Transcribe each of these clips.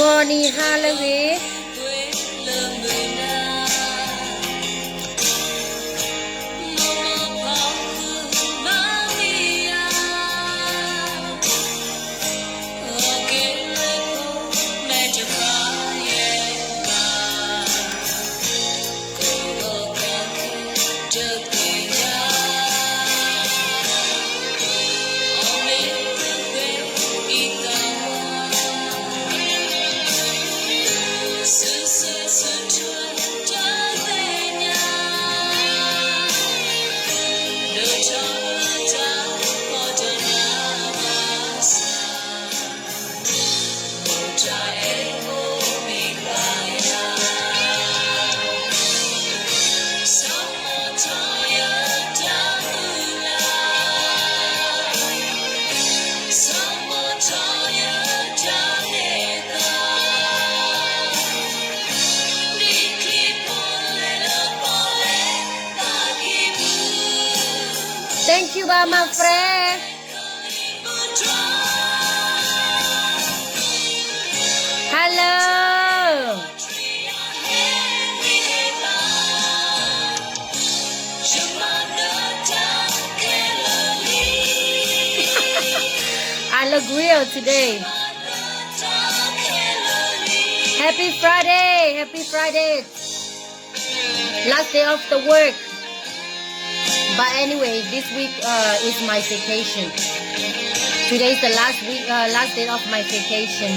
ဂီၤနံၤဟါလၢအဂ့ၤ. Thank you, bye, my friend. Hello. I look real today. Happy Friday. Happy Friday. Last day of the work. But anyway, this week uh, is my vacation. Today is the last week, uh, last day of my vacation.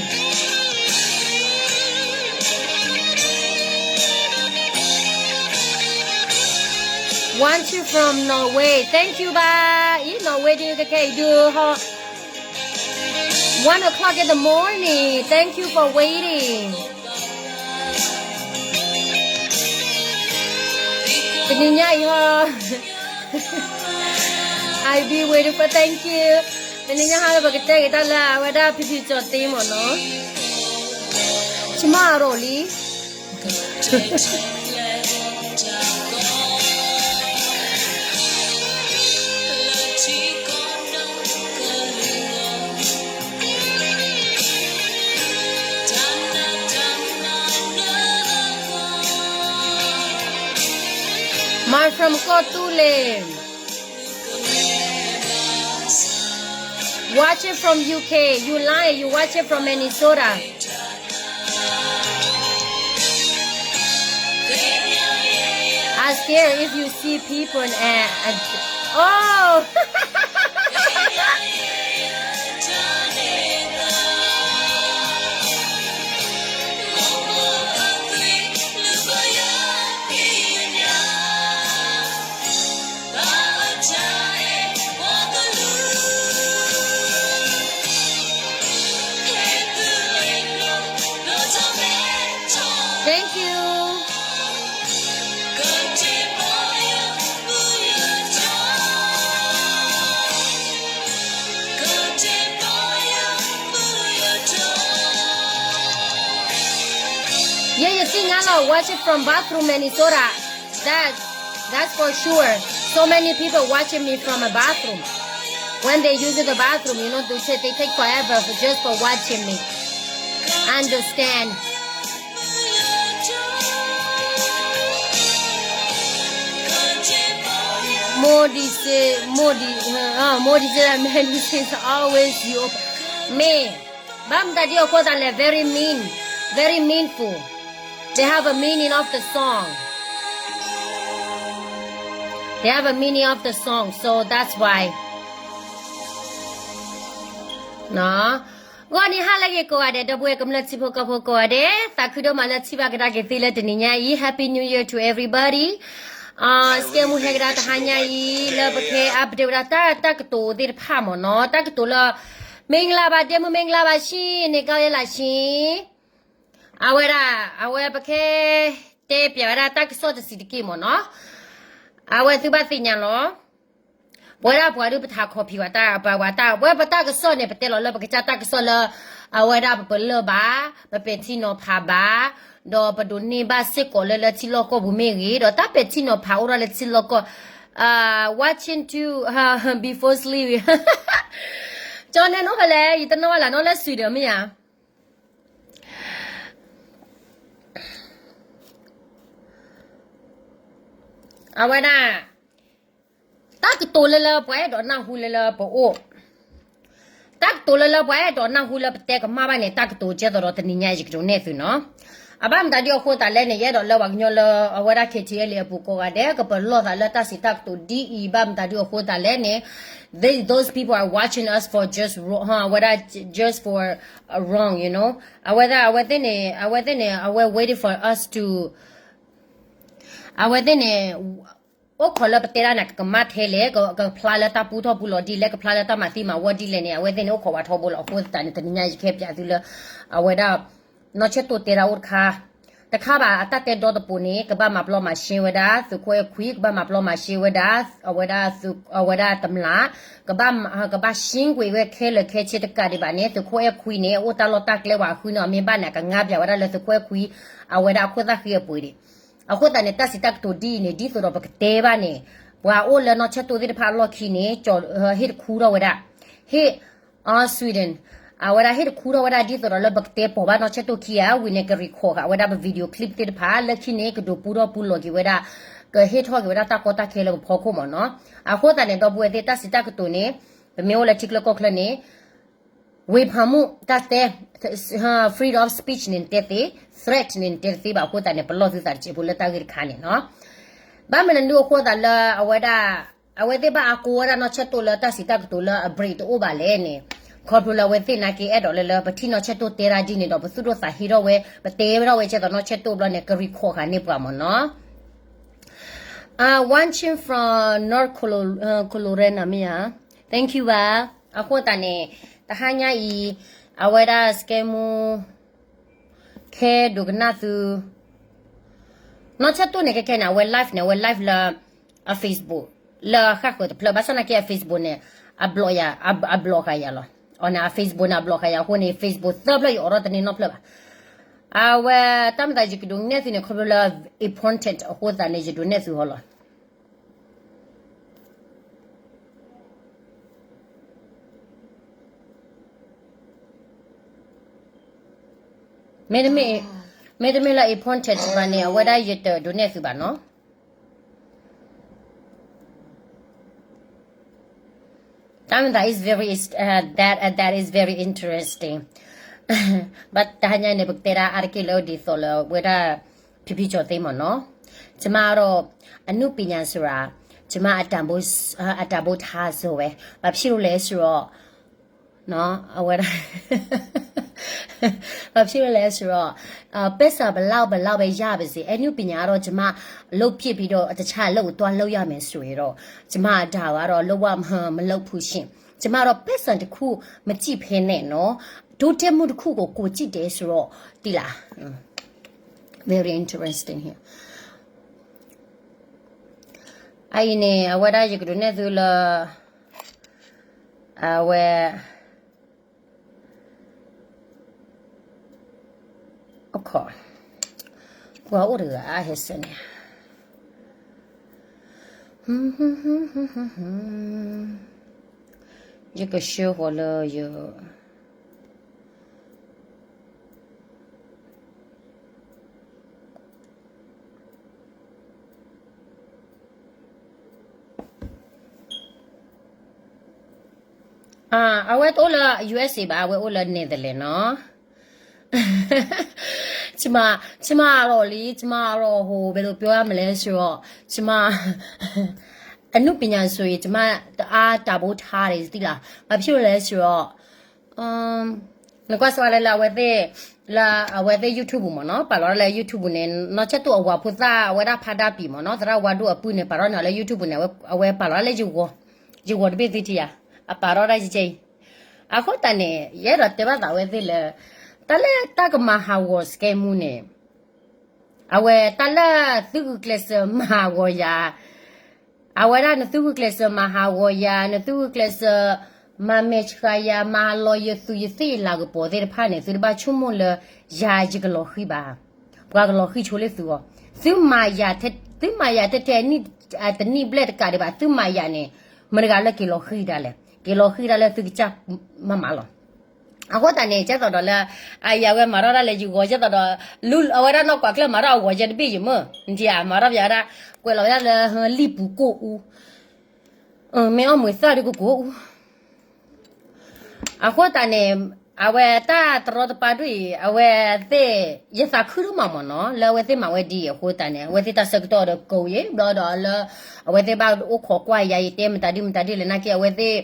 Watching from Norway. Thank you, bye. In Norway, do you okay? Do ho- One o'clock in the morning. Thank you for waiting. တနံၤညါအံၤဟီ I be waiting for thank you. တနံၤညါဟီလၢပကတဲက့ၤတၢ်လၢအဝဲဒၣ်ဖံဖံကၠီၤသ့မ့ၢ်နီၤ. ဆမၣ်အရီၣ်လံ. Mine from Kotule. Watch it from U K. You lying. You watch it from Minnesota. I scared if you see people and, and oh. Thank you. Yeah, you see, I love watch it from bathroom, Minnesota. That, that's for sure. So many people watching me from a bathroom. When they use the bathroom, you know, they, say they take forever for, just for watching me. Understand. Modi say, Modi, uh, uh, Modi say that many things always you open. Me, bam daddy of course I very mean, very meanful. They have a meaning of the song. They have a meaning of the song, so that's why. နီၤ ဂီၤနံၤဟါလၢအဂ့ၤကိးဂၤဒဲး ဒီပုၢ်ဝဲၢ်ကမျၢၢ်ထံဖိကီၢ်ဖိကိးဂၤဒဲး သးခုဒိၣ်မးလၢထံၣ်ဘၣ်ကဒါက့ၤသုလၢတနံၤညါအံၤ Happy New Year to everybody. စကဲမူဟဲကဒါတဟါညါအံၤ လၢပကဟဲ update ဝဲဒၣ်တၢ် တၢ်ကတိၤသ့ၣ်တဖၣ်မ့ၢ်နီၤ တၢ်ကတိၤလၢ မင်္ဂလာပါ ဒဲမုၣ် မင်္ဂလာပါရှင်န့ၣ် ကီယဲလၢရှင် အဝဲဒၣ် အဝဲပကဟဲ တဲပျးဝဲဒၣ်တၢ်ကစီၣ်တဆံးတက့ၢ်မ့ၢ်နီၤ အဝဲသုဘၣ်သ့ၣ်ညါလီၤ ပဝဲဒၣ်ပှၤဒုးပထးခီဖံးဝဲတၢ် ပှၤတၢ် ပဝဲပတၢ်ကစီၣ်န့ၣ် ပတဲလီၤလၢပကစၢ်တၢ်ကစီၣ်လၢ အဝဲဒၣ်ပပလၢၢ်ဘၣ် ပပဲာ်ထံနီၤဖးဘၣ် ဒီးပဒိးန့ၢ်ဘၣ်စ့ၢ်ကီးလၢလၢထံလီၢ်ကီၢ်ပူၤမ့ၢ်ဂ့ၤ ဒီးတၢ်ပဲာ်ထံနီၤဖးအိၣ်ထီၣ်လၢထံလီၢ်ကီၢ် watching to before sleep ကၠီနဲနိဖဲလဲၣ် ယတနီၣ်ဘၣ်လၢနီၣ်လၢ Sweden မ့ၢ်ဧါ အဝဲဒၣ် တၢ်ကတိၤလၢလၢပှၤအဲၣ်ဒိးနၢ်ဟူလၢလၢပအိၣ်, တၢ်ကတိၤလၢလၢပှၤအဲၣ်ဒိးနၢ်ဟူလၢပတဲကမၣ်ဘၣ်န့ၣ် တၢ်ကတိၤကဲသိးဒီးတနံၤညါယကဒုးနဲၣ်သုနီၤ. အဘၣ်မတၤဒ်အဃိသတးလဲၣ်န့ၣ် ယအဲၣ်ဒိးလၢပှၤကညီလၢအဝဲဒၣ် K T L A အပူၤကိးဂၤဒဲး ကပလီၢ်သးလၢတၢ်စံးတၢ်ကတိၤဒ်အံၤ ဘၣ်မတၤဒ်အဃိသတးလဲၣ်န့ၣ် they, those people are watching us for just wrong, အဝဲဒၣ် just for wrong, you know, အဝဲဒၣ် အဝဲသ့ၣ်န့ၣ် အဝဲသ့ၣ်န့ၣ် အဝဲ waiting for us to အဝဲသ့ၣ်န့ၣ် အိၣ်ခိးလၢပတဲဒၣ်န့ၣ် ကကမၣ်ထဲလဲၣ်, ကဖျါလၢတၢ်ပူထီၣ်ပူလီၤဒ်လဲၣ်, ကဖျါလၢတၢ်မၤသံမၤဝီဒ်လဲၣ်န့ၣ် အဝဲသ့ၣ်န့ၣ် အိၣ်ခိးဝဲထီဘိလီၤ. အဃိသတးန့ၣ် တနံၤညါယကဟဲပၠးသုလၢ အဝဲဒၣ် နီၢ်ဆဲၣ်တိၢ်တဲဒၣ်အိၣ်တခါ, တခါဘၣ် အတၢ်တဲဒီတပူၤန့ၣ် ကဘၣ်မၤပျီမၤရှဲဝဲဒၣ် သုးခိၣ်အဲၣ်ခွံ, ကဘၣ်မၤပျီမၤရှဲဝဲဒၣ် အဝဲဒၣ် အဝဲဒၣ်တမျၢ်, ကဘၣ် ကဘၣ်ရှင်းကွ့ဝဲခဲလၢာ်ခဲဆ့တကးဒံးဘၣ်န့ၣ် သုးခိၣ်အဲၣ်ခွံန့ၣ် အအိၣ်တၢ်လီၢ်တၢ်ကျဲဝဲအဃုန့ၣ် အမ့ၢ်ဘၣ်န့ၣ် အကငါပၠးဝဲဒၣ်လၢသုးခိၣ်အဲၣ်ခွံ အဝဲဒၣ်အခိၣ်သၣ်ဃံအပှ့ၤဒံး. အဃိသတးန့ၣ် တၢ်စံးတၢ်ကတိၤဒ်အံၤန့ၣ် ဒ်သိးဒီးပကတဲဘၣ်န့ၣ် ပှၤအိၣ်လၢနီၢ်ဆဲၣ်တိၢ်သ့ၣ်တဖၣ်အလီၢ်ခံန့ၣ် ဟ့ၣ်တခူထီၣ်ဝဲဒၣ်, ဟ့ၣ် Sweden, အဝဲဒၣ်ဟ့ၣ်တခူထီၣ်ဝဲဒၣ် ဒ်သိးဒီးလၢပကတဲပိာ်ဘၣ်နီၢ်ဆဲၣ်တိၢ်ခံဂၤ, ဝံၤန့ၣ် က record ဃာ်ဝဲဒၣ်ပ video clip သ့ၣ်တဖၣ် လၢခံန့ၣ် ကဒိးပူထီၣ်ပူလီၤက့ၤဝဲဒၣ်, ကဟ့ၣ်ထီၣ်က့ၤဝဲဒၣ်တၢ်ကီတၢ်ခဲလၢပဖီခိၣ်မ့ၢ်နီၤ. အဃိသတးန့ၣ် ဒီပုၢ်ဝဲၢ်သ့ၣ် တၢ်စံးတၢ်ကတိၤန့ၣ် ပမ့ၢ်အိၣ်လၢထံချၢကီၢ်ချၢန့ၣ် ဝေဖန်မှု တၢ်တဲ freedom of speech န့ၣ် နတဲသ့, threat န့ၣ် နတဲတသ့ဘၣ်. အဃိသတးန့ၣ် ပလီၢ်သုသးတစဲးဖိလၢတၢ်ဂ့ၢ်တခါန့ၣ်နီၤ. ဘၣ်မနုၤအဃိသတးလၢအဝဲဒၣ် အဝဲသ့ၣ်ဘၣ်အါကိးဝဲဒၣ်နီၢ်ဆဲၣ်တိၢ်လၢတၢ်စံးတၢ်ကတိၤလၢအ break တအိၣ်ဘၣ်လဲၣ်န့ၣ်, ခီဖျိလၢအဝဲသ့ၣ်နာ်က့အဲၣ်ဒိးလၢလၢ ပထံၣ်နီၢ်ဆဲၣ်တိၢ်တဲဒၣ်ဒ်န့ၣ်ဒီး ပသူၣ်ဒိၣ်သးဟ့ထီၣ်ဝဲ, ပတဲဝဲဒၣ်ဝဲကဲသိးနီၢ်ဆဲၣ်တိၢ်ဘျီန့ၣ် က record ဃာ်န့ၢ်ပှၤမ့ၢ်နီၤ. Watching from North Colo-, Carolina မ့ၢ်ဧါ, thank you ဘၣ်. အဃိသတးန့ၣ် တဟါညါအံၤ အဝဲဒၣ် စကဲမူ ခဲဒိးကနၣ်သု နီၢ်ဆဲၣ်တိၢ်န့ၣ် ခဲခဲန့ၣ် အဝဲ live န့ၣ် အဝဲ live လၢ အ Facebook လၢအဃၣ်ဃၢၤတဖျၢၣ် ဘၣ်ဆၣ်နာ်က့ အ Facebook န့ၣ် အ block ဃာ်ယၤလီၤ. အန့ၣ် အ Facebook န့ၣ် အ block ဃာ်ယၤအဃိန့ၣ် Facebook သၢဖျၢၣ်ယအိးထီၣ်တန့ၢ်နီတဖျၢၣ်ဘၣ်. အဝဲ တၢ်မၤသးယကဒိးနဲၣ်သုန့ၣ် ခီဖျိလၢ important အဃိသတးန့ၣ် ယဒိးနဲၣ်သုဟီလီၤ. မ့တမ့ၢ်, မ့တမ့ၢ်လၢ important ဘၣ်န့ၣ် အဝဲဒၣ်ယတဒိးနဲၣ်သုဘၣ်နီၤ. တၢ်မၤသး is very, that, that is very interesting. ဘၣ်တဟါညါန့ၣ် ပကတဲဒၣ်အါတက့ၢ်လၢဒ်သိးလၢဝဲဒၣ် ဖံဖံကၠီၤသ့မ့ၢ်နီၤ. ကျမကတော့ အနုပညာဆိုတာ ကျမအတန်ဖိုး အတန်ဖိုးထားစွာပဲ ဘာဖြစ်လို့လဲဆိုတော့ နော် အဝဲဒၣ် ဘာဖြစ်လို့လဲဆိုတော့ အာ ပိုက်ဆံဘယ်လောက် ဘယ်လောက်ပဲရပါစေ အနုပညာကတော့ ကျမလုပ်ဖြစ်ပြီးတော့ တခြားအလုပ်ကိုသွားလုပ်ရမယ်ဆိုရင်တော့ ကျမဒါကတော့ လုံးဝမလုပ်ဘူးရှင့် ကျမတော့ပိုက်ဆံတစ်ခုမကြည့်ဖဲနဲ့နော် တိုးတက်မှုတစ်ခုကိုကိုယ်ကြည့်တယ်ဆိုတော့ သိလား very interesting here. အအံၤန့ၣ် အဝဲဒၣ်ယကဒုးနဲၣ်သုလၢ အဝဲ အခီ ပှၤအိၣ်တဂၤအဟဲစဲန့ၣ် ယကဆှၢဃီၤလၢယ အဝဲတအိၣ်လၢ USA ဘၣ် အဝဲအိၣ်လၢ Netherlands နီၤ ကျမ ကျမအီၤလံ ကျမအီၤဟို ဘယ်လိုပြောရမလဲဆိုတော့ ကျမ အနုပညာဆိုရင် ကျမတအားတန်ဖိုးထားတယ် သိလား ဘာဖြစ်လို့လဲဆိုတော့ နကွၢ်စ့ၢ်ကီးလၢ လၢအဝဲသ့ၣ် လၢအဝဲသ့ၣ် YouTube မ့ၢ်နီၤ ပာ်လီၤလၢ YouTube န့ၣ် နီၢ်ဆဲၣ်တိၢ်အဝၤဖိသၣ် အဝဲဒၣ်ဖးဒၣ်ပံၤမ့ၢ်နီၤ သရၣ်ဝါဒိၣ်အပုၢ်န့ၣ် ပာ်ထီၣ်န့ၢ်လၢ YouTube န့ၣ် အဝဲပာ်လီၤလၢယဂီၤ ယဂီၤတဘ့ၣ်သုထံၣ်ယၤ အပာ်ထီၣ်ဒၣ်ယကဲအံၤ အဃိသတးန့ၣ် ယအဲၣ်ဒိးတဲဘၣ်သးဝဲသ့ၣ်လၢ တၢ်လၢတၢ်ကမၤဟးဂီၤစကဲမူန့ၣ် အဝဲတၢ်လၢသုဂုာ်ကျဲးစၢးမၤဟးဂီၤယၤ အဝဲဒၣ်နသုဂုာ်ကျဲးစၢးမၤဟးဂီၤယၤ နသုဂုာ်ကျဲးစၢး မၤမဲာ်ဆှးယၤ မၤလီၤယသုးယသ့ၣ်လၤကပီၤသ့ၣ်တဖၣ်န့ၣ် သုတဘၣ်ဆိကမိၣ်လၢ ယၤယကလီၤဃံၤဘၣ်. ပှၤကလီၤဃံၤဆိလၢသုဂီၢ် သုမၤယၤ သုမၤယၤထဲထဲ တနံၣ်ဘျဲၣ်တကးဒံးဘၣ် သုမၤယၤန့ၣ် မတၤတဂၤလၢက့ၤလီၤဃံၤဒၣ်လဲာ် က့ၤလီၤဃံၤဒၣ်လၢသုကစၢ်မၤမၤလီၤ. အဃိသတးန့ၣ် ကဲသိးဒီးလၢ အအံၤအဝဲမၤထီၣ်ဒၣ်လၢယဂီၤ ကဲသိးဒီး လူ အဝဲဒၣ်နီၢ်ကွၢ်ကျၢၢ်မၤထီၣ်အဂီၤယဲတဘ့ၣ်ယမ့ၢ် နထံၣ်ဧါ မၤထီၣ်ပၠးဝဲဒၣ် ကွဲးလီၤဝဲဒၣ်လၢ လံာ်ပူၤကိၣ်အူ မ့ၢ်အီၣ်မူၤသၣ်ဒုးကကိၣ်အူ အဃိသတးန့ၣ် အဝဲတၢ်တရီတပါဒ်အံၤ အဝဲသ့ၣ် ယသးခုဒိၣ်မးမ့ၢ်နီၤ လၢအဝဲသ့ၣ်မၤဝဲဒ်အံၤအဃိသတးန့ၣ် အဝဲသ့ၣ်တၢ်ဆၢကတီၢ်ဒီးကိးယံၤဘျီဒီးလၢ အဝဲသ့ၣ်ဘၣ်အိၣ်ခိးကွၢ်ယၤ ယတဲမတၤဒုမတၤဒုလဲၣ်နာ်က့ အဝဲသ့ၣ်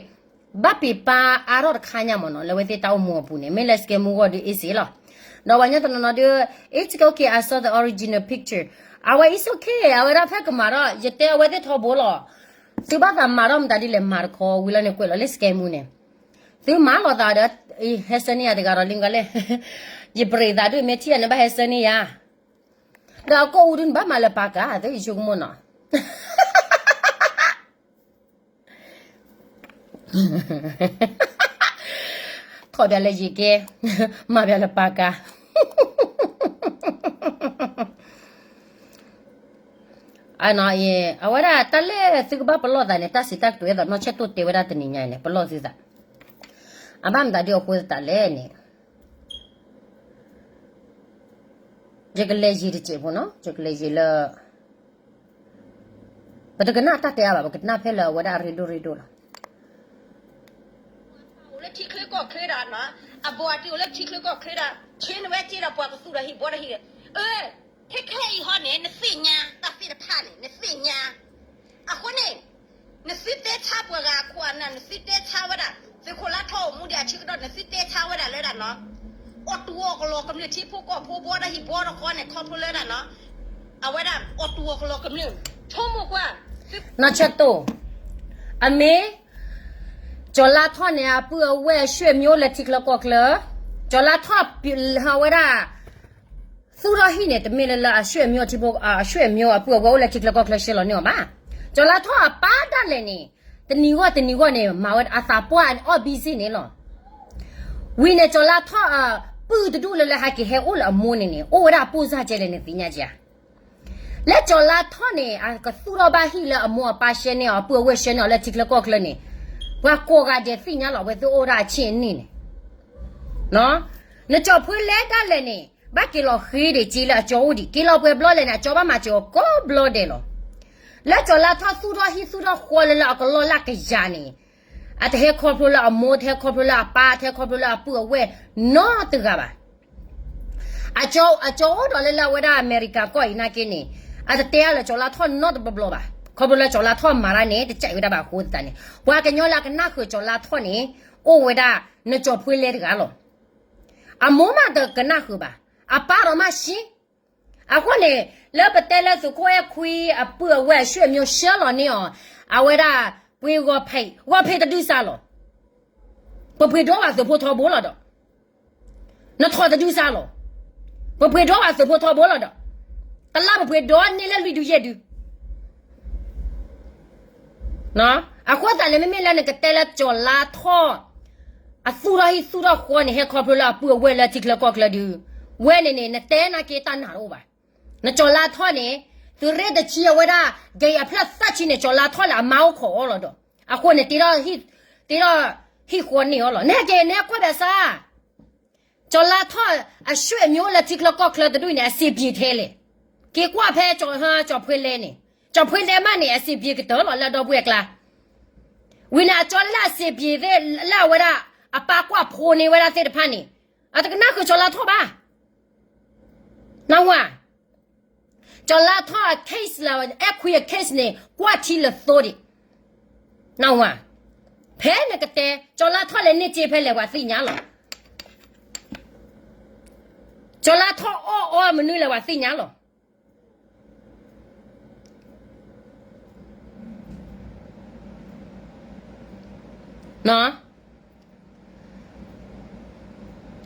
ဘၣ်ပ့ၤပာ်အါထီၣ်တခါညါမ့ၢ်နီၤ လၢအဝဲသ့ၣ်တၢ်အိၣ်မူအပူၤန့ၣ် မ့ၢ်လၢ scam ဂီၢ်ဒုး easy လီၤ. ဒီးပှၤကညီတနီၤနီၤဒုး it's okay, I saw the original picture အဝဲ it's okay အဝဲဒၣ်ဖဲကမၤထီၣ် ယတဲအဝဲသ့ၣ်ထီဘိလီၤ. သုဘၣ်သးမၤထီၣ်မတၤဒ်လဲၣ် မၤတခီဝံၤလီၤန့ၣ် ကွဲးလီၤလၢ scam န့ၣ် သုမၤလိာ်သးဒီး ဟဲဆၢန့ၢ်ယၤတဂၤဒီးလံဂၤလဲၣ် ယပြ့းသးဒုး မ့ၢ်ထံၣ်ယၤန့ၣ် ဘၣ်ဟဲဆၢန့ၢ်ယၤ ဒီးအကိၣ်အူဒုးန့ၣ် ဘၣ်မၤလၢပာ်ကၤ သုယဆိကမိၣ်နီၤ ထီၣ်ပၠးလၢယံၤက့ မၤပၠးလၢပာ်ကၤ အနီၤအံၤ အဝဲဒၣ်တၢ်လၢသုကဘၣ်ပလီၢ်သးန့ၣ် တၢ်စံးတၢ်ကတိၤအဲၣ်ဒိးနီၢ်ဆဲၣ်တိၣ်တဲဝဲဒၣ်တနံၤညါအံၤန့ၣ် ပလီၢ်သုသး အဘၣ်မတၤဒုးအဃိသတးလဲၣ်န့ၣ် ယကလဲၤယံၤတစဲးဖိနီၤ ယကလဲၤယံၤလၢ ပတကနၣ်တၢ်တဲအါဘၣ် ပကနၣ်ဖဲလၢအဝဲဒၣ်အရ့ဒိၣ်ရ့ဒိၣ်လီၤ. အိၣ်လၢထံချၢကီၢ်ချၢဒၣ်နီၤ အဘိးအတံၢ်အိၣ်လၢထံချၢကီၢ်ချၢဒၣ် ဆ့နဝဲက့ဒီးပှၤကသူၣ်ဒီးဟံၣ်ဘီဒီးဟံၣ် အၢ ခဲခဲအံၤဟီန့ၣ် နသ့ၣ်ညါတၢ်သ့ၣ်တဖၣ်န့ၣ် နသ့ၣ်ညါ အဃိန့ၣ် နသုတဲဆါပှၤဂၤအခိၣ်အနၢ် နသုတဲဆါဝဲဒၣ် သုးခိၣ်လါထီၣ်အိၣ်မူဒံးအဆၢကတီၢ် နသုတဲဆါဝဲဒၣ်လၢဒၣ်နီၤ အီၣ်တူၢ်အီၣ်ကလီၤကမျၢၢ်ထံဖိကီၢ်ဖိဘီဒီးဟံၣ်ဘီဒီးဃီန့ၣ် ခီဖျိလၢဒၣ်နီၤ အဝဲဒၣ်အီၣ်တူၢ်အီၣ်ကလီၤကမျၢၢ် ဆိကမိၣ်ကွၢ် နီၢ်ဆၢၣ်တိၣ် အမ့ၢ် ကၠီၤလါထီၣ်န့ၣ် အပုၢ်အဝဲၢ်အဆွေမျိုးလၢထံချၢကီၢ်ချၢ ကၠီၤလါထီၣ်ဝဲဒၣ် သူၣ်ထီၣ်ဟံၣ်န့ၣ် တမ့ၢ်လၢလၢအဆွေမျိုးထံဖိ အဆွေမျိုးအပုၢ်အဝဲၢ်အိၣ်လၢထံချၢကီၢ်ချၢရှဲလီၤန့ၢ်အီၤဘၣ်. ကၠီၤလါထီၣ်အပၢ်ဒၣ်လဲာ်န့ၣ် တနံၤဂီၢ်တနံၤဂီၢ်န့ၣ် မၤဝဲအသးပှၢ်အီၣ်ဘံစ့ၣ်န့ၣ်လီၤ. ဝံၤန့ၣ် ကၠီၤလါထီၣ်အပုၢ်တဒူၣ်လၢလၢဟဲက့ၤဟဲအိၣ်လၢအမိၢ်န့ၣ်န့ၣ် အိၣ်ဝဲဒၣ်အပိၢ်စၢ်ကဲလဲၣ်န့ၣ်သ့ၣ်ညါက့ၤဧါ လၢကၠီၤလါထီၣ်န့ၣ် အကသူၣ်ထီၣ်ဘၣ်ဟံၣ်လၢအမိၢ်အပၢ်ရှဲန့ၢ်အီၤ အပုၢ်အဝဲၢ်ရှဲန့ၢ်အီၤလၢထံချၢကီၢ်ချၢန့ၣ် ပှၤကိးဂၤဒဲးသ့ၣ်ညါလီၤ အဝဲသ့ၣ်အိၣ်ဝဲဒၣ်အဆံၣ်အနံၣ်န့ၣ် နကၠီၣ်ဖှ့လဲဒၣ်လဲာ်န့ၣ် ဘၣ်က့ၤလီၤဃ့ဒံးက့လၢအကၠီအိၣ်ဒံး က့ၤလီၤပှဲၤဘျီလဲၣ်န့ၣ် အကၠီဘၣ်မၤစၢၤအီၤကိးဘျီဒဲးလီၤ. လၢကၠီၤလါထီၣ်သူၣ်ထီၣ်ဟံၣ်သူၣ်ထီၣ်ဃီလၢလၢအကလီၢ်လၢကယၤန့ၣ် အတဟဲခီဖျိလၢအမိၢ် တဟဲခီဖျိလၢအပၢ် တဟဲခီဖျိလၢအပုၢ်အဝဲၢ်နီတဂၤဘၣ်. အကၠီအိၣ်ဒီးလၢလၢအဝဲဒၣ်အမဲရကၤကီၢ်အံၤနာ်က့န့ၣ် အတတဲအါလၢကၠီၤလါထီၣ်နီတဘျီဘျီဘၣ်. ခီဖျိလၢကၠီၤလါထီၣ်မၤတၢ်န့ၣ် တကးဝဲဒၣ်ဘၣ်အဃိသတးန့ၣ် ပှၤကညီလၢအကနၣ်ဃုာ်ကၠီၤလါထီၣ်န့ၣ် အိၣ်ဝဲဒၣ်နကၠီၣ်ဖှ့လဲတဂၤလီၤ. အမိၢ်မးတကနၣ်ဃုာ်ဘၣ်. အပၢ်ဒီးမးဆံ အဃိန့ၣ် လၢပတဲလၢသုးခိၣ်အဲၣ်ခွံအပုၢ်အဝဲၢ်အဆွေမျိုးရှဲလီၤန့ၢ်အီၤ အဝဲဒၣ်ပှ့ၤဂီၤဖံး ဂီၤဖံးတဒုစၢ်လီၤ. ပပှ့ၤဒိဘၣ်သုးဖိထီဘိလီၤဒီး နထီၣ်တဒုစၢ်လီၤ. ပပှ့ၤဒိဘၣ်သုးဖိထီဘိလီၤဒီး တလါပပှ့ၤဒိန့ၢ်လၢလွံၢ်ဒုယဲၢ်ဒု အဃိသတးန့ၣ် မ့မ့ၢ်လၢနကတဲလၢကၠီၤလါထီၣ် အသူၣ်ထီၣ်ဟံၣ်သူၣ်ထီၣ်ဃီန့ၣ် ဟဲခီဖျိလၢအပုၢ်အဝဲၢ်လၢထံချၢကီၢ်ချၢဒု ဝဲန့ၣ်န့ၣ် နတဲနာ်က့တၢ်နာ်တအိၣ်ဘၣ်. နကၠီၤလါထီၣ်န့ၣ် သုးရ့ၣ်တဆံအဝဲဒၣ် ကယၤဖျၢၣ်သၣ်ဆံန့ၣ် ကၠီၤလါထီၣ်လၢအမါအိၣ်ခိးအီၤလီၤဒီး အဃိန့ၣ် တ့ထီၣ်ဟံၣ်ဃီန့ၢ်အီၤလီၤ. နဟဲက့ၤ နဟဲကွၢ်ဘၣ်ဆၣ် ကၠီၤလါထီၣ်အဆွေမျိုးလၢထံချၢကီၢ်ချၢတဒူၣ်န့ၣ် အစံးဘျုးထဲလဲၣ်. က့ၤကွၢ်ဖဲကၠီၤဖှ့လဲန့ၣ် ကၠီၤဖှ့လဲမးန့ၣ် အစံးဘျုးကတၢၢ်လီၤလၢဒီပုၢ်ဝဲၢ်ကျါ ဝံၤန့ၣ် အကၠီလၢအစံးဘျုးသ့ၣ်လၢအဝဲဒၣ် အပၢ်ကွၢ်ဖိန့ၢ်ဝဲဒၣ်သ့ၣ်တဖၣ်န့ၣ် အတကနၣ်ဃုာ်ကၠီၤလါထီၣ်ဘၣ်. နဝၤ ကၠီၤလါထီၣ်အ case လၢအဲၣ်ခွံအ case န့ၣ် ကွၢ်ထံလၢသိဒံး နဝၤ ဖဲနကတဲ ကၠီၤလါထီၣ်လဲၤန့ၢ်စ့ဖဲလဲၣ်ပှၤသ့ၣ်ညါလီၤ. ကၠီၤလါထီၣ်အီၣ်အီမနုၤလဲၣ်ပှၤသ့ၣ်ညါလီၤ.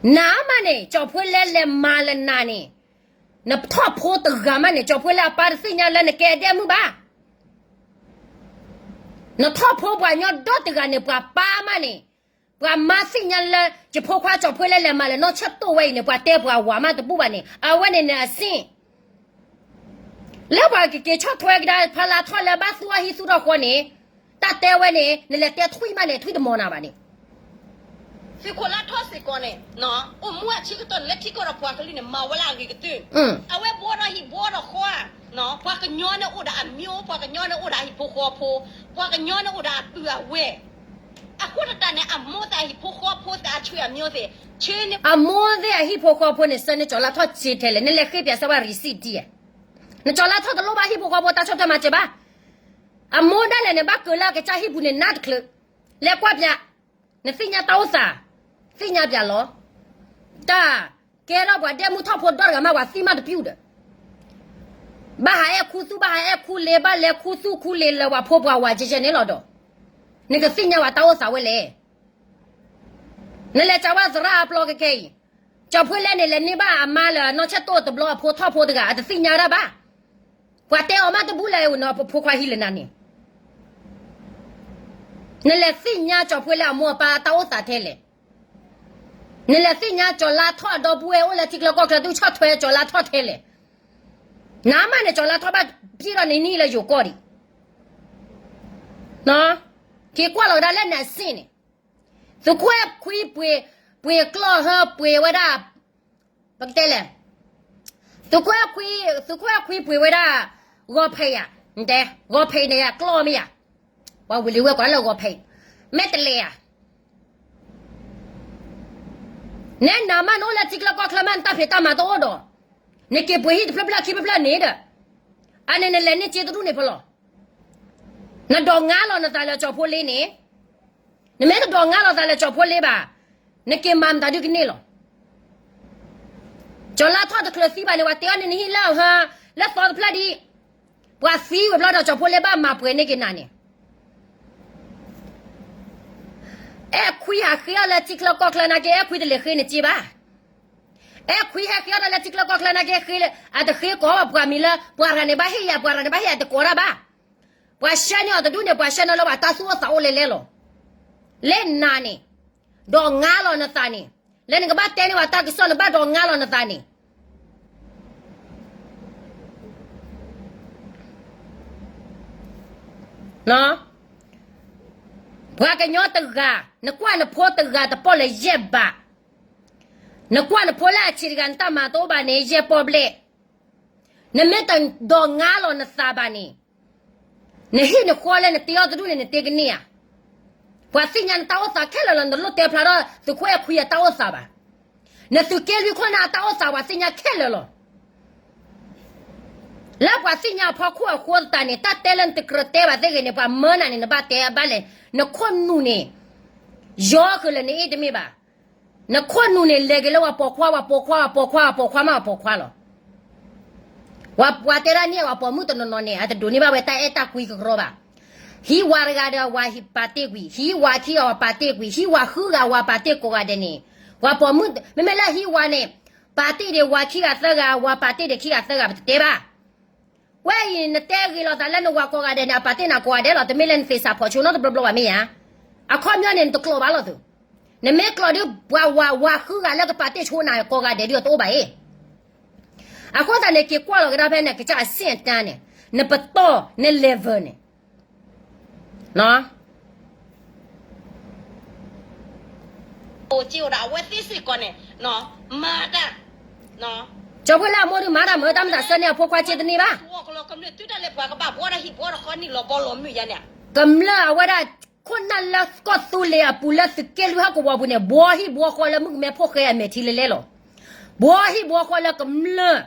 နၤမးန့ၣ် ကၠီၤဖှ့လဲလဲၤမၤလၢနၤန့ၣ် နထီၣ်ဖိတဂၤမးန့ၣ် ကၠီၤဖှ့လဲအပၢ်တသ့ၣ်ညါလၢနကဲဒဲမုၣ်ဘၣ်. နထီၣ်ဖိပှၤကညီဒီတဂၤန့ၣ် ပှၤပၢ်မးန့ၣ် ပှၤမါသ့ၣ်ညါလၢ ယဖိခွါကၠီၤဖှ့လဲလဲၤမၤလၢနီၢ်ဆၢၣ်တိၣ်ဝဲအံၤန့ၣ် ပှၤတဲပှၤဝၤမးတဘူၣ်ဘၣ်န့ၣ် အဝဲန့ၣ်နအစ့ၣ် လၢပှၤကက့ၤဆီၣ်ထွဲကဒါဖးလါထီၣ်လၢဘၣ်သူၣ်အီၣ်ဟံၣ်သူၣ်ထီၣ်ဃီန့ၣ် တၢ်တဲဝဲန့ၣ် နလဲၤတဲထွံၣ်မးန့ၣ် ထွံၣ်တမီၤနၤဘၣ်န့ၣ် သုးခိၣ်လါထီၣ်စ့ၢ်ကီးန့ၣ် အိၣ်မူအဆၢကတီၢ်န့ၣ် လၢထံကီၢ်ဒီးပှၤကလုာ်န့ၣ် မၤဝဲလၢအဂ့ၤကတၢၢ်, အဝဲဘှီဒီးဟံၣ်ဘှီဒီးဃီဧါ, ပှၤကညီန့ၣ်အိၣ်ဒီးအမျိုး, ပှၤကညီန့ၣ်အိၣ်ဒီးအဟံၣ်ဖိဃီဖိ, ပှၤကညီန့ၣ်အိၣ်ဒီးအပုၢ်အဝဲၢ်, အဃိသတးန့ၣ် အမိၢ်သ့ၣ်အဟံၣ်ဖိဃီဖိသ့ၣ်အဆွေအမျိုးသ့ၣ်, ဆၢန့ၣ် အမိၢ်သ့ၣ်အဟံၣ်ဖိဃီဖိန့ၣ် ဆၢန့ၢ်ကၠီၤလါထီၣ်စ့ထဲလဲၣ်, နလဲၤဃ့ပၠးစၢၤဘၣ် receipt ဧါ, နကၠီၤလါထီၣ်တလိၣ်ဘၣ်ဟံၣ်ဖိဃီဖိတၢ်ဆီၣ်ထွဲမၤစၢၤဘၣ်, အမိၢ်ဒၣ်လဲာ်န့ၣ် ဘၣ်ကၢၤလၢအကစၢ်ဟံၣ်ပူၤန့ၣ် နါတချုး, လဲၤကွၢ်ပၠး, နသ့ၣ်ညါတၢ်အိၣ်သး, သ့ၣ်ညါပၠးလီၤ, တၢ်ကဲထီၣ်ပှၤဒဲမုၢ်ထီၣ်ဖိဒီတဂၤမး ပှၤသံမးတပျုၢ်ဒီး ဘၣ်ဟးအဲၣ်ခူသူၣ် ဘၣ်ဟးအဲၣ်ခူလ့ ဘၣ်လဲၤခူသူၣ်ခူလ့လၢပှၤဖိပှၤဝၤကဲကဲန့ၣ်လီၤဒီး, နကသ့ၣ်ညါဝဲတၢ်အိၣ်သးဝဲလဲၣ်, နလဲၤကးဝဲသရၣ်အပျီကဲကဲအံၤ, ကၠီၤဖိလဲန့ၣ် လဲၤန့ၢ်ဘၣ်အမါလၢ နီၢ်ဆဲၣ်တိၣ်တဘျီအဖိထီၣ်ဖိတဂၤ အတသ့ၣ်ညါဒၣ်ဘၣ်, ပှၤတဲအီၤမးတဘူၣ်လၢ နဖိခွါဟံးလၢနၤန့ၣ် နလဲၤသ့ၣ်ညါကၠီၤဖိလၢအမိၢ်အပၢ်အတၢ်အိၣ်သးထဲလဲၣ်, နလဲၤသ့ၣ်ညါကၠီၤလါထီၣ်အဒီပုၢ်ဝဲၢ်အိၣ်လၢထံချၢကီၢ်ချၢ သုဆီၣ်ထွဲကၠီၤလါထီၣ်ထဲလဲၣ်, နမးန့ၣ် ကၠီၤလါထီၣ်ဘၣ်ပျံၤဒီးနနံၣ်လၢယိၤကီၢ်ဒံး, က့ၤကွၢ်လီၤကဒါလၢနစ့ၣ်န့ၣ်, သုးခိၣ်အဲၣ်ခွံပှ့ၤ, ပှ့ၤကျီၢ်ဟၢပှ့ၤဝဲဒၣ်, ပကတဲလဲၣ်, သုးခိၣ်အဲၣ်ခွံ, သုးခိၣ်အဲၣ်ခွံပှ့ၤဝဲဒၣ်, ဂီၤဖဲးယၤ, တဲ, ဂီၤဖဲးန့ၣ်ယၤကျီၢ်မ့ၢ်ယၤ, ပှၤဝံၤလံဝဲကွၢ်လၢဂီၤဖဲး, မ့ၢ်တလဲၤယၤ နဲနၤမးနအိၣ်လၢထံချၢကီၢ်ချၢမး နတၢ်ဖံးတၢ်မၤတအိၣ်ဒီး, နက့ၤပှ့ၤဟံၣ်တဖျၢၣ်ဖျၢၣ်ခံဖျၢၣ်ဖျၢၣ်န့ၣ်ဒီး, အန့ၣ်နလဲၤန့ၢ်စ့တဒူၣ်န့ၣ်ဖဲလဲၣ်, နဒိးငါလီၤနသးလၢကၠီၤဖိလ့န့ၣ်, နမ့ၢ်တဒိးငါလီၤသးလၢကၠီၤဖိလ့ဘၣ်, နက့ၤမၤမတၤဒုကန့ၢ်လီၤ. ကၠီၤလါထီၣ်တချုးသံဘၣ်န့ၣ် ပှၤတဲအီၤန့ၣ်နဟံၣ်လၢအဟါ, လၢသီတဖျၢၣ်ဒံး, ပှၤသံဝဲဘျီဒီးကၠီၤဖိလ့ဘၣ်မၤပှဲၤန့ၢ်က့ၤနၤန့ၣ် အဲၣ်ခွံဟးဃ့အီၤလၢထံချၢကီၢ်ချၢနာ်က့ အဲၣ်ခွံတလဲၤဃ့နစ့ဘၣ်. အဲၣ်ခွံဟဲဃ့အီၤလၢထံချၢကီၢ်ချၢနာ်က့ ဃ့လၢ အတဃ့ကိးဘၣ်ပှၤမံၤလၢ ပှၤတဂၤန့ၣ်ဘၣ်ဟ့ၣ်ယၤ ပှၤတဂၤန့ၣ်ဘၣ်ဟ့ၣ်ယၤတကိးတၢ်ဘၣ်. ပှၤဆှၢန့ၢ်အီၤတဒူၣ်န့ၣ် ပှၤဆှၢန့ၢ်လၢပှၤတၢ်သူၣ်အိၣ်သးအိၣ်လဲၣ်လဲၣ်လီၤ. လၢနၤန့ၣ်, ဒိးငါလီၤနသးန့ၣ်, လၢနကဘၣ်တဲန့ၢ်ပှၤတၢ်ကစီၣ် နဘၣ်ဒိးငါလီၤနသးန့ၣ် ပှၤကညီတဂၤ, နကွၢ်နဖိတဂၤတပီၢ်လၢယဲၢ်ဘး, နကွၢ်နဖိလၢအဆံးတဂၤ နတၢ်မၤတအိၣ်ဘၣ်န့ၣ် ယဲၢ်ပီၢ်ဘျဲၣ်, နမ့ၢ်တဒိးငါလီၤနသးဘၣ်န့ၣ်, နဟံၣ်နဃီလၢနတ့အီၤတဒူၣ်န့ၣ် နတ့ကန့ၢ်ဧါ. ပှၤသ့ၣ်ညါနတၢ်အိၣ်သးခဲလၢာ်လီၤ. နတလိၣ်တဲဖျါထီၣ်သုးခိၣ်အဲၣ်ခွံအတၢ်အိၣ်သးဘၣ်. နသုးက့လွံၢ်ခိၣ်နၢ်အတၢ်အိၣ်သး ပှၤသ့ၣ်ညါခဲလၢာ်လီၤ. လၢပှၤသ့ၣ်ညါအဖီခိၣ်အဃိသတးန့ၣ် တၢ်တဲလၢနတကြၢးတဲဘၣ်သ့ၣ်ဂ့ၤန့ၣ် ပှၤမၢနၤန့ၣ် နဘၣ်တဲဘၣ်လဲၣ်. နခိၣ်နူာ်န့ၣ် ယီၤဃုာ်လၢနအ့ၣ်တမ့ၢ်ဘၣ်. နခိၣ်နူာ်န့ၣ် လဲၤက့ၤလၢပှၤပိာ်ခွါ, ပှၤပိာ်ခွါ, ပှၤပိာ်ခွါ, ပှၤပိာ်ခွါမး ပှၤပိာ်ခွါလီၤ. ပှၤတဲဒၣ်န့ၣ် ပှၤပိာ်မုၣ်တနီၤနီၤန့ၣ် အတဒိးန့ၢ်ဘၣ်ဝဲတၢ်အဲၣ်တၢ်ကွံကရီဘၣ်. ဟံးဝၤတဂၤဒီး ဝၤပာ်တ့ၢ်ကွံာ်, ဟံးဝၤခံဂၤ ဝၤပာ်တ့ၢ်ကွံာ်, ဟံးဝၤဃုဂၤ ဝၤပာ်တ့ၢ်ကိးဂၤဒဲးန့ၣ်, ပှၤပိာ်မုၣ် မ့မ့ၢ်လၢဟံးဝၤန့ၣ် ပာ်တ့ၢ်ဒံးဝၤခံဂၤသၢဂၤ, ဝၤပာ်တ့ၢ်ဒံးခံဂၤသၢဂၤ ပတတဲဘၣ်. ဝဲအံၤ နတဲဂ့ၤလိာ်သးလၢနဝၤကိးဂၤဒဲးန့ၣ် အပာ်တ့ၢ်နၤကိးဂၤဒဲးလီၤ. တမ့ၢ်လၢနသ့စးဖီးဆိနီတဘျီဘျီဘၣ်မ့ၢ်ဧါ. အခီပညီန့ၣ် နတကျိးဘၣ်လီၤသု. နမ့ၢ်ကျိးဒုး ပှၤဝၤ ဝၤဃုဂၤလၢကပာ်တ့ၢ်ဆိနၤကိးဂၤဒဲးဒုး တအိၣ်ဘၣ်အံၤ. အဃိသတးန့ၣ် က့ၤကွၢ်လီၤကဒါဖဲန့ၣ် ကစၢ်အဆင့်အတန်းန့ၣ်, နပတီၢ် န level န့ၣ် ကၠီၤဖိလၢအမိၢ်ဒုး မၤတၢ်မၢတၢ်မတၤဆၢန့ၢ်အဖိခွါစ့တန့ၢ်ဘၣ်. ကမျၢၢ်အဝဲဒၣ် ခိၣ်နၢ်လၢကီၢ်သူလ့ၤအပူၤလၢသုးက့လွံၢ်ဟီၣ်ကဝီၤပူၤန့ၣ် ဘှီဟံၣ်ဘှီဃီလၢမုၣ်ကမဲဖိဃဲအမဲာ်ထံလဲၣ်လဲၣ်လီၤ. ဘှီဟံၣ်ဘှီဃီလၢကမျၢၢ် ကမျၢၢ်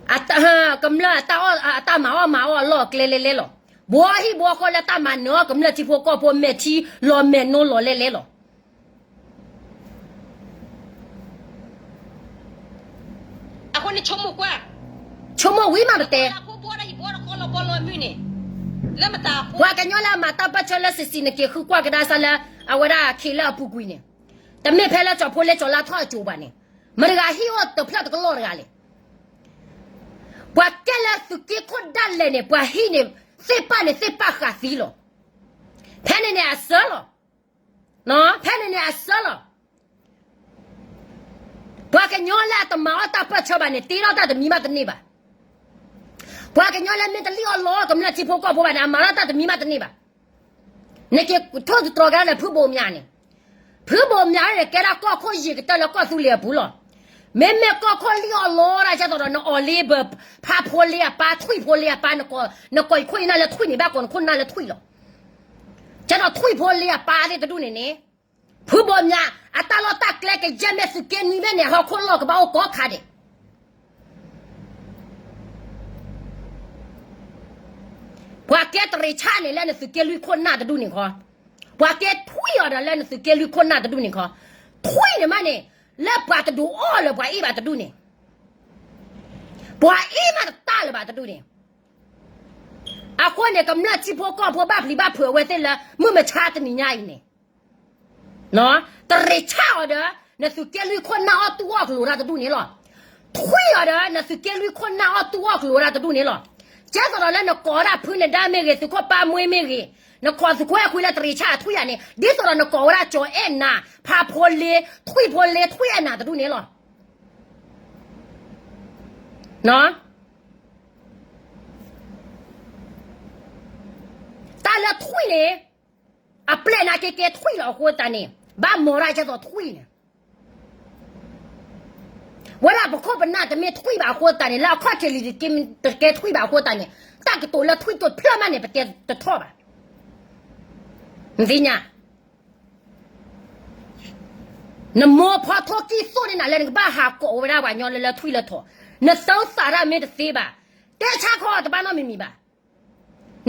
အတၢ်အီၣ် အတၢ်မၤအီၣ်မၤအီၣ်အလီၢ်အကျဲလဲၣ်လဲၣ်လီၤ. ဘှီဟံၣ်ဘှီဃီလၢတၢ်မၤနၢၤအီၣ်ကမျၢၢ်ထံဖိကီၢ်ဖိမဲာ်ထံလီၤမဲာ်နိလီၤလဲၣ်လဲၣ်လီၤ. အဃိန့ၣ် ဆိကမိၣ်ဝံၤမးပတဲ ပှၤကညီလၢအမၤတၢ်ပၢၢ်ဆၢလၢစံးစံး နက့ၤဃုကွၢ်ကဒါစၢ်လၢ အဝဲဒၣ်ခ့လၢအပူၤကွံာ်န့ၣ်, တမ့ၢ်ဖဲလၢကၠီၤဖိလ့ကၠီၤလါထီၣ်အစိၤဘၣ်န့ၣ်, မတၤတဂၤဟံၣ်အိၣ်တဖျၢၣ်တကလီၢ်တဂၤလဲၣ်. ပှၤကဲလၢသုးက့ခိၣ်ဒၣ်လဲာ်န့ၣ် ပှၤဟံၣ်န့ၣ် သ့ၣ်ပာ်န့ၣ်သ့ၣ်ပာ်ဃာ်သံလီၤ. ဖဲန့ၣ်န့ၣ်အစၢလီၤ. ဖဲန့ၣ်န့ၣ်အစၢလီၤ. ပှၤကညီလၢအတမၤအီၣ်တၢ်ပၢၢ်ဆၢဘၣ်န့ၣ် တ့ထီၣ်တၢ်တမံၤမးတန့ၢ်ဘၣ်. ပှၤကညီလၢမ့ၢ်တလံၣ်အီၣ်လီအီၣ်ကမျၢၢ်ထံဖိကီၢ်ဖိဘၣ်န့ၣ် အမၤထီၣ်တၢ်တမံၤမးတန့ၢ်ဘၣ်. နက့ၤထိၣ်သတြီၤကဒါလၢဖုဘိးမၠးန့ၣ်, ဖုဘိးမၠးန့ၣ် ကဲဒၣ်ကီၢ်ခိၣ်ယံာ်ကတၢၢ်လၢကီၢ်သူလ့ၤအပူၤလီၤ. မ့မ့ၢ်ကီၢ်ခိၣ်လံၣ်အီၣ်လီတၢ် ကဲသိးဒီး နအီၣ်လ့ဘၢၣ် ဖးဖိလ့အပၢ် ထွံၣ်ဖိလ့အပၢ်, နကိးယခိၣ်ယနၢ်လၢထွံၣ်န့ၣ် ဘၣ်ကိးနခိၣ်နၢ်လၢထွံၣ်လီၤ. ကဲသိးထွံၣ်ဖိလ့အပၢ်သ့ၣ်တဒူၣ်န့ၣ်န့ၣ်, ဖုဘိးမၠး အတၢ်လီၢ်တၢ်ကျဲကယဲၢ်မ့ၢ်သုးက့နွံဘ့ၣ်န့ၣ် ဟီၣ်ခိၣ်လီၢ်ကဘၣ်အိၣ်ကိးခါဒဲး ပှၤကဲတရံးဆၣ်န့ၣ် လၢနသုးက့လွံၢ်ခိၣ်နၢ်တဒူၣ်န့ၣ်ခီ, ပှၤကဲထွံၣ်အီၤဒီးလၢနသုးက့လွံၢ်ခိၣ်နၢ်တဒူၣ်န့ၣ်ခီ, ထွံၣ်န့ၣ်မးန့ၣ်, လၢပှၤတဒုးအီၣ်လၢၤပှၤအ့ၣ်ဘၣ်တဒူၣ်န့ၣ်, ပှၤအ့ၣ်မးတတၢ်လၢၤဘၣ်တဒူၣ်န့ၣ်, အဃိန့ၣ် ကမျၢၢ်ထံဖိကီၢ်ဖိဘၣ်ပျံၤဘၣ်ဖုးအဝဲသ့ၣ်လၢ မုၢ်မဆါတနံၤညါအံၤန့ၣ် တရံးဆၣ်အီၤဒီး နသုးက့လွံၢ်ခိၣ်နၢ်အီၣ်တူၢ်အီၣ်ကလိၤတၢ်တဒူၣ်န့ၣ်လီၤ. ထွံၣ်အီၤဒီး နသုးက့လွံၢ်ခိၣ်နၢ်အီၣ်တူၢ်အီၣ်ကလိၤတၢ်တဒူၣ်န့ၣ်လီၤ. ကဲသိးဒီးလၢနကိးဝဲဒၣ်ဖုနဒါမ့ၢ်ဂ့ၤ, သုးခိၣ်ပၢ်မှ့မ့ၢ်ဂ့ၤ, နခိးသုးခိၣ်အဲၣ်ခွံလၢတရံးဆၣ်အထွံၣ်ယၤန့ၣ် ဒ်သိးဒီးနကိးဝဲဒၣ်ကၠီၤအဲၣ်နၤ, ဖးဖိလ့, ထွံၣ်ဖိလ့, ထွံၣ်အဲၣ်နၤတဒူၣ်န့ၣ်လီၤ. တၢ်လၢထွံၣ်န့ၣ် အပျဲၢ်နာ်က့ကဲထွံၣ်လီၤအဃိသတးန့ၣ် ဘၣ်မီၤတၢ်ကဲသိးထွံၣ်န့ၣ်, ဝဲဒၣ်ပခိၣ်ပနၢ်တမ့ၢ်ထွံၣ်ဘၣ်အဃိသတးန့ၣ် လၢအခီၣ်ထံးလံၤတကဲထွံၣ်ဘၣ်အဃိသတးန့ၣ် တၢ်ကတိၤလၢထွံၣ်တိာ်တဖျၢၣ်မးန့ၣ် ပတဲတထီၣ်ဘၣ်. နသ့ၣ်ညါ နမိၢ်ဖီထိၣ်ကံၢ်သိၣ်န့ၢ်နၤလၢနကဘၣ်ဟးကိးဝဲဒၣ်ပှၤကညီလၢလၢထွံၣ်လၢထိး, နသုသးတၢ်မ့ၢ်တသ့ဘၣ်, တဲဆါခီတဘၣ်နီတမံၤမံၤဘၣ်.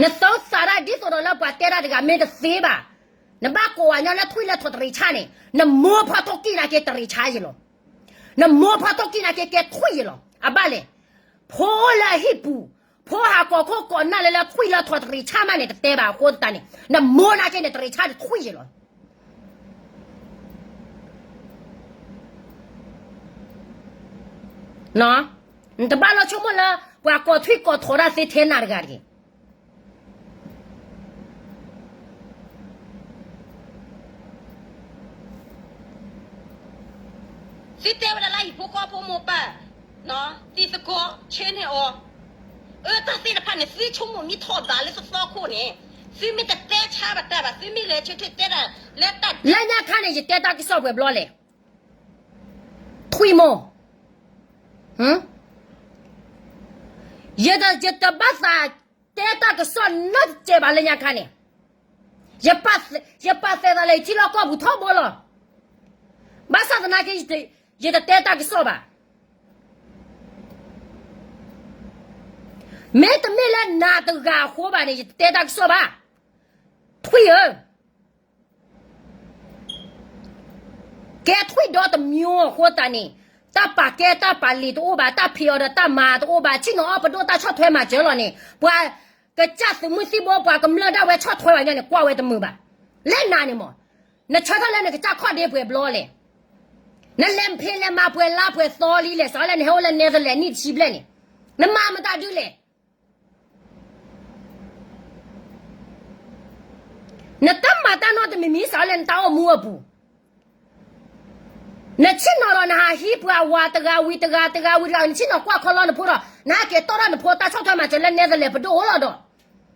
နသုသးတၢ်ဒ်သိးဒီးလၢပှၤတဲတၢ်တဂၤမ့ၢ်တသ့ဘၣ်, နဘၣ်ကိးပှၤကညီလၢထွံၣ်လၢထိးတရံးဆၣ်န့ၣ် နမိၢ်ဖီထိၣ်ကံၢ်နာ်က့တရံးဆၣ်ယဲလီၤ. နမိၢ်ဖီထိၣ်ကံၢ်နာ်က့ကဲထွံၣ်ယဲလီၤ. အဘၣ်လဲၣ်, ဖိလၢအဟံၣ်ပူၤ, ဖိဟးကိးခိၣ်ကိးနၢ်လၢလၢထွံၣ်လၢထိးတရံးဆၣ်မးန့ၣ် တတဲဘၣ်အဃိသတးန့ၣ် နမိၢ်နာ်က့န့ၣ်တရံးဆၣ်န့ၣ်ထွံၣ်ယဲလီၤ. နတဘၣ်လီၤဆိကမိၣ်လၢ ပှၤကိးထွံၣ်ကိးထိးတၢ်သ့ထဲနၤတဂၤတဂ့ၤ. သုတဲဝဲဒၣ်လၢဟံၣ်ဖိဃီဖိမိၢ်ပၢ်, သံသကိးဆၢန့ၢ်အီၤ, အၢ တၢ်သ့ၣ်တဖၣ်န့ၣ် သုဆိကမိၣ်မ့ၢ်ထီၣ်ဘးလၢသသီခိၣ်န့ၣ်, သုမ့ၢ်တတဲဆါဘၣ်တၢ်ဘၣ် သုမ့ၢ်ဂဲၤဆၢထၢၣ်တဲတၢ်လၢတၢ် လၢညါခါန့ၣ် ယတဲတၢ်ကစီၣ်ပှဲၤဘျီလဲၣ်, ထွံၣ်မိၢ်, ယတဘၣ်သးတဲတၢ်ကစီၣ်နီတစဲးဘၣ်လၢညါခါန့ၣ်, ယပာ်သဲးသးလၢယထံလီၢ်ကီၢ်ပူၤထီဘိလီၤ. ဘၣ်ဆၣ်သနာ်က့ ယတတဲတၢ်ကစီၣ်ဘၣ်. မ့တမ့ၢ်လၢနၤတဂၤအဃိဘၣ်န့ၣ် ယတတဲတၢ်ကစီၣ်ဘၣ်. ထွံၣ်ဧၢ, ကဲထွံၣ်ဒီတမျိုးအဃိသတးန့ၣ်, တၢ်ပာ်ကဲတၢ်ပာ်လံာ်တအိၣ်ဘၣ်, တၢ်ဖံးအီၤဒီးတၢ်မၤတအိၣ်ဘၣ်, ဆ့ၣ်နီၤအီၣ်ပဒိၣ်တၢ်ဆီၣ်ထွဲမၤစၢၤလီၤန့ၣ်, ပှၤကစၢ်သုးမုၢ်သံၣ်ဘိ ပှၤကမျၢၢ်ဒၣ်ဝဲဆီၣ်ထွဲဘၣ်ညီန့ၣ် ကွၢ်ဝဲတမုာ်ဘၣ်. လၢနၤန့ၣ်မး, နဆၢထၢၣ်လၢနကစၢ်ခီၣ်ဒ့ပှဲၤဘျီလဲၣ်. နလဲၤဖံးလဲၤမၤပှဲၤလါပှဲၤသီလံလဲၣ်, စးလၢနဟဲအိၣ်လၢ Netherlands နံၣ်တဆံဘျဲၣ်န့ၣ်, နမၤမတၤဒုလဲၣ်. နတမၤတၢ်နီတမံၤမံၤ စးလၢနတၢ်အိၣ်မူအပူၤ, နဆ့ၣ်နီၤဒီးနဟးဟံးပှၤဝၤတဂၤဝံၤတဂၤ တဂၤဝံၤတဂၤ, နဆ့ၣ်နီၤကွၢ်ခီလီနဖိဒီး နဟဲက့ၤတီၢ်ထီၣ်နဖိတၢ်ဆီၣ်ထွဲမၤစၢၤလၢ Netherlands ပဒိၣ်အိၣ်လီၤဒီး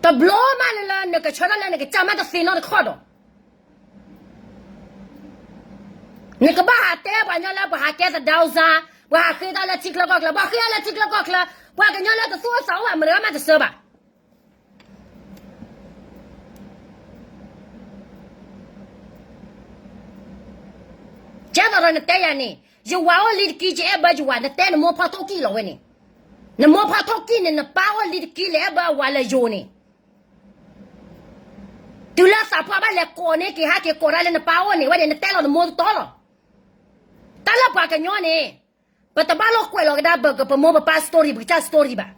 တဘျီမးလၢလၢနကဆၢထၢၣ်လၢနကစၢ်မးတသ့နီတခီၣ်ဒီး နကဘၣ်ဟးတဲပှၤကညီလၢပှၤဟးကဲသဒၢစါ, ပှၤဟးဃ့တၢ်လၢထံချၢကီၢ်ချၢ, ပှၤဃ့တၢ်လၢထံချၢကီၢ်ချၢ, ပှၤကညီလၢတသူၣ်အိၣ်သးအိၣ်ဘၣ် မတဂၤမးတစၢဘၣ်. ကဲသိးဒီးနတဲယၤန့ၣ်, ယဝၤအိၣ်လံတကံ ယအဲၣ်ဘၢယဝၤ, နတဲနမိၢ်ဖီထိၣ်ကံၢ်လီၤဝဲန့ၣ်, နမိၢ်ဖီထိၣ်ကံၢ်န့ၣ် နပၢ်အိၣ်လံတကံ လဲၤအဲၣ်ဘၢအဝၤလၢယိၤန့ၣ်, တုၤလၢသးပှၢ်ဘၣ်လဲၤကိးန့ၢ်က့ၤ ဟဲက့ၤကိးတၢ်လၢနပၢ်အိၣ်န့ၣ် ဝဲန့ၣ်နတဲလီၤနမိၢ်တတီလီၤ. တၢ်လၢပှၤကညီန့ၣ်, ပတဘၣ်လိာ်ကွဲးလီၤကဒါဘၢၣ်ကပမိၢ်ပပၢ် story ပကစၢ် story ဘၣ်.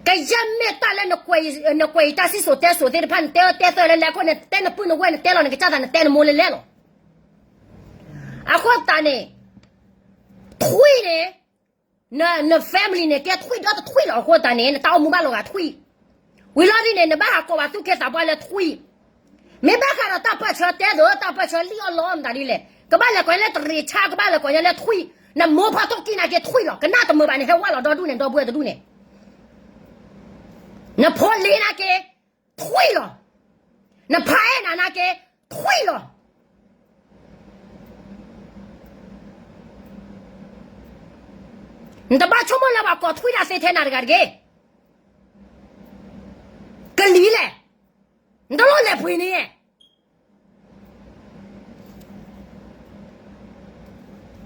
ကယဲၢ်မ့ၢ်တၢ်လၢနကွဲးအံၤတၢ်စံၣ်စိၤတဲစိၤသ့ၣ်တဖၣ် နတဲအၢတဲသၢလၢလဲၤအခိၣ်န့ၣ် တဲနပုၢ်နဝဲၢ် နတဲလီၤနကစၢ်သး နတဲနမိၢ်လဲၤလဲၤလီၤ. အဃိသတးန့ၣ်, ထွံၣ်န့ၣ်, န family န့ၣ် ကဲထွံၣ်ဒီတထွံၣ်လီၤ. အဃိသတးန့ၣ် နတၢ်အိၣ်မူဘၣ်လီၤဂာ်ထွံၣ်, ဝံၤလီၤဒ်န့ၣ် နဘၣ်ဟးကိးဘၣ်သူၣ်ကဲသးပှၢ်လၢထွံၣ်, မ့ၢ်ဘၣ်ဃးဒီးတၢ်ပၢၢ်ဆၢတဲသိး တၢ်ပၢၢ်ဆၢလံၣ်အီၣ်လီအီၣ်မတၤဒ်လဲၣ်, ကဘၣ်လဲၤကိးညါလၢတရံးဆါ ကဘၣ်လဲၤကိးညါလၢထွံၣ်, နမိၢ်ဖီထိၣ်ကံၢ်နာ်က့ထွံၣ်လီၤ. ကနၣ်တမုာ်ဘၣ်န့ၣ် ဟဲဝဲလီၤဒီဒူၣ်န့ၣ် ဒီပုၢ်ဝဲၢ်တဒူၣ်န့ၣ်, နဖိလ့နာ်က့ ထွံၣ်လီၤ. နဖါအဲၣ်နၤနာ်က့ ထွံၣ်လီၤ. နတဘၣ်ဆိကမိၣ်လၢပှၤကိးထွံၣ်တၢ်သ့ထဲနၤတဂၤတဂ့ၤ. ကလံၤလဲၣ်. နတလိၣ်လဲၤပှ့ၤန့ၣ်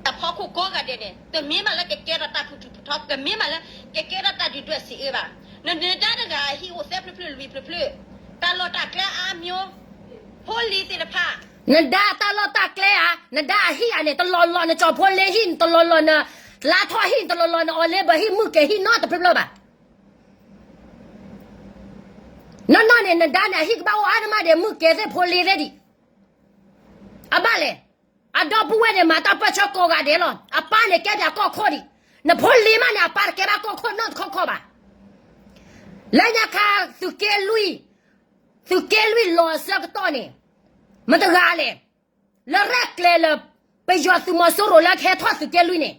တၢ်ဖီခိၣ်ကိးဂၤဒဲးန့ၣ် တမ့ၢ်မးလၢကကဲထီၣ်တၢ်ဖုထူဖုထီ, တမ့ၢ်မးလၢကကဲထီၣ်တၢ်ဒုၣ်ဒွဲၣ်စံးအ့ဘၣ်. နနဒါတဂၤအဟံၣ်အိၣ်သဲဖျၢၣ်ဖျၢၣ်လွံၢ်ဖျၢၣ်ဖျၢၣ်, တၢ်လီၢ်တၢ်ကျဲအါမံၤ, ဖိလံၤသ့ၣ်တဖၣ်, နဒါတၢ်လီၢ်တၢ်ကျဲဧါ, နဒါအဟံၣ်ဧါန့ၣ် တလီၢ်လီၢ်, နကၠီဖိလ့ဟံၣ် နတလီၢ်လီၢ်, နလါထီၣ်ဟံၣ် နတလီၢ်လီၢ်, နအီၤလ့ဘၢၣ်ဟံၣ် မုၢ်ကဲၤဟံၣ်နီတဖျၢၣ်ဖျၢၣ်ဘၣ်. နီၢ်နီၢ်န့ၣ် နဒါန့ၣ် အဟံၣ်ကဘၣ်အိၣ်အါတမးဒီး မုၢ်ကဲၤသ့ၣ်ဖိလ့သ့ၣ်ဒံး, အဘၣ်လဲၣ်. အဒီပုၢ်ဝဲၢ်န့ၣ် မၤတၢ်ပၢၢ်ဆၢကိးဂၤဒဲးလီၤ. အပၢ်န့ၣ်ကဲပှၤကီၢ်ခိၣ်ဒံး, နဖိလ့မးန့ၣ် အပၢ်တကဲဘၣ်ကီၢ်ခိၣ်နီတခီခီဘၣ်. လၢညါခါ သုးက့လွံၢ်, သုးက့လွံၢ်လီၤအဆၢကတီၢ်န့ၣ် မတၤတဂၤလဲၣ်, လၢရဲၣ်ကျဲၤလၢ ပယီၤသုးမီၤစိရိၤလၢကဟဲထီၣ်သုးက့လွံၢ်န့ၣ်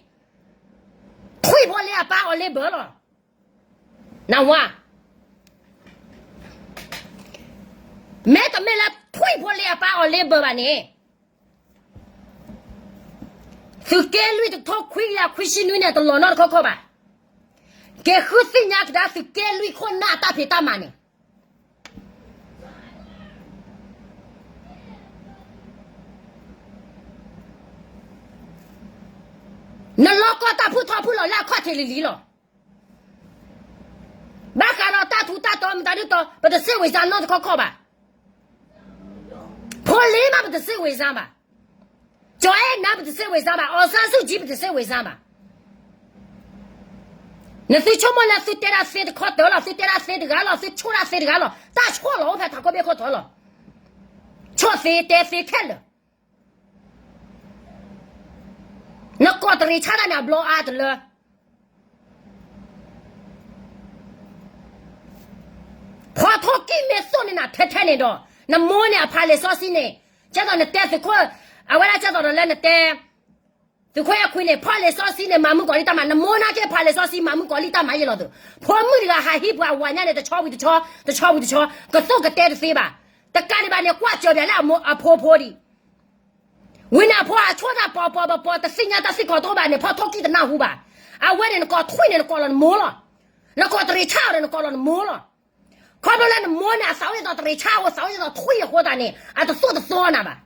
ထွံၣ်ဖိလ့အပၢ်အီၤလ့ဘၢၣ်လီၤ. နဝါ, မ့တမ့ၢ်လၢထွံၣ်ဖိလ့အပၢ်အီၤလ့ဘၢၣ်ဘၣ်န့ၣ် သုးက့လွံၢ်တကထိခွံကယၤခွံဆံနွံန့ၣ် တလီၢ်နီတခီခီဘၣ်. က့ၤဃုသ့ၣ်ညါကဒါသုးက့လွံၢ်ခိၣ်နၢ်အတၢ်ဖံးတၢ်မၤန့ၣ် နလီၢ်ကီၢ်တၢ်ဖုၣ်ထီဖုၣ်လီၤလၢအခီၣ်ထံးလံၤလံၤလီၤ. ဘၣ်ဃးဒီးတၢ်ထူးတၢ်တီၤမတၤဒုတီၤ ပတစ့ၣ်ဝ့ၤစါနီတခီခီဘၣ်. ဖိလ့မးပတစ့ၣ်ဝ့ၤစါဘၣ်. ကၠီအဲၣ်နၤပတစ့ၣ်ဝ့ၤစါဘၣ်. အောင်ဆန်းစုကြည်ပတစ့ၣ်ဝ့ၤစါဘၣ်. နသုဆိကမိၣ်လၢသုတဲဒၣ်သ့တခီတၢၢ်လီၤ, သုတဲဒၣ်သ့တဂၤလီၤ, သုဆိၣ်ဒၣ်သ့တဂၤလီၤ, တၢ်ဆိၣ်လီၤအိၣ်ဖဲထးခိၣ်ဘ့ၣ်ခိၣ်တီလီၤ. ဆိၣ်သ့တဲသ့ခဲလၢာ် နကိးတရံးဆၣ်တၢ်န့ၣ် အဘျီအါတလၢ ဖီထိၣ်ကံၣ်မ့ၢ်သိၣ်န့ၢ်နၤထဲထဲန့ၣ်ဒီး နမိၢ်န့ၣ်အဖးလံာ်စီဆှံန့ၣ် ကဲသိးနတဲသုးခိၣ် အဝဲဒၣ်ကဲသိးဒီးလၢနတဲ သုးခိၣ်အဲၣ်ခွံန့ၣ် ဖးလံာ်စီဆှံန့ၣ် မၤမုၣ်ကီၤလံၢ်တၢ်မၤ, နမိၢ်နာ်က့ဖးလံာ်စီဆှံ မၤမုၣ်ကီၤလံၢ်တၢ်မၤယဲလီၤသုး. ဖိမုၣ်တဂၤဟးဟံးပှၤဝၤညါန့ၣ် တဆီဝံၤတဆီ, တဆီဝံၤတဆီ, ကသိၣ်ကတဲတသ့ဘၣ်. တကးဒံးဘၣ်န့ၣ် ကွၢ်စၢၤပၠးလၢအဖိဖိဒံး ဝံၤန့ၣ်အဖိအဆိၣ်တၢ်ပီၤပီၤပီၤပီၤ တသ့ၣ်ညါတၢ်စ့ၢ်ကီးတအိၣ်ဘၣ်န့ၣ် ဖီထိၣ်ကံၣ်တနၢ်ဟူဘၣ်. အဝဲန့ၣ် နကိးထွံၣ်န့ၣ် နကိးလီၤနမိၢ်လီၤ. နကိးတရံးဆၣ်အီၤဒီး နကိးလီၤနမိၢ်လီၤ. ခီဖျိလၢနမိၢ်န့ၣ် အသးအိၣ်ဒ်သိးတရံးဆၣ်အဃိ သးအိၣ်ဒ်သိးထွံၣ်အဃိသတးန့ၣ် အတသိၣ်တသီနၤဘၣ်.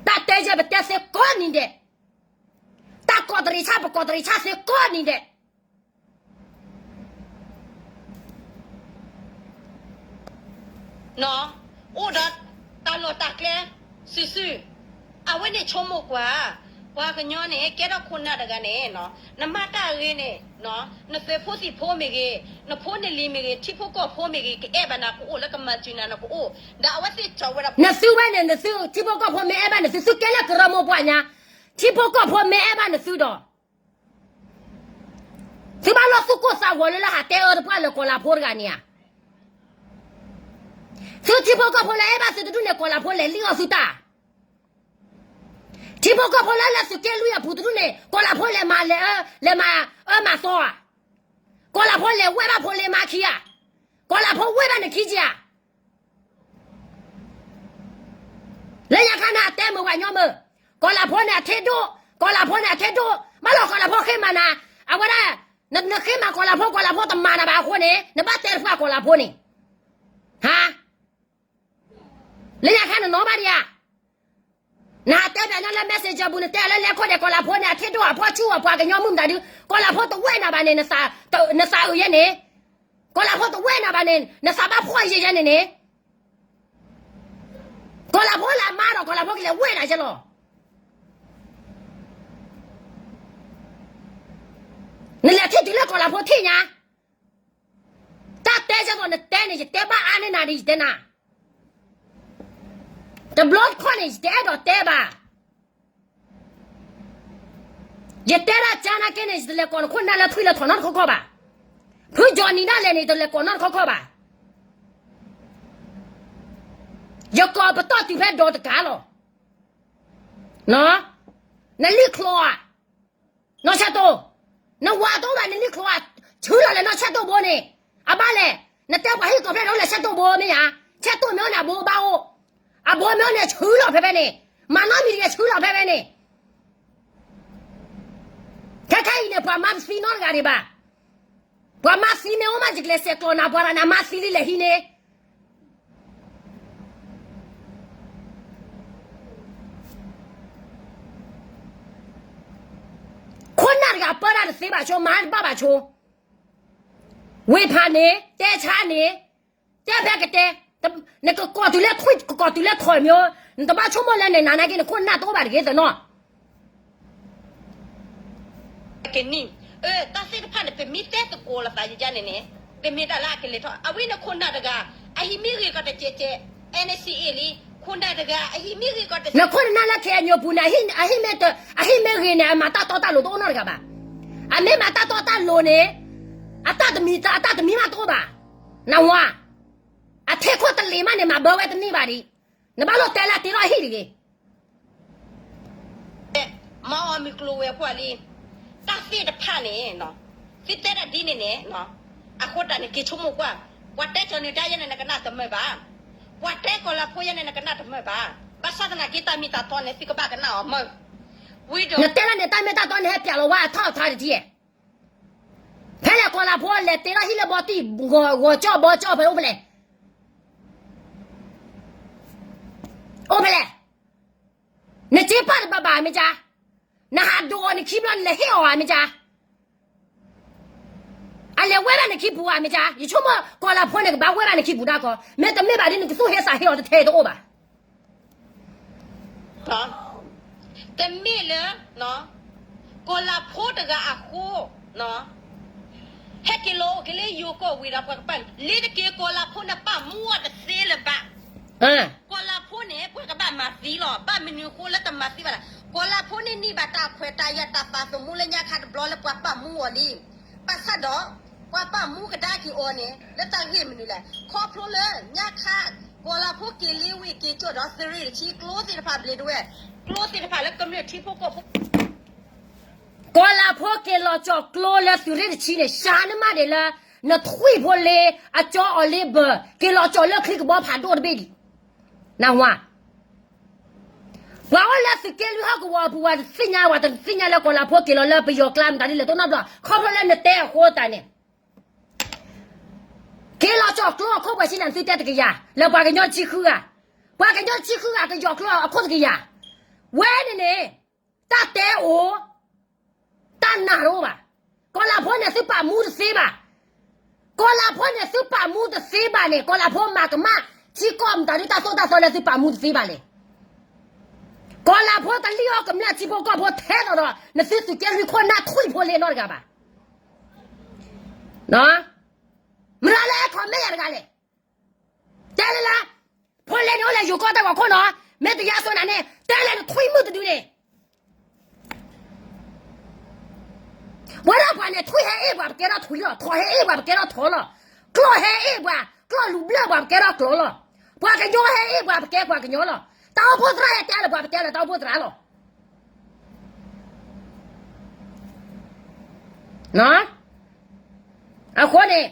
တၢ်တဲယဲၢ်ပတဲသ့ကိးနံၤဒဲး, တၢ်ကိးတရံးဆၣ် ပကိးတရံးဆၣ်သ့ကိးနံၤဒဲး အိၣ်ဒီးတၢ်လီၢ်တၢ်ကျဲစုာ်စုာ်, အဝဲန့ၣ်ဆိကမိၣ်ကွၢ်, ပှၤကညီန့ၣ် ကဲထီၣ်ခိၣ်နၢ်တဂၤန့ၣ်, နမၤတၢ်ဂ့ၤန့ၣ်, နသုးဖိသံၣ်ဖိမ့ၢ်ဂ့ၤ, နဖိနလံၤမ့ၢ်ဂ့ၤ, ထံဖိကီၢ်ဖိမ့ၢ်ဂ့ၤ, ကအဲၣ်ဘၣ်နၤကအိၣ် လၢကမၤစၢၤနၤနကအိၣ်, ဒီးအဝဲသ့ၣ်ထီၣ်ဝဲဒၣ် နသုဝဲန့ၣ် နသုထံဖိကီၢ်ဖိမ့ၢ်အဲၣ်ဘၣ်နသု, သုကဲလၢကရၢမိၢ်ပှၢ်ညါ, ထံဖိကီၢ်ဖိမ့ၢ်အဲၣ်ဘၣ်နသုဒီး သုဘၣ်လီၢ်သူၣ်ကိၢ်သးဂီၤလၢလၢဟးတဲအၢတပှၢ်လၢကီၤလၤဖိတဂၤန့ၣ်ဧါ. သုထံဖိကီၢ်ဖိလၢအဲၣ်ဘၣ်သုတဒူၣ်န့ၣ် ကီၤလၤဖိလဲၤလံၣ်အီၣ်သုတၢ်, ထံဖိကီၢ်ဖိလၢလၢသုးက့လွံၢ်အပူၤတဒူၣ်န့ၣ် ကီၤလၤဖိလဲၤမၤလဲၤအၢ လဲၤမၤအၢမၤသီဧါ, ကီၤလၤဖိလဲၤဝဲဘၣ်ဖိလ့မါခံဧါ, ကီၤလၤဖိဝဲဘၣ်နခံက့ဧါ. လၢညါခါန့ၣ် အတဲမုာ်ပှၤညီမုာ်, ကီၤလၤဖိန့ၣ်အထံဒိၣ်, ကီၤလၤဖိန့ၣ်အထံဒိၣ်, ဘၣ်လီၤကီၤလၤဖိဃ့မၤနၤ, အဝဲဒၣ်, နဃ့မၤကီၤလၤဖိ ကီၤလၤဖိတမၤနၤဘၣ်အဃိန့ၣ် နဘၣ်တဲတပှၢ်ကီၤလၤဖိန့ၣ်, ဟါ, လၢညါခါနနီၢ်ဘၣ်ဒံးဧါ. နဟးတဲဘၣ်ညါလၢ messenger ပူၤ နတဲလၢလဲၤခိၣ်ဒဲး ကီၤလၤဖိန့ၣ် အထံဒိၣ်အဖီဆူၣ်အပှၤကညီမုၣ်မတၤဒု, ကီၤလၤဖိတဝဲနၤဘၣ်န့ၣ် နသးအုးယဲန့ၣ်, ကီၤလၤဖိတဝဲနၤဘၣ်န့ၣ် နသးဘၣ်ဖှီၣ်ယဲယဲန့ၣ်န့ၣ်, ကီၤလၤဖိလၢအမါဒီး ကီၤလၤဖိကလဲၤဝဲနၤယဲလီၤ. နလဲၤထံၣ်တုၤလၢကီၤလၤဖိထံၣ်ညါ, တၢ်တဲယဲသိးနတဲန့ၣ် ယတဲဘၣ်အါန့ၢ်နၤဒီး ယတဲနၤ တဘျီတခီၣ်န့ၣ် ယတအဲၣ်ဒိးတဲဘၣ်. ယတဲဒၣ်ကါနာ်က့န့ၣ် ယတလဲၤကိးနခိၣ်နၢ်လၢထွံၣ်လၢထီၣ်နီတခီခီဘၣ်. ဖုကၠီနံၤဒၣ်လဲာ်န့ၣ် ယတလဲၤကိးနီတခီခီဘၣ်. ယကိးပတီၢ်တုၤဖဲဒီးတကးလီၤ. နလံၣ်ချီဧါ. နီၢ်ဆဲးတိၢ်, နဝၤတအိၣ်ဘၣ် နလံၣ်ချိၣ်ဧါ, ဆှၢလီၤလဲၤနီၢ်ဆဲးတိၢ်ဘိန့ၣ်, အဘၣ်လဲၣ်, နတဲပှၤဟံၣ်ကီၢ်ဖျဲၣ်ဒီးလဲၤဆဲးတိၢ်ဘိမ့ၢ်ဧါ, ဆဲးတိၢ်မ့ၢ်အိၣ်န့ၣ် အဘိဘၣ်အိၣ်, အဘိမ့ၢ်အိၣ်န့ၣ် ဆှၢလီၤဖဲဖဲန့ၣ်, မၤနီတမံၤတဂ့ၤ ဆှၢလီၤဖဲဖဲန့ၣ်, ခဲခဲအံၤန့ၣ် ပှၤမၤသံနီတဂၤဒံးဘၣ်, ပှၤမၤသံမ့ၢ်အိၣ်မး ယကလဲၤဆဲးကျိးနၤ ပှၤတဂၤန့ၣ် အမၤသံလံလဲၤဟံးန့ၣ် ခိၣ်နၢ်တဂၤပၢတၢ်တသ့ဘၣ်ဆိ မၤတဘၣ်ဘၣ်ဆိ, ဝ့ၢ်ဖးန့ၣ် တဲဆါန့ၣ်, တဲဖဲကတဲ, နကကိးတုၤလၢထွံၣ် ကကိးတုၤလၢထွံၣ်မ့ၢ်, နတဘၣ်ဆိကမိၣ်လၢန့ၣ် နနာ်က့ နခိၣ်နၢ်တအိၣ်ဘၣ်တဂ့ၤသနီၤ ကနံၣ်, တၢ်သ့ၣ်တဖၣ်န့ၣ် ပမ့ၢ်တဲသကိးလိာ်သးယယါန့ၣ်န့ၣ်, တမ့ၢ်တၢ်လၢအကလဲၤထီၣ် အဝဲန့ၣ်ခိၣ်နၢ်တဂၤ, အဟံၣ်မ့ၢ်ဂ့ၤကီးတကဲးကဲး, NCA လံ, ခိၣ်နၢ်တဂၤ အဟံၣ်မ့ၢ်ဂ့ၤကီးတကဲး, နခိၣ်နၢ်လၢ ခ့ၣ်အဲၣ်ယူၣ်ပူၤန့ၣ် အဟံၣ်မ့ၢ်ဂ့ၤန့ၣ် အမၤတၢ်တီတၢ်လိၤတအိၣ်နီတဂၤဘၣ်, အမ့ၢ်မၤတၢ်တီတၢ်လိၤန့ၣ်, အတၢ်တမံၤ အတၢ်တမံၤမးတအိၣ်ဘၣ်, နဝၤ, အထံခိၣ်တလ့ၤမးန့ၣ် မၤဘၢဝဲတန့ၢ်ဘၣ်ဒံး, နဘၣ်လိၣ်တဲလၢတ့ထီၣ်ဟံၣ်တဂ့ၤ မၤအီၤမုၢ်ကျိၤဝဲၤကွာ်လံ, တၢ်သ့ၣ်တဖၣ်န့ၣ်, သုတဲဒၣ်ဒ်န့ၣ်န့ၣ်, အဃိတၢ်န့ၣ် က့ၤဆိကမိၣ်ကွၢ်, ပှၤတဲကၠီၤနုၤဒါယဲန့ၣ် နကနၣ်တမုာ်ဘၣ်, ပှၤတဲကီၤလၤဖိယဲန့ၣ် နကနၣ်တမုာ်ဘၣ်, ဘၣ်ဆၣ်သနာ်က့ တၢ်မ့ၢ်တၢ်တီန့ၣ် သုကဘၣ်ကနၣ်အီၤမုာ်, ဝံၤဒီး နတဲဒၣ်န့ၣ် တၢ်မ့ၢ်တၢ်တီန့ၣ် ဟဲပျးလီၤဝဲအထီၣ်အထါတထံၣ်, ဖဲလဲၣ်ကီၤလၤဖိလဲၤတ့ထီၣ်ဟံၣ်လၢဘီတံၢ် ဂီၤကၠီၣ်ဘီကၠီၣ်ဖဲအိၣ်ဖဲလဲၣ် အိၣ်ဖဲလဲၣ်, နစ့ပာ်တဘၣ်ဘၣ်မ့ၢ်ကါ, နဟးဒိးအီၤနခံဘျီ နလဲၤဟ့ၣ်အီၤဧါမ့ၢ်ကါ, အလဲၤဝဲဒၣ်နခံပူၤဧါမ့ၢ်ကါ, ယဆိကမိၣ်ကီၤလၤဖိန့ၣ် ကဘၣ်ဝဲဒၣ်နခံပူၤတၢ်ကီ, မ့တမ့ၢ်ဘၣ်ဒီး နကသူၣ်ဟ့သးဟ့အီၤတထဲတအိၣ်ဘၣ် တမ့ၢ်လၢ ကီၤလၤဖိတဂၤအဃိ, ဟဲက့ၤလီၤအိၣ်က့ၤလၢယိၤကီၢ်ဝံၤဒီး ပှၤကပာ်လၢတက့ၢ် ကီၤလၤဖိန့ၣ် ပာ်မူအီၤတသ့လၢၤဘၣ်, ကီၤလၤဖိန့ၣ် ပှၤကဘၣ်မၤသံလီၤ, ဘၣ်မနုၤအဃိလၢတမၤသံဘၣ်လဲၣ်, ကီၤလၤဖိန့ၣ်န့ၢ်ဘၣ်တၢ်ခွဲးတၢ်ယာ်တၢ်သးသမူလၢညါခါတဘျီလၢပှၤပာ်မူအီၤလံ, ဘၣ်ဆၣ်ဒီး ပှၤပာ်မူကဒါက့ၤအီၤန့ၣ် လၢတၢ်ဂ့ၢ်မနုၤလဲၣ်, ခီဖျိလၢညါခါ ကီၤလၤဖိက့ၤလ့ဝ့ၢ်က့ၤကၠိၣ်ဒီးသုးရ့ၣ်တဆံကျိသ့ၣ်တဖၣ်ဘျ့ဒဝဲၢ်, ကျိသ့ၣ်တဖၣ်လၢကမျၢၢ်ထံဖိကီၢ်ဖိ ကီၤလၤဖိက့ၤလီၤကၠီၣ်ကျိလၢသုးရ့ၣ်တဆံန့ၣ် စှၤနမးဒံးလၢ နထွံၣ်ဖိလ့အကၠီအီၤလ့ဘၢၣ် က့ၤလီၤကၠီၣ်လၢချံကဘီဖးဒိၣ်တဘ့ၣ်ဒံး, နဝၤ ပှၤအိၣ်လၢသုးက့လွံၢ်ဟီၣ်ကဝီၤအပူၤ ပှၤတသ့ၣ်ညါ ပှၤတသ့ၣ်ညါလၢကီၤလၤဖိက့ၤလီၤလၢပယီၤကျါမတၤဒ်လဲၣ်တအိၣ်နီတဘျီ, ခီဖျိလၢနတဲအဃိသတးန့ၣ် က့ၤလီၤကၠီၣ်ကျိအခိၣ်ပှဲၤဆံန့ၣ် သုတဲတကယၤ, လၢပှၤကညီတဆံဃုဂၤ, ပှၤကညီတဆံဃုဂၤကယီၣ်ကျိအခိၣ်တကယၤ, ဝဲန့ၣ်န့ၣ် တၢ်တဲအိၣ်, တၢ်နာ်တအိၣ်ဘၣ်, ကီၤလၤဖိန့ၣ်သုပာ်မူတသ့ဘၣ်, ကီၤလၤဖိန့ၣ်သုပာ်မူတသ့ဘၣ်န့ၣ် ကီၤလၤဖိမၤကမၣ် ထံကီၢ်မတၤဒုတၢ်သိၣ်တၢ်သီလၢသုပာ်မူတသ့ဘၣ်လဲၣ်, ကီၤလၤဖိတလံၣ်အီၣ်ကမျၢၢ်ထံဖိကီၢ်ဖိထဲသိးဒီး နသုသုးက့လွံၢ်ခိၣ်နၢ်ထွံၣ်ဖိလ့နီတဂၤဘၣ် မတၤလၢအဲၣ် comment ယၤတဂၤလဲၣ်, တဲလၢလၢ, ဖိလ့န့ၣ်အိၣ်လၢယိၤကီၢ်တၢ်ဂီၤခိၣ်နီၤ, မ့ၢ်တယါစိနၤန့ၣ် တဲလၢနထွံၣ်မုၣ်တဒုန့ၣ်, ပဝဲဒၣ်ပှၤန့ၣ် ထွံၣ်ဟဲအ့ၣ်ပှၤ ပကဲထီၣ်ထွံၣ်လီၤ, ထိးဟဲအ့ၣ်ပှၤ ပကဲထီၣ်ထိးလီၤ, ကျီၢ်ဟဲအ့ၣ်ပှၤ ကျီၢ်လူၤဘျၢၣ်ပှၤ ပကဲထီၣ်ကျီၢ်လီၤ, ပှၤကညီဟဲအ့ၣ်ပှၤ ပကဲပှၤကညီလီၤ, တၢ်အိၣ်ဖှိၣ်သရၣ်ဟဲတဲလၢပှၤ ပတဲလၢတၢ်အိၣ်ဖှိၣ်သရၣ်လီၤ. အဃိန့ၣ်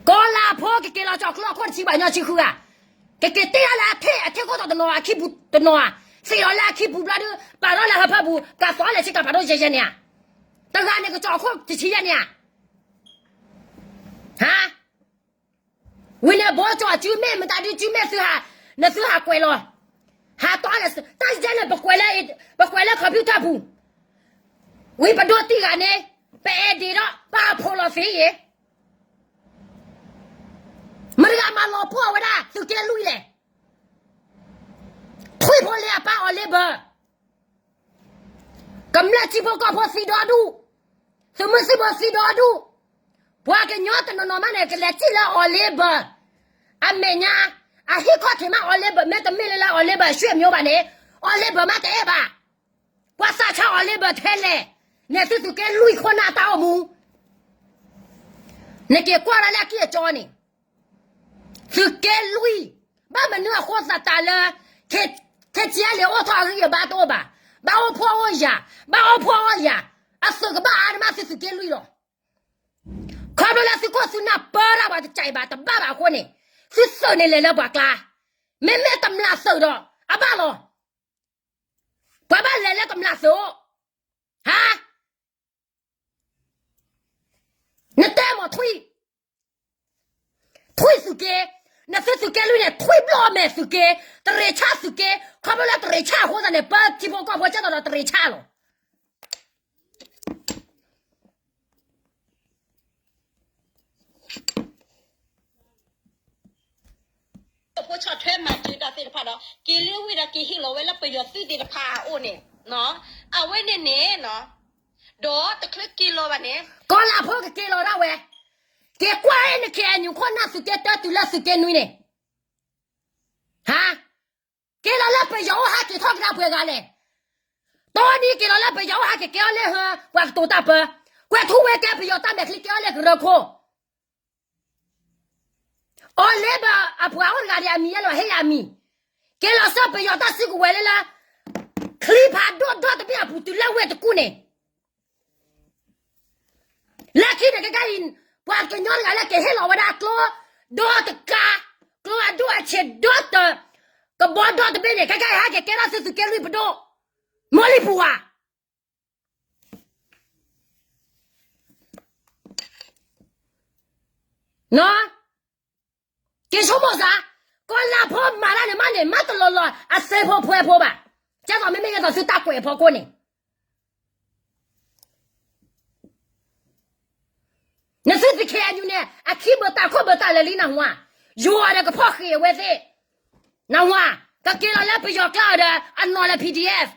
ကီၤလၤဖိကက့ၤလီၤကၠီၣ်ကျိအခိၣ်တဆံ ပှၤကညီဆံဃုဂၤ, ကက့ၤတ့ၢ်ဒၣ်လၢအထ့ၣ်အထ့ၣ်ခိၣ်တီတနီၤ အခံပူၤတနီၤဧါ, သ့ၣ်လီၤလၢအခံပူၤဘျီဒုး ပာ်ထီၣ်လၢဟၢဖၢပူၤ ကးသီလၢဆ့ကၤဖးဒိၣ်ယဲၢ်ယဲၢ်န့ၣ်ဧါ, တဂၤန့ၣ်ကကၠီၣ်ခိၣ်တဆံယဲၢ်န့ၣ်ဧါ, ဟါ ဝံၤန့ၣ် ဘိကၠီၣ်စုမ့ၢ်မတၤဒုးစုမ့ၢ်သုဟး, နသုဟးကွဲးလီၤ, ဟးတီလၢ, တၢ်ယဲန့ၣ် ပကွဲးလၢ ပကွဲးလၢ computer ပူၤ, ဝံၤပဒိတံၢ်ဂၤန့ၣ်, ပအဲၣ်ဒိးဒီး ပဟးဖိးလီၤသ့ယဲၢ်, မတဂၤမၤလီၤပှီၢ်ဝဲဒၣ် သုးက့လွံၢ်လဲၣ်, ထွံၣ်ဖိလ့အပၢ်အီၤလ့ဘၢၣ် ကမျၢၢ်ထံဖိကီၢ်ဖိသံဒီဒူၣ်, သုးမုၢ်သံၣ်ဘိသံဒီဒူၣ်, ပှၤကညီတနီၤနီၤမးန့ၣ် ကလဲၤစံၣ်လၢအီၤလ့ဘၢၣ်, အမဲာ်ညါ, အဟံၣ်ခီၣ်ထံးမးအီၤလ့ဘၢၣ် မ့တမ့ၢ်လၢလၢအီၤလ့ဘၢၣ် ရွှေမျိုး ဘၣ်န့ၣ်, အီၤလ့ဘၢၣ်မးတအဲၣ်ဘၣ်, ပှၤသးဆါအီၤလ့ဘၢၣ်ထဲလဲၣ်, န့ၣ်သုသုးက့လွံၢ်ခိၣ်နၢ်တၢ်အိၣ်မူ နက့ၤကွၢ်ဒၣ်လၢအကံၢ်အကၠီန့ၣ်, သုးက့လွံၢ်, ဘၣ်မနုၤအဃိသတးလၢ, ခ့ၣ်, ခဲကဲလံာ်အိၣ်ထီၣ်အဂံၢ်အဘါတအိၣ်ဘၣ်, ဘၣ်အိၣ်ဖှီၣ်အိၣ်ယာ်, ဘၣ်အိၣ်ဖှီၣ်အိၣ်ယာ်, အသုးကဘၣ်အါန့ၣ်မးသုသုးက့လွံၢ်လီၤ. ခီဖျိလၢသုခိၣ်သုနၢ်ပၢတၢ်ပှၤတကးအံၤဘၣ် တဘၣ်ဘၣ်အဃိန့ၣ်, သုသုးန့ၣ်လဲၤလၢပှၤကျါ, မ့မ့ၢ်တမျၢ်သုးဒီး အဘၣ်လီၤ. ပှၤဘၣ်လဲၤလၢတမျၢ်သုးအိၣ်, ဟါ နတဲမ့ၢ်ထွံၣ်, ထွံၣ်သုးက့, နသုသုးက့လွံၢ်န့ၣ် ထွံၣ်ဘျီၣ်အမဲာ်သုးက့, တရ့ၤဆၣ်သုးက့, ခီဖျိလၢတရ့ၤဆၣ်အဃိသတးန့ၣ် ပၢထံဖိကီၢ်ဖိကဲသိးဒီးတရ့ၤဆၣ်လီၤ. ဖိဆီၣ်ထွဲမၤစၢၤတၢ်သ့ၣ်တဖၣ်ဒီး က့ၤလၢဝ့ၢ်ဒီးက့ၤဟ့ၣ်လီၤဝဲလၢပယီၤသုးသ့ၣ်တဖၣ်အအိၣ်န့ၣ်, အဝဲန့ၣ်န့ၣ်, ဒီးတချုးက့ၤလီၤဘၣ်န့ၣ် ကီၤလၤဖိကက့ၤလီၤဒၣ်ဝဲ, က့ၤကွၢ်အ့ၣ်န ခ့ၣ်အဲၣ်ယူၣ် ခိၣ်နၢ်သုးက့တၢတုၤလၢသုးက့နွံန့ၣ်, ဟါ က့ၤလီၤလၢပယီၤအိၣ်ဟးက့ၤထီၣ်ကဒါပှဲၤဂၤလဲၣ်. တီနံၤက့ၤလီၤလၢပယီၤအိၣ်ဟးက့ၤကဲအီၤလၢဟၢ ပှၤကတိၤတၢ်ပၢ, ကွဲၤထူဝ့ကဲပယီၤတၢ်မဲာ်ချံကဲအီၤလၢကရၢခိၣ်, အီၤလ့ဘၢအပှၤအိၣ်တဂၤဒီးအမံၤယဲလီၤဟ့ၣ်ယၤအမံၤ, က့ၤလီၤဆၢပယီၤတၢ်စုကဝဲၤလၢလၢ ချံဖးဒိၣ်ဒီတဘ့ၣ်အပူၤတုၤလၢဝ့ၢ်တကူၣ်န့ၣ် လၢခံန့ၣ်ခဲခါအံၤ ပှၤကညီတဂၤလၢကဟ့ၣ်လီၤဝဲဒၣ်ကျိ ဒီတကး, ကျိအဒိၣ်အဆံးဒီတ, ကဘီဒီတဘ့ၣ်န့ၣ် ခဲခါအံၤဟဲက့ၤကဲထီၣ်သုသုးက့လွံၢ်ပဒိၣ်, မိၢ်လံၤပူၤဧါ က့ၤဆိကမိၣ်စၢ်, ကီၤလၤဖိမၤတၢ်န့ၣ်မးန့ၣ် မ့ၢ်တလီၤလီၤအစ့ဖိဖှဲဖိဘၣ်, ကဲသိးမ့မ့ၢ်ကဲသိးသုတၢ်ကွဲးအဖီခိၣ်န့ၣ် နသုသုး ခ့ၣ်အဲၣ်ယူၣ် န့ၣ် အခံဘၢတၢ်ခိၣ်ဘၢတၢ်လၢာ်လံနၢ်ဟူဧါ, ယိၤအီၤဒီးကဖီၣ်ဃ့ၢ်အဝဲသ့ၣ်, နၢ်ဟူဧါ, ကက့ၤလီၤလၢပယီၤကျါအီၤဒီး အနီၢ်လၢ ပီၣ်ဒံၣ်အဲၣ်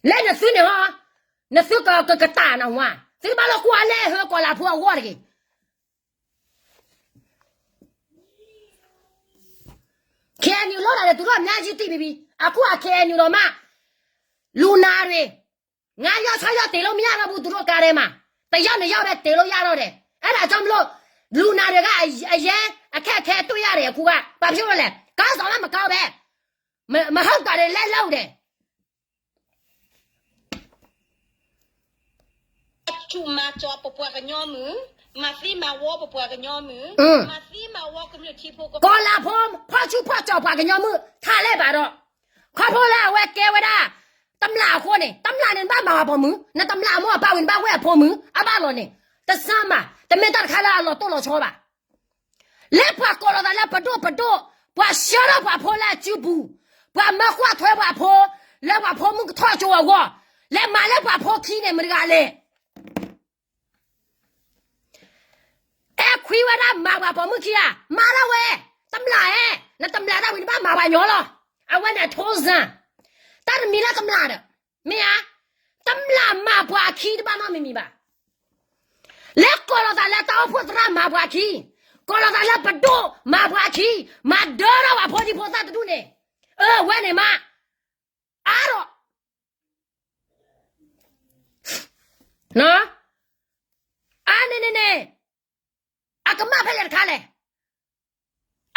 လၢနသုန့ၣ်ဟီ, နသုကကကတၢၢ်နၢ်ဟူဧါ, သုတဘၣ်လီၤကွၢ်လၢဟၢကီၤလၤဖိအဂီၢ်တဂ့ၤ ခ့ၣ်အဲၣ်ယူၣ် လီၤတၢ်ဒီးတုၤထီၣ်ညါယံာ်တံၢ်ဘံဘံ, အခိၣ်အ ခ့ၣ်အဲၣ်ယူၣ် ဒီးမး, လူနၤရ့ၣ်, ငါးယောက်ခြောက်ယောက် တ့ၤလို့မရတော့ဘူး သူတို့ကားထဲမှာ, တစ်ယောက်နှစ်ယောက်ပဲ တ့ၤလို့ရတော့တယ်, အဲဒါကြောင့်မလို့ လူနၤရ့ၣ်က အရဲ အခက်အခဲတွေ့ရတယ် အခုက, ဘာဖြစ်လို့လဲ, ခေါင်းဆောင်က မကောင်းပဲ, မ မဟုတ်တာတွေ လိုက်လုပ်တယ် ဆူၣ်မၤစီၤပပှၤကညီမုၢ်, မၤသံမၤဝီပပှၤကညီမုၢ်, မၤသံမၤဝီကမျၢၢ်ထံဖိကီၢ်ဖိ, ကီၤလၤဖိ ဖီၣ်ဆူၣ်ဖီၣ်စီၤပှၤကညီမုၢ် ထးလဲၢ်ဘၣ်ဒီး, ခီဖျိလၢအဝဲကဲဝဲဒၣ် တမျၢ်အဃိန့ၣ်, တမျၢ်န့ၣ် နဘၣ်မၤအပှၤမုၢ်, နတမျၢ်အမိၢ်အပၢ်ဝံၤ နဘၣ်ဝဲအဖိမုၢ်, အဘၣ်လီၤန့ၣ်, တစၢ်မး, တမ့ၢ်တၢ်တခါလၢအလီၤတိၢ်လီၤဆီဘၣ် လၢပှၤကိးလီၤသးလၢပဒိၣ်ပဒိၣ်, ပှၤဆှၢထီၣ်ပှၤဖိလၢအစုပူၤ, ပှၤမၢကွၢ်ထွဲပှၤဖိ, လၢပှၤဖိမုၢ်ကထီၣ်ကၠိအဂီၢ်, လဲၤမၤလၢပှၤဖိခံန့ၣ် မတၤတဂၤလဲၣ်. အဲၣ်ခွံဝဲဒၣ်မၤပှၤပိာ်မုၣ်ခံဂၤ, မၤဒၣ်ဝဲ, တမျၢ်ဧၢ, နတမျၢ်ဒၣ်ဝံၤ နဘၣ်မၤပှၤညီလီၤ. အဝဲန့ၣ်အထိစၢ်, တၢ်တမံၤလၢတမျၢ်ဒီး, မ့ၢ်ဧါ, တမျၢ်မၤပှၤအခံတဘၣ်နီတမံၤမံၤဘၣ်. လၢကိးလီၤသးလၢတၢ်အိၣ်ဖှိၣ်သရၣ်မၤပှၤခံ, ကိးလီၤသးလၢပဒိၣ်မၤပှၤခံ, မၤဒၢထီၣ်ပှၤဖိဒံဖိသၣ်တဒူၣ်န့ၣ်, အဝဲန့ၣ်မး, အါဒီး အါန့ၣ်န့ၣ်န့ၣ်, အကမၣ်ဖဲလဲၣ်တခါလဲၣ်.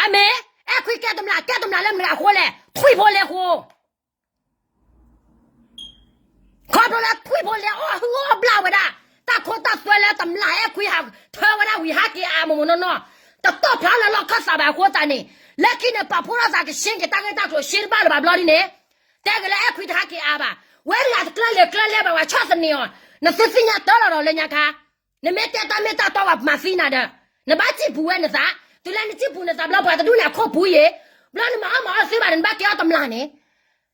အမ့ၢ် အဲၣ်ခွံကဲတမျၢ်, ကဲတမျၢ်လၢမတၤအဃိလဲၣ်, ထွံၣ်ဖိလဲၤဃိ ခီဖျိလၢထွံၣ်ဖိလဲၤအီၣ်ဟုၣ်အီၣ်ဘျၣ်ဝဲဒၣ်, တၢ်ခိတၢ်သွဲလၢတမျၢ်အဲၣ်ခွံဟးထၢဝဲဒၣ်ဝံၤ ဟးက့ၤအါမိၢ်မိၢ်နီၢ်နီၢ်, တတီၢ်ဖျါလၢလီၢ်ခၢၣ်သးဘၣ်အဃိသတးန့ၣ်, လၢခံန့ၣ် ပာ်ဖှိၣ်ထီၣ်သးကဆှ့က့ၤ တၢ်ဂ့ၢ်တၢ်ကျိၤဆှ့တဘၣ်လၢၤဘၣ်ဘျီဒ်န့ၣ်, တဲက့ၤလၢအဲၣ်ခွံတဟးက့ၤအါဘၣ်, ဝဲတဂၤတကျၢလဲၤကျၢလဲၤဘၣ် ပှၤဆီၣ်သနံးအီၤ, နသုသ့ၣ်ညါတၢ်လီၤဒီးလၢညါခါ, နမ့ၢ်တဲတၢ်မ့ၢ်တၢ်တီ ပှၤမၤသံနၤဒီး, နဘၣ်စံၣ်ပူၤဝဲနသး, တုၤလၢနစံၣ်ပူၤနသးဘျီ ပှၤတဒူၣ်န့ၣ်အခိၣ်ပူၤယံၤ, ဘျီနမၤအီၣ်မၤအီၣ်သ့ဘၣ်ဒီး နဘၣ်ကဲထီၣ်တမျၢ်န့ၣ်,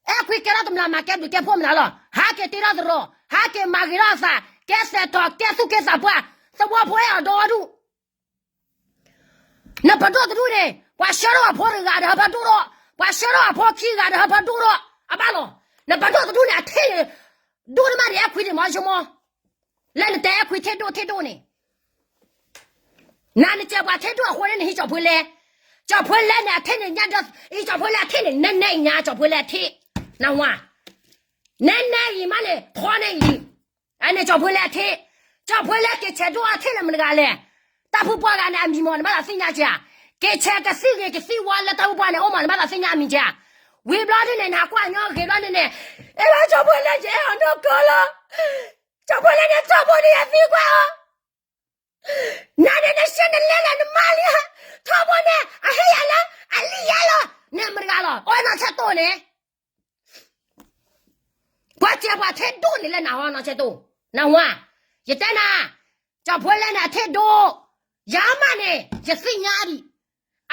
အဲၣ်ခွံကဲထီၣ်တမျၢ် မၤကဲဘျုးကဲဖှိၣ်မနုၤလီၤ, ဟးက့ၤတ့ထီၣ်သရိာ်, ဟးက့ၤမၤဂ့ၤထီၣ်အသး, ကဲစဲးထီၣ် ကဲသူၣ်ကဲသးပှၢ်, သဝီဖိအဲၣ်အီၤဒီဒူၣ် နပဒိၣ်တဒူၣ်န့ၣ် ပှၤဆှၢထီၣ်အဖိတဂၤဒီးဟၢဖၢဒိၣ်ထီၣ်, ပှၤဆှၢထီၣ်အဖိခံဂၤဒီးဟၢဖၢဒိၣ်ထီၣ်, အဘၣ်လီၤ, နပဒိၣ်တဒူၣ်န့ၣ် အထံၣ်န့ၣ်, ဒိၣ်တမးန့ၣ် အဲၣ်ခွံန့ၣ် မ့ၢ်ဆိကမိၣ်, လၢနတဲအဲၣ်ခွံထံၣ်ဒိၣ်ထံၣ်ဒိၣ်န့ၣ် နၤနစဲးပှၤထံၣ်ဒိၣ်အဃိန့ၣ် နဟံးကၠီၣ်ဖှ့လဲ, ကၠီၣ်ဖှ့လဲန့ၣ် အထံၣ်န့ၣ်ညါဒီး, အံၤကၠီၣ်ဖှ့လဲအထံၣ်န့ၣ် နဲနဲအံၤညါ ကၠီၣ်ဖှ့လဲအထံၣ်, နဝၤ, နဲနဲအံၤမးန့ၣ် ထီန့ၢ်အံၤ, အန့ၣ်ကၠီၣ်ဖှ့လဲအထံၣ်, ကၠီၣ်ဖှ့လဲက့ၤဆဲးဒိၣ်အထံၣ်လၢမတၤတဂၤလဲၣ်, တၢ်ဖုပှၢ်ဂၤန့ၣ် အမံၤမ့ၢ် နဘၣ်သးသ့ၣ်ညါက့ၤဧါ, က့ၤဆဲးကသံၣ်ဂ့ၤကသံၣ်ဝါလၢတၢ်ဖုပှၢ်န့ၣ် အိၣ်မး နဘၣ်သးသ့ၣ်ညါအမံၤက့ၤဧါ, ဝံၤဘျီဒ်န့ၣ် နကွၢ်ညီဂ့ၤဘျီန့ၣ်န့ၣ်, အဲၣ်ဘၣ်ကၠီဖိလဲၣ် ယအဲၣ်အီၤနီၢ်ကီၢ်လီၤ. ကၠီဖိလဲၣ်န့ၣ် ထီဘိန့ၣ်ယသံကွၢ်အီၤ, နန့ၣ် နရှဲနလဲလၢနမါလံဧါ, ထီဘိန့ၣ် အဟ့ၣ်ယၤလၢ အလံၣ်ယါလီၤ, နမတဂၤလီၤ အိၣ်နီၢ်ဆဲးတိၢ်န့ၣ် ပှၤစဲးပှၤထဲဒိၣ်န့ၣ်လၢနၤဟီ နီၢ်ဆဲးတိၢ်, နဝါ, ယတဲနၤ, ကၠီဖိလဲၣ်န့ၣ် အထဲဒိၣ်, ယၤမးန့ၣ် ယသ့ၣ်ညါဒံး,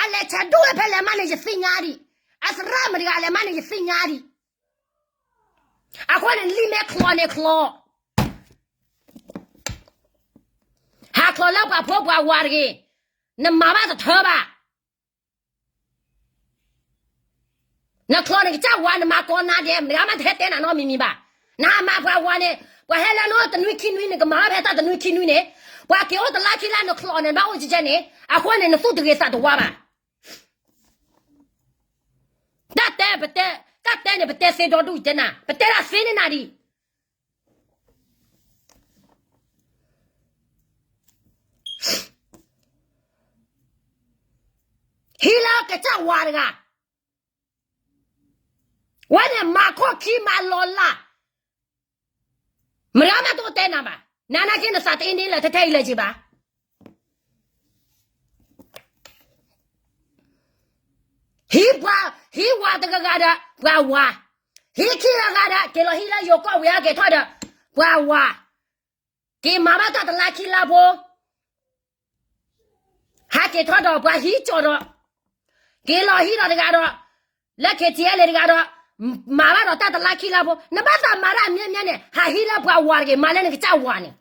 အလဲၤဆဲးဒိၣ်ဝဲဖဲလဲၣ်မးန့ၣ် ယသ့ၣ်ညါဒံး, အသရၣ်မတဂၤလဲၣ်မးန့ၣ် ယသ့ၣ်ညါဒံး, အဃိန့ၣ် လံာ်မဲချီန့ၣ်ချီ ဟးချီလၢပှၤဖိပှၤဝၤတဂ့ၤ, နမၤဘၣ်တထၢဘၣ်. နချီန့ၣ်ကစၢ်ဝၤ နမၤကိးနၤဒဲး မတဂၤမးတဟဲတဲနၤနီတမံၤမံၤဘၣ်. နဟးမၤပှၤဝၤန့ၣ် ပှၤဟဲလၢနအိၣ်တနွံခံနွံန့ၣ် ကမၤဘၣ်ဖဲတၢ်တနွံခံနွံန့ၣ်, ပှၤက့ၤအိၣ်တလါခံလါ နချီန့ၣ် နဘၣ်အိၣ်ကဲကဲန့ၣ် အဃိန့ၣ် နသူၣ်တဂ့ၤသးတဝါဘၣ်. တၢ်တဲပတဲ, တၢ်တဲန့ၣ် ပတဲသ့ဒီဒူၣ်တဲနၤ, ပတဲဒၣ်သ့န့ၢ်နၤဒံး. ဟံးလၢကစၢ်ဝၤတဂၤ, ဝဲန့ၣ်မၤခိၣ်ခံမၤလီၤလၢ်, မတဂၤမးတအိၣ်တဲနၤဘၣ်. နနာ်က့နသးတအ့န့လၢာ်ထဲထဲအံၤလၢာ်က့ၤဘၣ်. ဟံးပှၤ, ဟံးဝၤတဂၤဂၤဒီးပှၤဝၤ, ဟံးခံဂၤဂၤဒီး က့ၤလီၤဟံးလၢယိၤကီၢ်ဝံၤ ဟဲက့ၤထီၣ်ဒီးပှၤဝၤ, က့ၤမၤဘၣ်တၢ်တလါခံလါဖိ, ဟဲက့ၤထီၣ်ဒီးပှၤဟံးကၠီၤဒီး, က့ၤလီၤဟံးဒီးတဂၤဒီး, လၢ KTLA တဂၤဒီး, မၤဘၣ်ဒီးတၢ်တလါခံလါဖိ, နဘၣ်သးမၤတၢ်အမဲာ်ညါန့ၣ် ဟးဟံးလၢပှၤဝၤတဂ့ၤ, မၤလၢနကစၢ်ဝၤန့ၣ်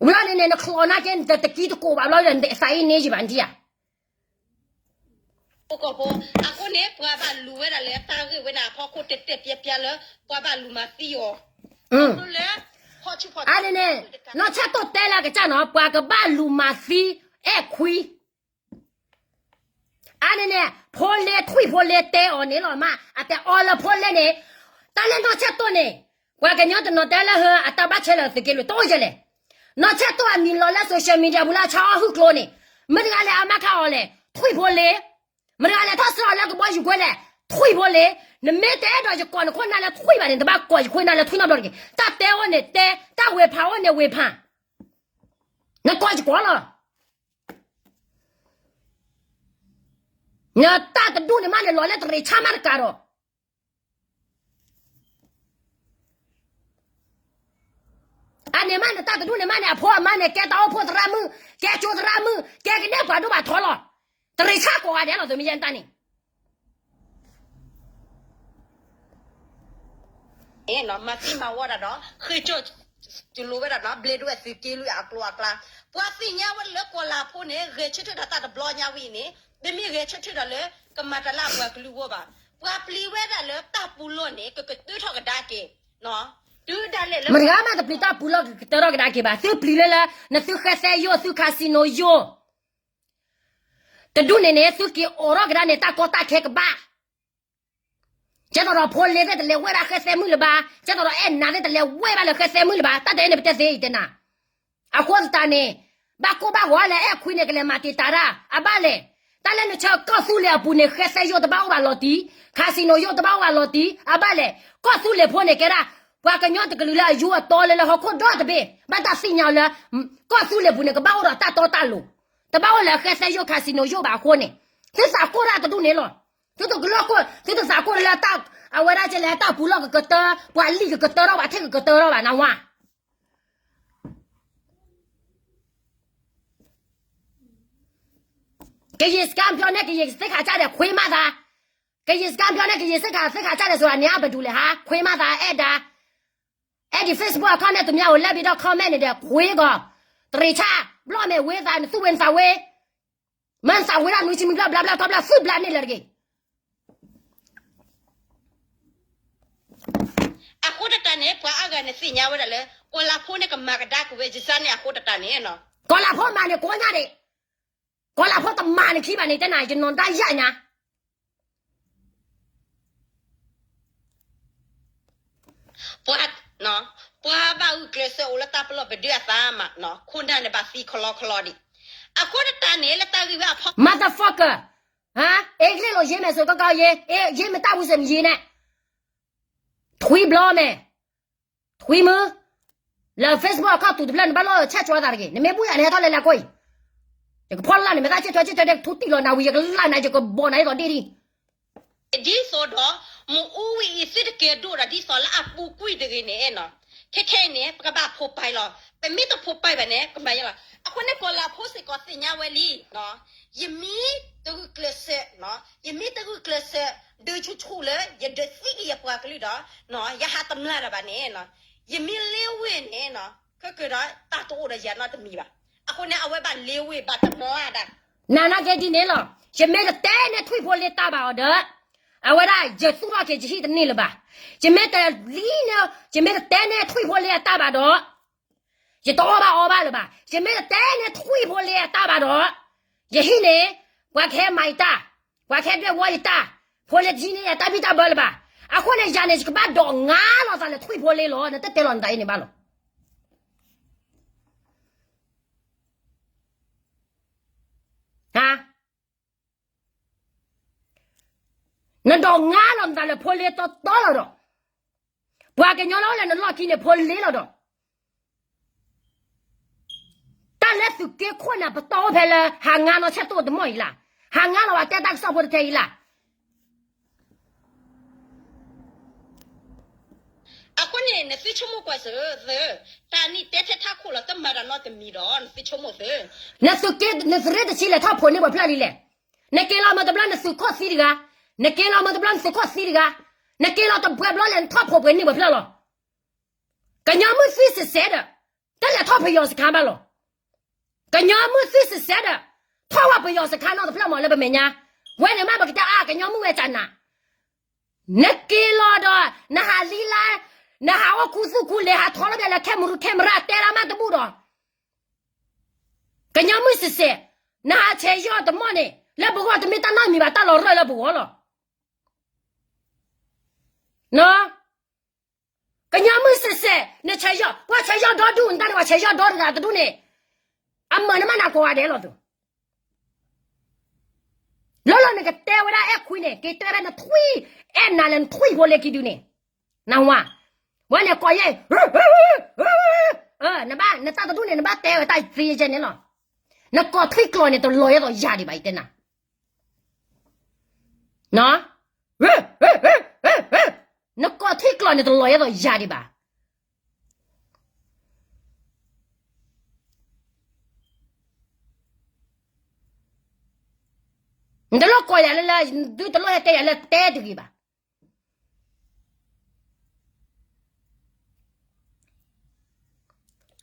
ဝံၤလီၤန့ၣ်န့ၣ် နချီနာ်က့ နတကံတကိးဘၣ်ဘျီဒီး နသးအ့န့ယံၤဘၣ်နထံၣ်ဧါ. ဖိကီၢ်ဖိ, အဃိန့ၣ် ပှၤဘၣ်လူၤဝဲဒၣ်လၢတၢ်ဂ့ၢ်ဝဲန့ၣ် အဖီခိၣ်တဲာ်တဲာ်ပျဲပျဲလၢ ပှၤဘၣ်လူၤမၤသံအီၤ, လၢ အန့ၣ်န့ၣ် နီၢ်ဆဲးတိၢ်တဲလၢကစၢ်နီၤ ပှၤကဘၣ်လူၤမၤသံအဲၣ်ခွံ အန့ၣ်န့ၣ် ဖိလ့ထွံၣ်ဖိလ့တဲအီၤန့ၣ်လီၤမး အတဲအီၤလၢဖိလ့န့ၣ်, တၢ်လၢနီၢ်ဆဲးတိၢ်န့ၣ်, ပှၤကညီတနီၤတဲလၢဟၢ အတၢ်ဘၣ်ဆဲးလၢသုးက့လွံၢ်တအိၣ်ယဲလဲၣ်. နီၢ်ဆဲးတိၢ်အမံၤလီၤလၢ social media ပူၤလၢအဆါအီၣ်ဟုၣ်ကျိန့ၣ်, မ့ၢ်တဂၤလဲၣ်အမါခါအီၤလဲၣ် ထွံၣ်ဖိလ့, မ့ၢ်တဂၤလဲၣ်ထီၣ်စၢအီၤလၢကဘီယူၤကွဲလဲၣ်, ထွံၣ်ဖိလ့, နမ့ၢ်တအဲၣ်ဒိးယကိးနခိၣ်နၢ်လၢထွံၣ်ဘၣ်န့ၣ် တဘၣ်ကိးယခိၣ်နၢ်လၢထွံၣ်နီတဘျီတဂ့ၤ, တၢ်တဲအိၣ်န့ၣ်တဲ, တၢ်ဝ့ၤဖးအိၣ်န့ၣ်ဝ့ၤဖး, နကိးယကိးလီၤ. နတၢ်တဒူၣ်န့ၣ်မးန့ၣ် လီၤလၢတရံးဆၣ်မးတကးဒီး, အန့ၣ်မးနတၢ်တဒူၣ်န့ၣ်မးန့ၣ် အဖိအမါန့ၣ် ကဲတၢ်အိၣ်ဖှိၣ်သရၣ်မုၣ်, ကဲကၠိသရၣ်မုၣ်, ကဲကန့ၢ်ပှၤဒိၣ်ဘၣ်ထီလီၤ. တရံးဆၣ်ကိးဂၤဒဲးလီၤ သုမ့ၢ်ယဲတၢ်န့ၣ် မၤသံမၤဝီတၢ်ဒီး ဃ့ကၠိ တလိၤဝဲဒၣ်နီၤ ဘျ့ဒိဝဲသုးက့လွံၢ်အကျိၤအကျါ, ပှၤသ့ၣ်ညါဝဲလၢကီၢ်လၤဖိန့ၣ် ဂဲၤဆၢထၢၣ်ဒီးတၢ်တဘျီညါဝံၤန့ၣ်, တမ့ၢ်ဂဲၤဆၢထၢၣ်ဒီးလၢ ကမၤတၢ်လၢအပှၤကလုာ်အဂီၢ်ဘၣ်. ပှၤပျံၤဝဲဒၣ်လၢတၢ်ပူၤလီၢ်န့ၣ် ကကတၢထီၣ်ကဒါက့ၤ, တုၤဒၣ်လဲာ်လၢ မတဂၤမးတပျံၤတၢ်ပူၤလီၢ်ကကတၢထီၣ်ကဒါက့ၤဘၣ်. သုပျံၤလၢလၢ နသု casino ယိၣ်, တဒူၣ်န့ၣ်န့ၣ် သုက့ၤအိးထီၣ်ကဒါန့ၣ် တၢ်ကီတၢ်ခဲကဘၣ် ကဲသိးဒီးဖိလ့သ့ၣ်တလဲၤဝဲဒၣ်ဃဲသဲမုၣ်လၢၤဘၣ်, ကဲသိးဒီးအဲၣ်နၤသ့ၣ်တလဲၤဝဲဘၣ်လၢဃဲသဲမုၣ်လၢၤဘၣ်, တၢ်တဲန့ၣ်ပတဲသ့အံၤတဲနၤ. အဃိသတးန့ၣ် ဘၣ်ကိၢ်ဘၣ်ဂီၤလၢအဲၣ်ခွံန့ၣ် ကလဲၤမၤတံာ်တာ်တၢ် အဘၣ်လဲၣ်. တၢ်လၢနဆၢကီၢ်သူလ့ၤအပူၤန့ၣ် ဃဲသဲယိၣ်တဘၣ်အိၣ်ဘၣ်လီၤတံၢ်, casino ယိၣ်တဘၣ်အိၣ်ဘၣ်လီၤတံၢ် အဘၣ်လဲၣ်. ကီၢ်သူလ့ၤဖိန့ၣ် ကဲဒၣ် ပှၤကညီတကလုာ်လၢအယိအတီလၢလၢဟီၣ်ခိၣ်ဒီတဘ့ၣ် ဘၣ်တၢ်သ့ၣ်ညါလၢ ကီၢ်သူလ့ၤပူၤန့ၣ် ကဘၣ်အိၣ်ဒီးတၢ်တီတၢ်လိၤ, တဘၣ်အိၣ်လၢဃဲသဲယိၣ် casino ယိၣ်ဘၣ်အဃိန့ၣ် သုသးကိၢ်တၢ်တဒူၣ်န့ၣ်လီၤ. သုတကလီၢ်ကိၢ် သုတသးကိၢ်လၢတၢ် အဝဲဒၣ်ကလဲၣ် တၢ်ပူၤလီၢ်ကကတၢ, ပှၤလံၢ်ကကတၢထီၣ်ဘၣ် ထဲကကတၢထီၣ်ဘၣ် နဝါ ကယံာ်စကါပျီန့ၣ် ကယံာ်သ့ၣ်ခါကၢ်ဒီး ခွ့မးသး, ကယံာ်စကါပျီန့ၣ် ကယံာ်သ့ၣ်ခါသ့ၣ်ခါကၢ်ဒီး စိၤအန့ၣ်အဘဒူလဲၣ်ဟါ ခွ့မးသး အဲၣ်ဒၣ်, အဲၣ်ဒ် Facebook အခီၣ်န့ၣ် တမံၤအိၣ်လၢဘံဒီး comment န့ၣ်ဒီး ခွ့ကီး, တရံးဆၣ်, ဘျီၣ်မဲာ်ဝ့သး နသူၣ်ဝဲနသးဝဲ မ့ၢ်နသးဝဲဒၣ်နွံဆံမံၤဘျီဘျီဘျီဘျီ သူၣ်ဘျီန့ၣ်လၢတဂ့ၤ. အဃိတတၢ်န့ၣ် ပှၤအါဂၤန့ၣ်သ့ၣ်ညါဝဲဒၣ်လၢ ကီၢ်လၤဖိန့ၣ် ကမၤကဒါက့ၤဝဲ ယစၢ်န့ၣ်အဃိတတၢ်န့ၣ်နီၤ ကီၢ်လၤဖိမၤန့ၣ်ကိးညါဒံး, ကီၢ်လၤဖိတမၤန့ၣ်ခံဘၣ်န့ၣ် တဲနၤ ယနီၢ်တၢ်ယၣ်ညါ ပှၤ, ပှၤဘၣ်ဂုာ်ကျဲးစၢးအိၣ်လၢတၢ်ပလီၢ်ပဒုအသးမး, ခိၣ်နၢ်န့ၣ်ဘၣ်သံခလီခလီဒံး. အဃိတတၢ်န့ၣ် လၢတၢ်ဂ့ၢ်ဝဲအဖီခိၣ် motherfucker အ့ချ့လိာ်ယ့မဲာ်စၢၤကီကီယ့, ယ့မ့ၢ်တၢ်ဝံစၢၤမ့ၢ်ယ့န့ၣ်, ထွံဘျီမဲာ်, ထွံမုၢ်, လၢ Facebook အခီၣ်တူာ်တဖျၢၣ် နဘၣ်လိာ်ဆဲးကၠီသးတဂ့ၤ, နမ့ၢ်ဘူၣ်ယၤန့ၣ် ဟဲထီၣ်လဲၤလၢအခိၣ်အံၤ, ယကဖီၣ်လၢ်န့ၣ် မ့ၢ်သၣ်ဆ့ထွဲဆ့ထွဲဒဲး ကထူတံၢ်လီၤနၤဝံၤ ယကလၢ်နၤ ယကဘီၣ်နၤအသိးဒ့ဒံ ဒ်သိးဒီး မ့ၣ်အူဝံၤအံၤ သုတကဲဒိၣ်ဒီး ဒ်သိးလၢအပူၤကွံာ်တဂ့ၤန့ၣ်နီၤ, ခဲခဲအံၤန့ၣ် ပကဘၣ်ဖိးပာ်လီၤ, ပမ့ၢ်တဖိးပာ်ဘၣ်န့ၣ် ကမၤယဲလီၤ. အဃိန့ၣ် ကီၤလၤဖိစ့ၢ်ကီးသ့ၣ်ညါဝဲလံ, ယမ့ၢ်တဂုာ်ကျဲးစၢး, ယမ့ၢ်တဂုာ်ကျဲးစၢး ဒုးဆူၣ်ဆူၣ်လၢ ယဒုးသံက့ၤယပှၤကလုာ်ဒီး ယဟးတမျၢ်တၢ်ဘၣ်န့ၣ်, ယမ့ၢ်လ့ဝ့ၢ်န့ၣ် ခဲကၢဒီး တၢ်တအိၣ်ဒီးယၤနီတမံၤဘၣ်. အဃိန့ၣ် အဝဲဘၣ်လ့ဝ့ၢ်ဘၣ်တမျၢ်ဒၣ် နနာ်က့ဒ်န့ၣ်လီၤ. ယမ့ၢ်တတဲန့ၢ်ထွံၣ်ဖိလ့တၢ်ဘၣ်အီၤဒီး အဝဲဒၣ်ယသူၣ်ထီၣ်က့ၤယဟံၣ်တန့ၢ်လၢၤဘၣ်. ယမ့ၢ်တလံန့ၣ် ယမ့ၢ်တတဲန့ၢ်ထွံၣ်ဖိလ့အတၢ်ဘၣ်ဒီး ယတအီၣ်ဘၣ်အီဘၣ်လၢၤဘၣ်. ယမ့ၢ်တတဲန့ၢ်ထွံၣ်ဖိလ့အတၢ်ဘၣ်ဒီး ယဟံၣ်န့ၣ် ပှၤကဟဲမၤယတၢ်, ပှၤကဟဲဒွဲၣ်ဝီယတၢ်, ဖိလ့တဟံးန့ၢ်ယတၢ်ဘံၣ်တၢ်ဘၢလၢၤဘၣ်. အဃိန့ၣ် ယၤန့ၣ် ယကဘၣ်ဒိးငါလီၤသးလၢထွံၣ်ဖိလ့လီၤ. နတတဲလီၤနသးအံၤန့ၣ်ဘၣ်လီၤ. နဒိးငါလီၤနသးလၢဖိလ့တီတီလီၤဒီး, ပှၤကညီလၢအိၣ်လၢနလီၢ်ခံန့ၣ် ဖိလ့လီၤဒီး, တၢ်လၢသုးက့ခိၣ်န့ၣ် ပတီၢ်အိၣ်ဖဲလၢ ဟးငါနီၢ်ဆဲၣ်တိၣ်တမီၢ်အံၤလၢ်, ဟးငါလီၤဝဲတဲတၢ်ကစီၣ်ဖိတထဲအံၤလၢ်. အဃိန့ၣ် နသုဆိကမိၣ်ကွၢ်စၢၤသု, တၢ်နံၣ်တဲထဲထးခိၣ်လီၤ တမၤတၢ်နီတမံၤဒီး နသုဆိကမိၣ်သု, နသုးက့ နသုးရ့ၣ်တဆံလဲၤထီၣ်ဖိးန့ၢ်ပှဲၤဖျၢၣ်လံလဲၣ်. နက့ၤလီၤမ့ၢ်တဘျီနသုးခိၣ်သံတဂၤ, နက့ၤလီၤမ့ၢ်တဘျီနသုးခိၣ်သံတဂၤ, နက့ၤလီၤတပှဲၤဘျီလဲၣ် နထီၣ်ဖိးပှဲၤန့ၢ်ပှဲၤဖျၢၣ်လီၤ. ကညီမုၢ်သံစဲးစဲးဒီး တလဲၤထီၣ်ပယီၤစခါဘၣ်လီၤ. ကညီမုၢ်သံစဲးစဲးဒီး ထီၣ်ဝဲပယီၤစခါနီတဖျၢၣ်မး လၢပမဲာ်ညါ, ဝဲန့ၣ်မးပကတဲအါ ကညီမုၢ်ဝဲကနၤ, နက့ၤလီၤဒီး နဟးလံလါ, နဟးအိၣ်ခူသူၣ်ခူလ့ၤ ဟးထီလီၤဘၣ်လၢ camera camera တဲလၢမးတဘူၣ်ဒီး, ကညီမုၢ်စဲးစဲး, နဟးဆဲးယီၤတမီၢ်န့ၣ် လၢပဂီၢ်တမ့ၢ်တၢ်နီတမံၤဘၣ် တၢ်လီၤရၢၢ်လၢပဂီၢ်လီၤ. ကညီမုၢ်စဲးစဲး နဆဲးယီၤ, ပှၤဆဲးယီၤဒီဒူၣ် နတၢ်န့ၣ် ပှၤဆဲးယီၤဒီတဂၤတဒူၣ်န့ၣ်, အမၤနမးနၤကိးဂၤဒဲးလီၤသု. လီၤလီၤနကတဲဝဲဒၣ်အဲၣ်ခွံန့ၣ် က့ၤတဲဝဲနထွံၣ်, အဲၣ်နၤလၢနထွံၣ်ဖိလ့ခံဒုန့ၣ်, နဝါ, ဝဲန့ၣ်ကိးယဲၢ် နဘၣ် နတၢ်တဒူၣ်န့ၣ် နဘၣ်တဲဝဲတၢ်သ့ယဲၢ်န့ၣ်လီၤ. နကိးထွံၣ်ကျိာ်န့ၣ် တလီၤယဲသိးယၤဒံးဘၣ် ယတဲနၤ နကိးထွံၣ်ကျိာ်န့ၣ် တလီၤယဲသိးယၤဒံးဘၣ်. နတလိၣ်ကိးယၤလၢလၢ ဒုတလိၣ်ဟဲတဲယၤလၢတဲတဂ့ၤဘၣ်.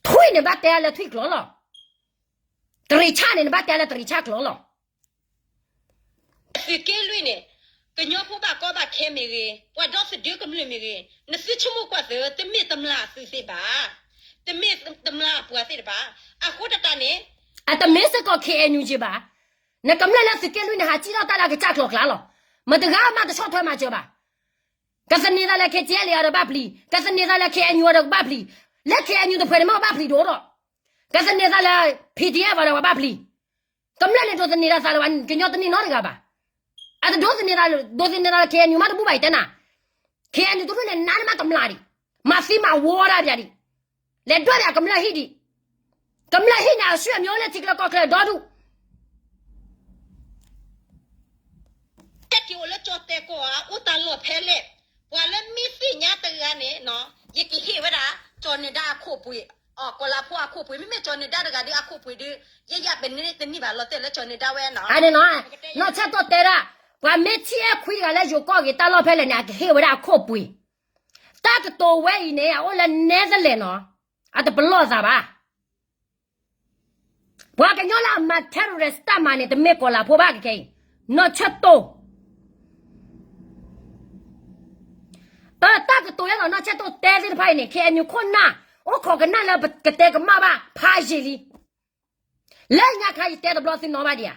ထွံၣ်န့ၣ် ဘၣ်တဲလၢထွံၣ်ကျိာ်လီၤ. တရံးဆၣ်န့ၣ် နဘၣ်တဲလၢတရံးဆၣ်ကျိာ်လီၤ. သုးက့လွံၢ်န့ၣ် ကညီဖိဘၣ်ကီဘၣ်ခဲမ့ၢ်ဂ့ၤ, ပှၤဒီသဒၢကမျၢၢ်မ့ၢ်ဂ့ၤ, နသုဆိကမိၣ်ကွၢ်သု, တမ့ၢ်တမျၢ်သုးသ့ၣ်ဘၣ်, တမ့ၢ်တမျၢ်ပှၤသ့ၣ်တဖၣ်, အဃိတတးန့ၣ် အတမ့ၢ်စ့ၢ်ကီး ခ့ၣ်အဲၣ်ယူၣ်ဘၣ်. နကမျၢၢ်လၢသုးက့လွံၢ်န့ၣ် ဟးစံၣ်ထီၣ်တၢ်လၢအကစၢ်ကျိာ်ကျါလီၤ. မတဂၤမးတဆီၣ်ထွဲမၤစၢၤဘၣ်. ကသန့ၤသးလၢ ခ့ၣ်အဲၣ်ယူၣ် အီၤဒီးကဘၣ်ပျံၤ, ကသန့ၤသးလၢ ခ့ၣ်အဲၣ်ယူၣ် အီၤဒီးကဘၣ်ပျံၤ, လၢ ခ့ၣ်အဲၣ်ယူၣ် တဖုန့ၣ် မ့ၢ်ဘၣ်ပျံၤတအိၣ်ဒီး, ကသန့ၤသးလၢ PDF အီၤဒီးကဘၣ်ပျံၤ. ကမျၢၢ်န့ၣ် ဒိးသန့ၤဒၣ်သးလၢ ကညီတန့ၢ်နီတဂၤဘၣ်. အတဒိးသန့ၤသးလၢ ဒိးသန့ၤသးလၢ ခ့ၣ်အဲၣ်ယူၣ် မးတဘူၣ်ဘၣ် ယတဲနၤ, ခ့ၣ်အဲၣ်ယူၣ် တဖုန့ၣ် နါန့ၣ်မးတမျၢ်ဒံး, မၤသံမၤဝီဒၣ်ပျၢ်ဒံး, လဲၤဒွဲၣ်ပျၢ်ကမျၢၢ်ဟံၣ်ဒံး, ကမျၢၢ်ဟံၣ်န့ၣ် အဆွေမျိုးလၢထံချၢကီၢ်ချၢဒီဒူၣ် တၢ်က့ၤအိၣ်လၢကၠီၣ်တဲာ်ကီၢ်ဧါ, အိၣ်တၢ်လီၢ်ဖဲလဲၣ်, ပှၤလၢမ့ၢ်သ့ၣ်ညါတဂၤန့ၣ်, ယကဟ့ၣ်ဝဲဒၣ် ကၠီၣ်နဲၣ်ဒါအခိၣ်ပှ့ၤ, အီၤ ကီၤလၤဖိအခိၣ်ပှ့ၤ, မ့မ့ၢ်ကၠီၣ်နဲၣ်ဒါတဂၤဒီးအခိၣ်ပှ့ၤဒီး, ယယပန့ၢ်တန့ၢ်ဘၣ်လီၤတဲာ်လၢကၠီၣ်နဲၣ်ဒါဝဲနီၤ. နီၢ်ဆဲၣ်တိၣ်တဲဒၣ်, ပှၤမ့ၢ်ထံၣ်အဲၣ်ခွံတဂၤလၢယိၤကီၢ်ဂ့ၤတၢ်လီၢ်ဖဲလဲၣ်န့ၣ် အကဟ့ၣ်ဝဲဒၣ်အခိၣ်ပှ့ၤ, တၢ်ကတိၤဝဲအံၤန့ၣ် အအိၣ်လၢ Netherlands နီၤ, အတပလီၢ်သးဘၣ်. ပှၤကညီလၢအမၤ terrorist တၢ်မၤန့ၣ် တမ့ၢ်ကီၤလၤဖိဘၣ်ကခဲအံၤ, နီၢ်ဆဲၣ်တိၣ်, အတၢ်ကတိၤလၢနီၢ်ဆဲၣ်တိၣ်တဲသ့ၣ်တဖၣ်အံၤန့ၣ် ခ့ၣ်အဲၣ်ယူၣ် ခိၣ်နၢ်, အိၣ်ခိးကနၣ်လၢပကတဲကမၣ်ဘၣ် ဖးယံာ်လံ. လၢညါခါယတဲတဘျီသုနီၣ်ဘၣ်ဒံးဧါ,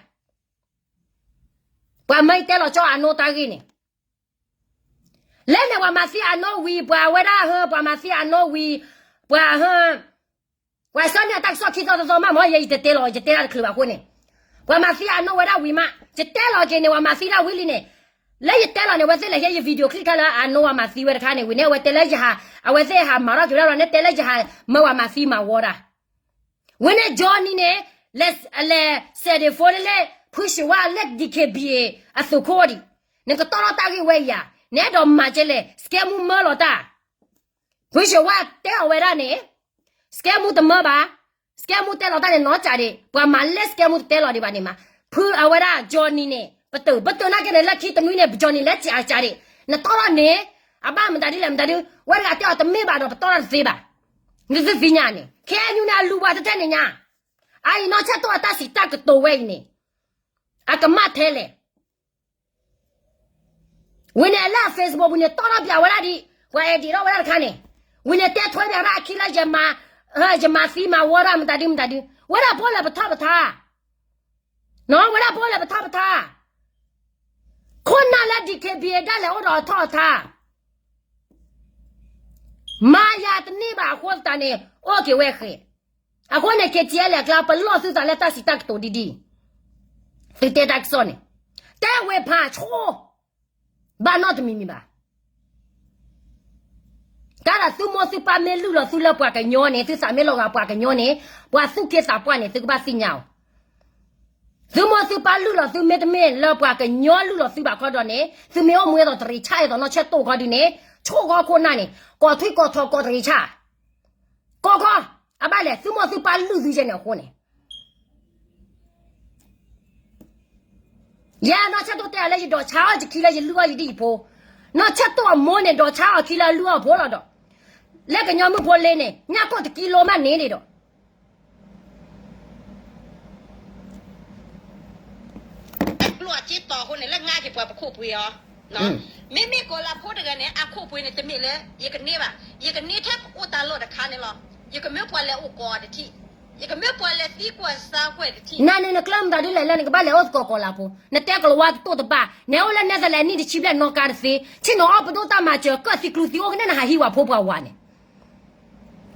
ပှၤမၢယတဲလီၤကၠီအနိတၢ်ဂ့ၢ်န့ၣ် လၢန့ၣ်ပှၤမၤသံအနိဝံၤ ပှၤဝဲဒၣ်ဟၢ ပှၤမၤသံအနိဝံၤ ပှၤဟၢ ပှၤဆှၢန့ၢ်အတၢ်ကစီၣ်ခံသီသီသီမးမၢ် ယဲယတတဲလီၤ ယတဲတၢ်တချုးဘၣ်အဃိန့ၣ်, ပှၤမၤသံအနိဝဲဒၣ်ဝံၤမး, ယတဲလီၤက့ၤန့ၣ် ပှၤမၤသံဒၣ်ဝံၤလံန့ၣ်, လၢယတဲလီၤန့ၣ် အဝဲသ့ၣ်လဲၤဟ့ၣ်ယ video clip ခဲလၢအနိဝဲမၤသံဝဲတခါန့ၣ် ဝံၤန့ၣ် အဝဲတဲလၢယဟး, အဝဲသ့ၣ်ဟးမၤထီၣ်က့ၤဝဲဒၣ်လီၤ နဲတဲလၢယဟး, မၢဝဲမၤသံမၤဝီဒၣ်, ဝံၤန့ၣ် Johnny န့ၣ်, လဲၤစဲးဒ့ၣ်ဖိလၢ ဖုၡဝါလၢ DKBA အသုးခိၣ်ဒံး, နကတီၢ်ထီၣ်တၢ်ဂ့ၢ်ဝဲအံၤဧါ, နအဲၣ်ဒိးမၤကဲလဲၣ် စကဲမူမၢလီၤတၢ် ဖုၡဝါတဲအီၤဝဲဒၣ်န့ၣ်, စကဲမူတမၢဘၣ်, စကဲမူတဲလီၤတၢ်န့ၣ်နီၢ်ကၠးဒံး ပှၤမၤလၢစကဲမူတတဲလီၤဒံးဘၣ်န့ၣ်မး, ဖုအဝဲဒၣ် Johnny န့ၣ် ပတုာ် ပတုာ်နာ်က့န့ၣ် လၢခံတနွံန့ၣ် Johnny လဲၤစဲးအကၠးဒံး, နတီၢ်ထီၣ်န့ၣ်, အဘၣ်မတၤဒုလဲၣ်မတၤဒု, ဝဲတဂၤတဲအီၤတမ့ၢ်ဘၣ်ဒီး ပတီၢ်ထီၣ်တသ့ဘၣ်, နသုသ့ၣ်ညါန့ၣ် ခဲအံၤန့ၣ် အလူၤပှၤတထဲန့ၣ်ညါ, အအံၤနီၢ်ဆၢၣ်တိၢ်အတၢ်စံးတၢ်ကတိၤဝဲအံၤန့ၣ်, အကမၣ်ထဲလဲၣ် ဝံၤန့ၣ်လၢအ Facebook ပူၤန့ၣ် တီၢ်ထီၣ်ပၠးဝဲဒၣ်ဒံး, ပှၤ edit ထီၣ်ဝဲဒၣ်တခါန့ၣ်, ဝံၤန့ၣ်တဲထွဲပၠးဒၣ်အခံလၢယမၤ, ယမၤသံမၤဝီဒၣ်မတၤဒုမတၤဒု, ဝဲဒၣ်ဖိလၢပထီၣ်ပထါ, ဝဲဒၣ်ဖိလၢပထီၣ်ပထါ, ခိၣ်နၢ်လၢ DKBA ဒၣ်လဲာ်အိၣ်ဒီးအထီၣ်အထါ မၤယၤတန့ၢ်ဘၣ်အဃိသတးန့ၣ် အိၣ်က့ၤဝဲဃဲၤ, အဃိန့ၣ် KTLA အကျါ ပလီၢ်သုသးလၢတၢ်စံးတၢ်ကတိၤဒ်ဒ်, သုတဲတၢ်ကစီၣ်န့ၣ်, တဲဝဲဖးဆိ, ဘၣ်နီတမံၤမံၤဘၣ်. တၢ်ဒၣ်သုမိၢ်သုပၢ်မ့ၢ်လုၢ်လီၤသုလၢပှၤကညီန့ၣ် သုသးမ့ၢ်လီၤဂာ်ပှၤကညီန့ၣ်, ပှၤသူၣ်က့သးပှၢ်န့ၣ် သုကဘၣ်သ့ၣ်ညါအီၤ သုမိၢ်သုပၢ်လုၢ်လီၤသုမ့တမ့ၢ်လၢပှၤကညီလုၢ်လီၤသုဘၣ်ခီဒီးန့ၣ် သုမ့ၢ်အိၣ်မူဝဲသိးတရံးဆၣ်အသိးနီၢ်ဆၢၣ်တိၢ်ခီဒုန့ၣ် ဆိၣ်ဂီၢ်ခိၣ်နၢ်န့ၣ် ကိးထွံၣ်ကိးထီၣ်ကိးတရံးဆၣ်, ကိးခီ, အဘၣ်လဲၣ် သုမိၢ်သုပၢ်လုၢ်သုယဲန့ၣ်အဃိန့ၣ် ယဲနီၢ်ဆၢၣ်တိၢ်တဲအီၤလၢယဒိးဆါအီၣ်ယခံလၢယလုၢ်အီၣ်ယဒ်ယဖိ, နီၢ်ဆၢၣ်တိၢ်အမိၢ်န့ၣ် ဒိးဆါအီၣ်ခံလၢအလုၢ်အီၣ်ဖိလီၤဒီး, လၢကညီမုၣ်ဖိလ့န့ၣ် ညၣ်ကိၢ်တကံလိမးန့ၣ်န့ၣ်ဒီး လိၣ်အက့တီၤအဃိန့ၣ် လၢငါက့ၤပှၤပခိၣ်ပှ့ၤအီၤ, မ့မ့ၢ်ကီၤလၤဖိတဂၤန့ၣ် အခိၣ်ပှ့ၤန့ၣ် တမ့ၢ်လၢ ယကန့ၢ်ဘၣ်, ယကန့ၢ်ထဲအိၣ်တၢ်လီၢ်တခါန့ၣ်လီၤ. ယကမၢပှၤလဲၤအိၣ်ကီးတထံၣ်, ယကမၢပှၤလဲၤသံကွၢ်စါကွဲၢ်တထံၣ်. နၤန့ၣ်နကျၢၢ်မတၤဒ်လဲၣ်လၢနကဘၣ်လဲၤအိၣ်သကိးကီၤလၤဖိ, နတဲကလၤဝါတတိၢ်တဘၣ်, နအိၣ်လၢ Netherlands နံၣ်တဆံဘျဲၣ်နီၣ်ကါတသ့, ဆ့ၣ်နီၤအီၣ်ပဒိၣ်တၢ်မၤစၢၤ ကၢၣ်သံကျူသံအိၣ်ကနဲၣ်နဟးဟံးဝဲဖိပှၤဝၤန့ၣ်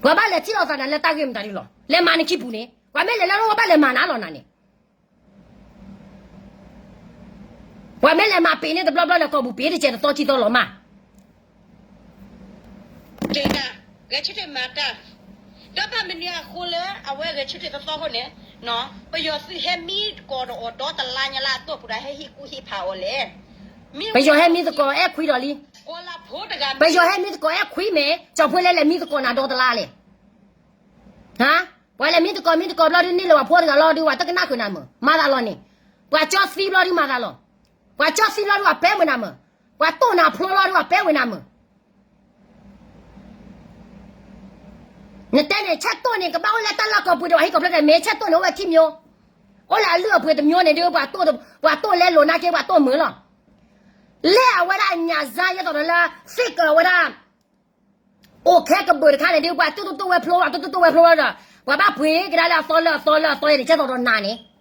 ပှၤဘၣ်လဲၤထံၣ်လိာ်သးနၤလၢတၢ်ဂ့ၢ်မတၤဒ်လီၤ. လဲၤမၤနခံပူၤန့ၣ် ပှၤမ့ၢ်လဲၤလၢနအိၣ်ဘၣ်လဲၤမၤနၤလီၤနၤန့ၣ် ပှၤမ့ၢ်လဲၤမၤပ့ၤန့ၣ်တဘျီဘျီလဲၤကိာ်ပူၤပ့ၤတကဲတသီခံသီလီၤမး ဂဲၤဆၢထၢၣ်မၤတၢ်, ဒီးဘၣ်မနုၤအဃိလၢအဝဲဂဲၤဆၢထၢၣ်တသီအဃိန့ၣ်, ပယီၤသုးဟဲမံသကိးဒီးအီၤဒီတလါညါလၢအတီၢ်ပူၤဒီးဟဲဟ့ၣ်ကူၣ်ဟ့ၣ်ဖးအီၤလဲၣ်. ပယီၤဟဲမံသကိးအဲၣ်ခွံဒီးလံ, ပယီၤဟဲမံသကိးအဲၣ်ခွံမ့ၢ် ကၠီၤဖိလဲလဲၤမံသကိးနၤဒီတလါလဲၣ်. ပှၤလဲၤမံသကိးမံသကိးဘျီဒုးန့ၢ်လၢပှၤဖိတဂၤလီၤဒုး ပှၤတကနၣ်ဃုာ်နၤမုာ် မၤသးလီၤန့ၣ်, ပှၤကၠီသံဘျီဒုးမၤသးလီၤ, ပှၤကၠီသံဘျီဒုးပှၤပဲမုာ်နၤမုာ်, ပှၤတိၢ်နၤဖျိလီၤဒုးပှၤပဲဝဲနၤမုာ် နတဲန့ၣ် ဆၢၣ်တိၢ်န့ၣ် ကဘၣ်အိၣ်လၢတၢ်လီၢ်ကိးပူၤဒီး ပှၤဟံၣ်ကိးဖျၢၣ်ကဲ မ့ၢ်ဆၢၣ်တိၢ်န့ၣ် အိၣ်ဝဲခံမျိုး, အိၣ်လၢအလုၢ်အပှ့ၤတမျိုးန့ၣ်ဒုး ပှၤတိၢ်လဲလိာ်နာ်က့ ပှၤတိၢ်မုာ်လီၤ. လဲၣ်အဝဲဒၣ်အညၣ်စါယဲသိးဒီးလၢ fake အဝဲဒၣ် အိၣ်ခဲကဘုးတခါန့ၣ်ဒုး ပှၤတိၢ်တိၢ်တိၢ်ဝဲဖျိ ပှၤတိၢ်တိၢ်တိၢ်ဝဲဖျိလီၤဒီး ပှၤဘၣ်ပှ့ၤကဒါလၢအသီလၢအသီလၢအသီယဲန့ၣ် ကဲသိးဒီးနၤန့ၣ်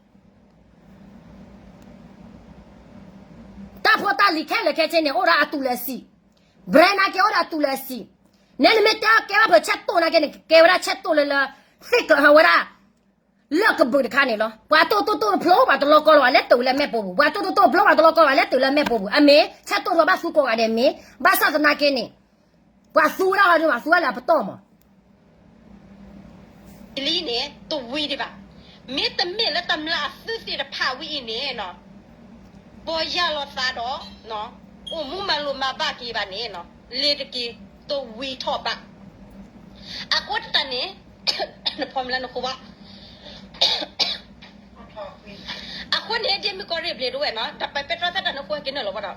တၢ်ဖိတၢ်လံၤခဲလၢာ်ခဲဆ့န့ၣ် အိၣ်ဒီးအတုၤလၢအစံး, brand နာ်က့အိၣ်ဒီးအတုၤလၢအစံး, နဲနမ့ၢ်တဲကဲဘၣ်ဖုးဆၢၣ်တိၢ်နာ်က့န့ၣ် ကဲဝဲဒၣ်ဆၢၣ်တိၢ်လၢလၢ fake ဝဲဒၣ် လၢကဘုးတခါန့ၣ်လီၤ. ပှၤတိၢ်တိၢ်တိၢ်ဖျိ ပှၤတလီၤကီလီၤ လဲၤတုၤလၢမဲာ်ပိာ်ပူၤ, ပှၤတိၢ်တိၢ်တိၢ်ဖျိ ပှၤတလီၤကီလီၤ လဲၤတုၤလၢမဲာ်ပိာ်ပူၤ, အမ့ၢ်ဆၢၣ်တိၢ်ဒီးဘၣ်သူကိးဂၤဒဲးမ့ၢ်, ဘၣ်ဆၣ်သနာ်က့န့ၣ် ပှၤသူဝဲဒၣ်ဟီဒုး ပှၤသူဝဲလၢအပတီၢ်မး လံန့ၣ် တဝံၤဒံးဘၣ်. မ့တမ့ၢ်လၢတမျၢ်အသုးသ့ၣ်တဖၣ်ဝံၤအံၤန့ၣ် ပီၢ်ယၢ်လီၤသးဒီး အိၣ်မူမၤလိာ်မၤဘၣ်က့ၤဘၣ်န့ၣ် လ့ၤတက့ၤ တဝံၤထီၣ်ဘၣ်. အဃိသတးန့ၣ် နဖီမ့ၢ်လၢနဃိဘၣ် အဃိန့ၣ် ဒ်မုၣ်ကီၢ်ရ့ၣ်ဘျ့းဒိဝဲၢ်နီၤ တၢ်ပပဲတြီသတးနဃိဟဲက့ၤနုာ်လီၤဘၣ်ဒီး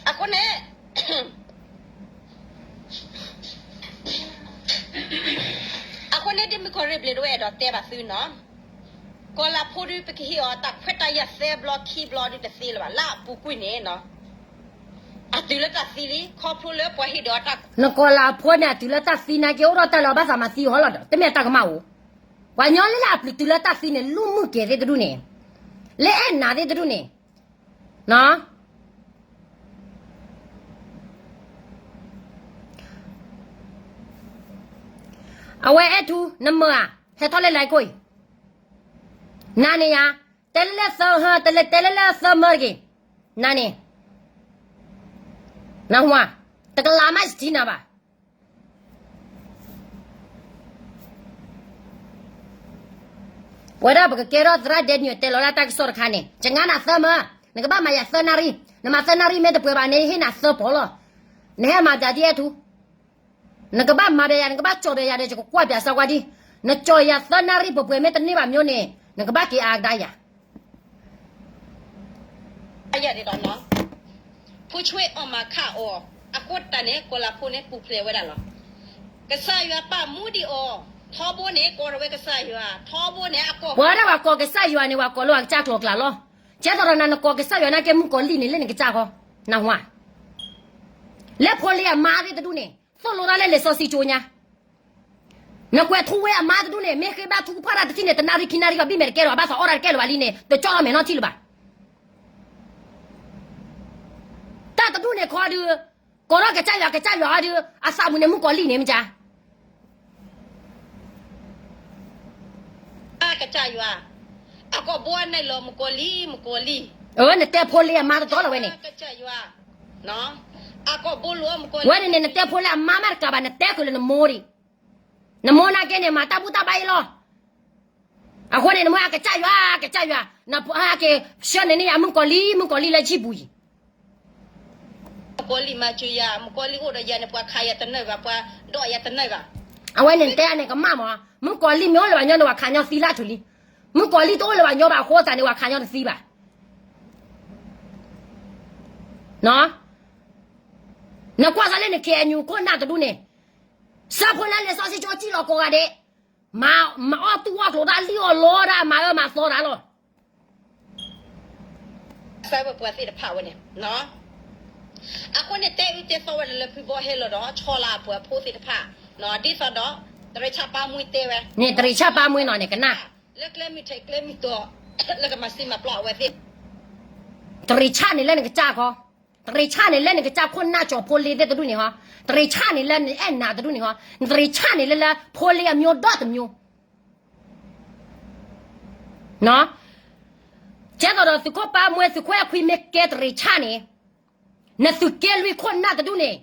အဃိန့ၣ် အဃိန့ၣ် ဒ်မုၣ်ကီၢ်ရ့ၣ်ဘျ့းဒိဝဲၢ်အဲၣ်ဒိးတဲဘၣ်သုနီၤ ကီၤလၤဖိဒုး ပကဟ့ၣ်အီၤတၢ်ခွဲးတၢ်ယာ်သၢဘျီခံဘျီဒုးတသ့လၢၤဘၣ် လၢအပူၤကွံာ်န့ၣ်နီၤ အတုၤလၢတၢ်သံလံ ခီဖျိလၢပှၤဟ့ၣ်ဒီးတၢ် နကီၤလၤဖိန့ၣ် အတုၤလၢတၢ်သံနာ်က့ အိၣ်ဒီးတၢ်လၢအဘၣ်သးမၤသံအီၤလီၤဒီး တမ့ၢ်အတၢ်ကမၣ်အိၣ် ပှၤညီလၢလၢအပျုၤတုၤလၢတၢ်သံန့ၣ် လူၢ်မုၢ်ကဲၤသ့ၣ်တဒူၣ်န့ၣ် လၢအဲၣ်နၤသ့ၣ်တဒူၣ်န့ၣ် အဝဲအဲၣ်ထူ နမၢ်ဧါ ဟဲထီၣ်လၢလဲၤကိၢ်အံၤ နၤန့ၣ်ယါ တဲလၢလၢသၢဟၢ တဲလၢ တဲလၢလၢသၢမၢတဂ့ၤ, နၤန့ၣ်, နၢ်ဟူဧါ, တကလးမးယထံၣ်နၤဘၣ်. ပဝဲဒၣ်ပကကဲထီၣ်သရၣ်ဒဲနံၣ် တဲလီၤဒၣ်တၢ်ကစီၣ်တခါန့ၣ် ယငါနၤသၢမၢ, နကဘၣ်မၤယၤသၢနၣ်ရံၣ်, နမၤသၢနၣ်ရံၣ်မ့ၢ်တပှဲၤဘၣ်န့ၣ် ယဟ့ၣ်နၤသၢပီလီၤ. နဟဲမၤဒ်အံၤထူ, နကဘၣ်မၤဘၣ်ယၤ နကဘၣ်ကၠီၣ်ဘၣ်ယၤဒီး ယကကွၢ်ပၠးစၢၤကွၢ်ဒံး, နကၠီၣ်ယၤသၢနၣ်ရံၣ်ပှဲၤပှဲၤမ့ၢ်တန့ၢ်ဘၣ်မၠိန့ၣ် နကဘၣ်က့ၤအါကဒါယၤ ယၤဒ်ဒီးနီၤ, ဖိဆွ့အီၣ်မၤခးအီၤ, အဃိတၢ်န့ၣ် ကီၤလၤဖိန့ၣ်ပူၤဖျဲးဝဲဒၣ်လီၤ. ကစၢ်ယွၤပာ်မူဒံးအီၤ, ထီဘိန့ၣ် ကိးထီၣ်ဝဲကစၢ်ယွၤ, ထီဘိန့ၣ် အကိး ပှၤဒၣ်ပှၤကိးကစၢ်ယွၤန့ၣ် ပှၤကိးလၢပှၤကစၢ်ကျိၤကျါလီၤ. ကဲသိးဒီးနၤနကိးကစၢ်ယွၤနာ်က့ မုၣ်ကီၤလံၢ်န့ၣ်လၢနကစၢ်ဃီ, နၢ်ဟူဧါ, လၢဖိလ့အမါသ့ၣ်တဒူၣ်န့ၣ် သိၣ်လိတၢ်လၢလံာ်စီဆှံကၠိညါ နကွဲးထူဝဲအမါတဒူၣ်န့ၣ် မ့ၢ်ဃ့ဘါထုကဖၣ်တၢ်တထံၣ်န့ၣ် တနၣ်ရံၣ်ခံနၣ်ရံၣ်ဘၣ် ဘၣ်မဲာ်တကဲလၢၤဘၣ် ဘၣ်သးအီၣ်တၢ်တကဲလၢၤဘၣ်လံန့ၣ် တကၠီၣ်ထီၣ်မဲာ်နီၢ်ထံၣ်လၢၤဘၣ်. တၢ်တဒူၣ်န့ၣ်ခီဒုး ကိးထီၣ်ကစၢ်ယွၤ ကစၢ်ယွၤအီၤဒုး အသးမုာ်န့ၣ် မုၣ်ကီၤလံၢ်န့ၣ်မ့ၢ်ကါ ကစၢ်ယွၤ, အကိာ်ဘိအနၢ်လီၤ မုၣ်ကီၤလံၢ် မုၣ်ကီၤလံၢ်, အၢ နတဲဖိလ့အမါတတီလီၤဝဲန့ၣ်, ကစၢ်ယွၤ, အကိာ်ဘိလီၤ မုၣ်ကီၤလံၢ်, ဝဲန့ၣ်န့ၣ် နတဲဖိလ့အမါမးတကးဘၣ် နတဲဃုာ်လၢနမိၢ်ဒံး, နမိၢ်နာ်က့န့ၣ် မၤတၢ်ဘူၣ်တၢ်ဘါအံၤလီၤ. အဃိန့ၣ် နမိၢ်အကစၢ်ယွၤ ကစၢ်ယွၤ, နဖိဟဲက့ၤဆှၢန့ၢ်န့ၢ်ယၤ မုၣ်ကီၤလံၢ် မုၣ်ကီၤလံၢ်လၢယံၣ်ပူၤအံၤ မုၣ်ကီၤလံၢ်မၤစၢၤယၤ မုၣ်ကီၤလံၢ်အိၣ်ဒီးယၤန့ၣ် ပှၤခးယၤတနၢၤဘၣ် ပှၤဒိးယၤတနၢၤဘၣ်. အဝဲန့ၣ်တဲန့ၣ်ကမၣ်မး, မုၣ်ကီၤလံၢ်မ့ၢ်အိၣ်လၢပှၤညီန့ၣ် ပှၤခးညီသံလၢထူလံ. မုၣ်ကီၤလံၢ်တအိၣ်လၢပှၤညီဘၣ်အဃိသတးန့ၣ် ပှၤခးညီတသံဘၣ်. နကွၢ်သးလၢန ခ့ၣ်အဲၣ်ယူၣ် ခိၣ်နၢ်တဒူၣ်န့ၣ်, ဆၢဖိလၢလံာ်စီဆှံကၠိစံၣ်လီၤကိးဂၤဒဲး, မၤအီၣ်တူၢ်အီၣ်ကျိၤတၢ်လံၣ်အီၣ်လီတၢ် မၤအၢမၤသီတၢ်လီၤ. ကစၢ်ယွၤပှၤသ့ၣ်တဖၣ်ဝဲန့ၣ်, အဃိန့ၣ် တဲအုၣ်တဲသီဝဲဒၣ်လၢဖုဘီဟဲလီၤဒီး ဆီလီၤအပှၤဖိသ့ၣ်တဖၣ်, ဒ်သိးဒီး တရံးဆၣ်ပၢ်မှံတဲဝဲ, န့ၣ်တရံးဆၣ်ပၢ်မှံနီၤန့ၣ်ကနၣ်, လၢကျဲမုၢ်ထံးကျဲမုၢ်တီၤ လၢကမၤစံမၤပျီအဝဲသ့ၣ် တရံးဆၣ်န့ၣ်လၢနကစၢ်ခီ, တရံးဆၣ်န့ၣ်လၢနကစၢ်ခိၣ်နၢ်ကၠီၤဖိလ့သ့ၣ်တဒူၣ်န့ၣ်ဟီ, တရံးဆၣ်န့ၣ်လၢနအဲၣ်နၤတဒူၣ်န့ၣ်ဟီ, နတရံးဆၣ်န့ၣ်လၢလၢဖိလ့အမျိုးဒီတမျိုး ကဲသိးဒီးသုးခိၣ်ပၢ်မှံသုးခိၣ်အဲၣ်ခွံမ့ၢ်ကဲတရံးဆၣ်န့ၣ်, နသုးက့လွံၢ်ခိၣ်နၢ်တဒူၣ်န့ၣ်,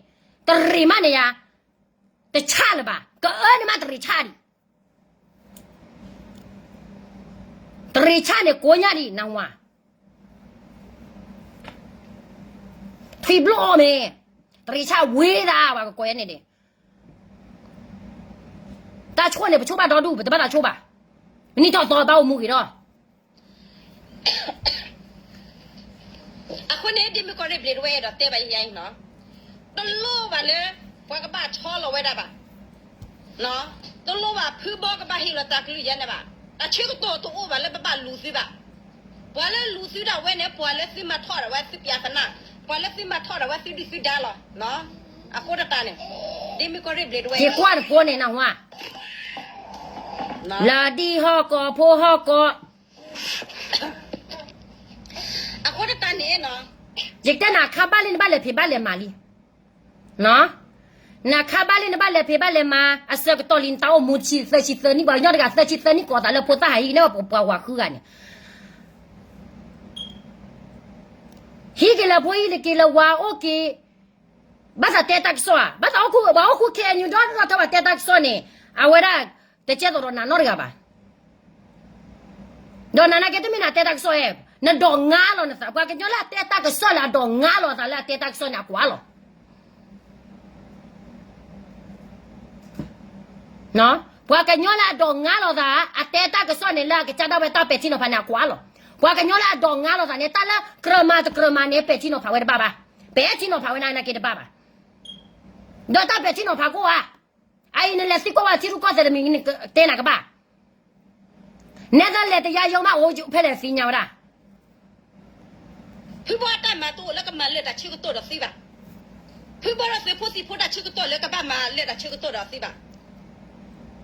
တရံးမးန့ၣ်ယါ, တဆၣ်လၢၤဘၣ်, ကအၢန့ၣ်မးတရံးဆၣ်ဒံး တရံးဆၣ်န့ၣ်ကိးညါဒံး နၢ်ဟူဧါ, ထွံၣ်ဘျိၣ်အီၤမ့ၢ်, တရံးဆၣ်ဝံၤသး ပှၤကကိးယဲန့ၣ်ဒံး, တၢ်ဆိၣ်န့ၣ် ပဆိၣ်ဘၣ်ဒီဒူၣ် ပတဘၣ်သးဆိၣ်ဘၣ်, ပနံၣ်ထီၣ်သီဘၣ်အိၣ်မူဂ့ၤဒီး အဃိန့ၣ် ဒ်မုၣ်ကီၤရ့ၣ်ဘျ့းတဝဲအဲၣ်ဒိးတဲဘၣ်ယၤအံၤနီၤ, တလိၣ်ဘၣ်လၢ ပှၤကဘၣ်ဆီလီၤဝဲဒၣ်ဘၣ်, တလိၣ်ဘၣ်ဖုဘီကဘၣ်ဟ့ၣ်လီၤတၢ်ကလုၢ်ယဲန့ၣ်ဘၣ်, တၢ်ဆၢကတီၢ်တအိၣ်ဘၣ်လၢပဘၣ်လူၤသုဘၣ်, ပှၤလၢလူၤသုဒၣ်ဝဲန့ၣ် ပှၤလၢသုမၤထီၣ်ဒၣ်ဝဲသုပျးသနၢ်, ပှၤလၢသုမၤထီၣ်ဒၣ်ဝဲသုဒုၣ်သုဒါလီၤ, အဃိတၢ်န့ၣ်, ဒ်မုၣ်ကီၤရ့ၣ်ဘျ့းတဝဲ ယကွၢ်တဖိန့ၣ်နၢ်ဟူဧါ, လၢဒ်ဟီၣ်ကီၢ်ဖိဟီၣ်ကီၢ် အဃိတၢ်န့ၣ်, ယကတဲနၤခါဘၣ်လၢနဘၣ်လဲၤဖံးဘၣ်လဲၤမၤလံ, နခါဘၣ်လၢနဘၣ်လဲၤဖံးဘၣ်လဲၤမၤ အဆၢကတီၢ်လံနတၢ်အိၣ်မူဆံသၢဆံသၢနံၣ် ပှၤကညီတဂၤသၢဆံသၢနံၣ်ကိးသးလၢဖိသၣ်ဟးဟံးန့ၢ်ပှၤပှၤဝၤဃုဂၤန့ၣ် ဟံးက့ၤလၢဖိဟံးလၢက့ၤလၢဝၤအိၣ်က့ၤ, ဘၣ်သးတဲတၢ်ကစီၣ်ဧါ, ဘၣ်သးအိၣ်ခိၣ် ပှၤအိၣ်ခိၣ်ခဲအံၤညီဒီးနီၢ်ထီၣ်ဘၣ်တဲတၢ်ကစီၣ်န့ၣ်, အဝဲဒၣ် တကဲသိးဒီးနၤနီတဂၤဘၣ်, ဒီးနၤနာ်က့တမ့ၢ်နၤတဲတၢ်ကစီၣ်ဧါ, နဒိးငါလီၤနသး, ပှၤကညီလၢအတဲတၢ်ကစီၣ်လၢအဒိးငါလီၤသးလၢအတဲတၢ်ကစီၣ်န့ၣ် အကွၢ်လီၤ ပှၤကညီလၢအဒိးငါလီၤသး အတဲတၢ်ကစီၣ်န့ၣ် လၢအကစၢ်ဒၣ်ဝဲတၢ်ပဲာ်ထံနီၤဖးန့ၣ် အကွၢ်လီၤ. ပှၤကညီလၢအဒိးငါလီၤသးန့ၣ် တၢ်လၢကြၢးမၤတကြၢးမၤန့ၣ် ပဲာ်ထံနီၤဖးဝဲတဘၣ်ဘၣ်. ပဲာ်ထံနီၤဖးဝဲန့ၣ် နာ်က့တဘၣ်ဘၣ်. ဒီးတၢ်ပဲာ်ထံနီၤဖးကအိၣ်ဧါ. အအံၤနလဲၤသံကွၢ်ဝဲထံရူၢ်ကီၢ်သဲးတမံၤ တဲနၤကဘၣ် နဲဒၣ်လဲာ်တယါယီမး အိၣ်ဖဲလဲၣ်သ့ၣ်ညါဝဲဒၣ် ဖုဘီအတၢ်မၤတအိၣ်လၢကမၤလၢတၢ်ဆၢကတီၢ်ဒီးသုဘၣ်. ဖုဘီဒီးသုးဖိသံၣ်ဖိတၢ်ဆၢကတီၢ်လၢကဘၣ်မၤလၢတၢ်ဆၢကတီၢ်ဒီးသုဘၣ်.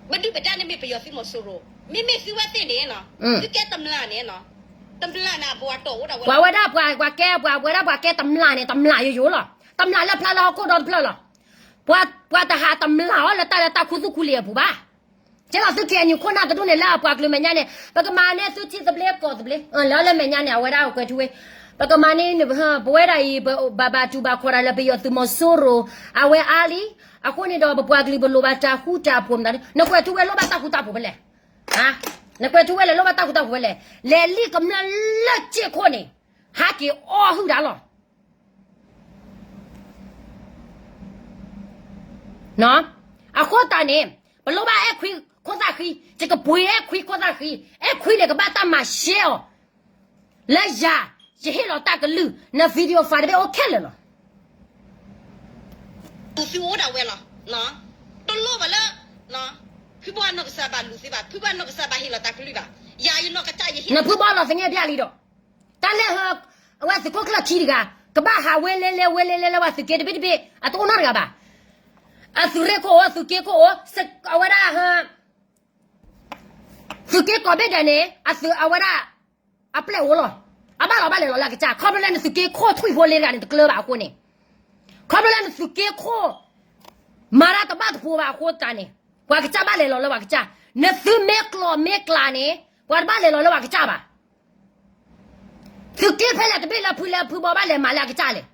ပဒုၣ်ပဒါန့ၣ်မ့ၢ်ပယီၤသုးမီၤစိရိၤ, မ့မ့ၢ်သုဝဲသ့ၣ်န့ၣ်, သုကဲတမျၢ်န့ၣ်, တမျၢ်န့ၣ်အဘီအတီၢ်အိၣ်ဒၣ်ဝဲလီၤ. ပှၤဝဲဒၣ်ပှၤကဲ ပှၤဝဲဒၣ်ပှၤကဲတမျၢ်န့ၣ် တမျၢ်ယိယိလီၤ. တမျၢ်လၢဖျါလၢဟီၣ်ခိၣ်ဒီတဖျၢၣ်လီၤ. ပှၤတဟးတမျၢ်အီၤလၢတၢ်လၢတၢ်ခူသူၣ်ခူလံာ်အပူၤဘၣ်. ကဲလီၤသု K N U ခိၣ်နၢ်တဒူၣ်န့ၣ် လၢအပှၤကလုာ်မဲာ်ညါန့ၣ် ပကမၤန့ၢ်သုထံသဘျ့ကီၢ်သဘျ့ လၢလၢမဲာ်ညါန့ၣ် အဝဲဒၣ်ကွဲးထူဝ့ ပကမၤန့ၢ် ပဝဲဒၣ်အံၤ ပဘၣ်ဘၣ်တူၢ်ဘၣ်ခီၣ်တၢ်လၢပယီၤသုးမီၤစိရိၤ အဝဲအါလံ, အဃိန့ၣ်ဒီးပပှၤကလုာ်ပလိၣ်ဘၣ်တၢ်ဃူတၢ်ဖိးမတၤ နကွဲးထူဝ့လိၣ်ဘၣ်တၢ်ဃူတၢ်ဖိးဖဲလဲၣ်, နကွဲးထူဝ့လဲၤလိၣ်ဘၣ်တၢ်ဃူတၢ်ဖိးဖဲလဲၣ်, လဲၤလံကမျၢၢ်လၢစ့ၢ်ခိၣ်န့ၣ် ဟးက့ၤအီၣ်ဟုၣ်တၢ်လီၤ. အဃိသတးန့ၣ် ပလိၣ်ဘၣ်အဲၣ်ခွံခိၣ်သၣ်ဃံ, ယကပှ့ၤအဲၣ်ခွံခိၣ်သၣ်ဃံ, အဲၣ်ခွံန့ၣ် ကဘၣ်တၢ်မၤရှဲအီၤ လၢယၤ, ယဟ့ၣ်လီၤတၢ်ကလုၢ်, န video file တဘ့ၣ်အိၣ်ခဲလၢာ်လီၤ. သုအိၣ်ဒၣ်ဝဲလီၤ. တလိၣ်ဘၣ်လၢ ဖုဘီနီၢ်ကစၢ်ဘၣ်လူၤသုဘၣ်, ဖုဘီနီၢ်ကစၢ်ဘၣ်ဟ့ၣ်လီၤတၢ်ကလုၢ်ဘၣ်, ယၤယနီၢ်ကစၢ်ယဟ့ၣ်, နဖုဘီလီၤသငဲၢ်ဘျဲၣ်လံဒီး, တၢ်လၢ အဝဲသုးခိၣ်ကျၢၢ်ခံတဂၤ ကဘၣ်ဟးဝဲလဲလဲဝဲလဲလဲလၢပှၤသုးက့တဘ့ၣ်တဘ့ၣ် အတအိၣ်နီတဂၤဘၣ်. အသုးရ့ၣ်ခိၣ်အိၣ် သုးက့ခိၣ်အိၣ် အဝဲဒၣ် သုးက့ကိးဘ့ၣ်ဒဲးန့ၣ် အသုးအဝဲဒၣ် အပျဲၢ်အိၣ်လီၤ. အဘၣ်လီၤဘၣ်လဲၤလီၤလၢအကစၢ် ခီဖျိလၢနသုးက့ခိၣ်ထွံၣ်ဖိလ့တဂၤန့ၣ် တကျၢၤဘၣ်အဃိန့ၣ်, ခီဖျိလၢနသုးက့ခိၣ် မၤတၢ်တဘၣ်တဖိဘၣ်အဃိသတးန့ၣ် ပှၤကစၢ်ဘၣ်လဲၤလီၤလၢပှၤကစၢ်, နသုမ့ၢ်ကျိးမ့ၢ်ကျးန့ၣ် ပှၤတဘၣ်လဲၤလီၤလၢပှၤကစၢ်ဘၣ်. သုးက့ဖဲလဲၣ်တဘ့ၣ်လၢဖုလဲၤဖုဘီဘၣ်လဲၤမၤလၢအကစၢ်လဲၣ်.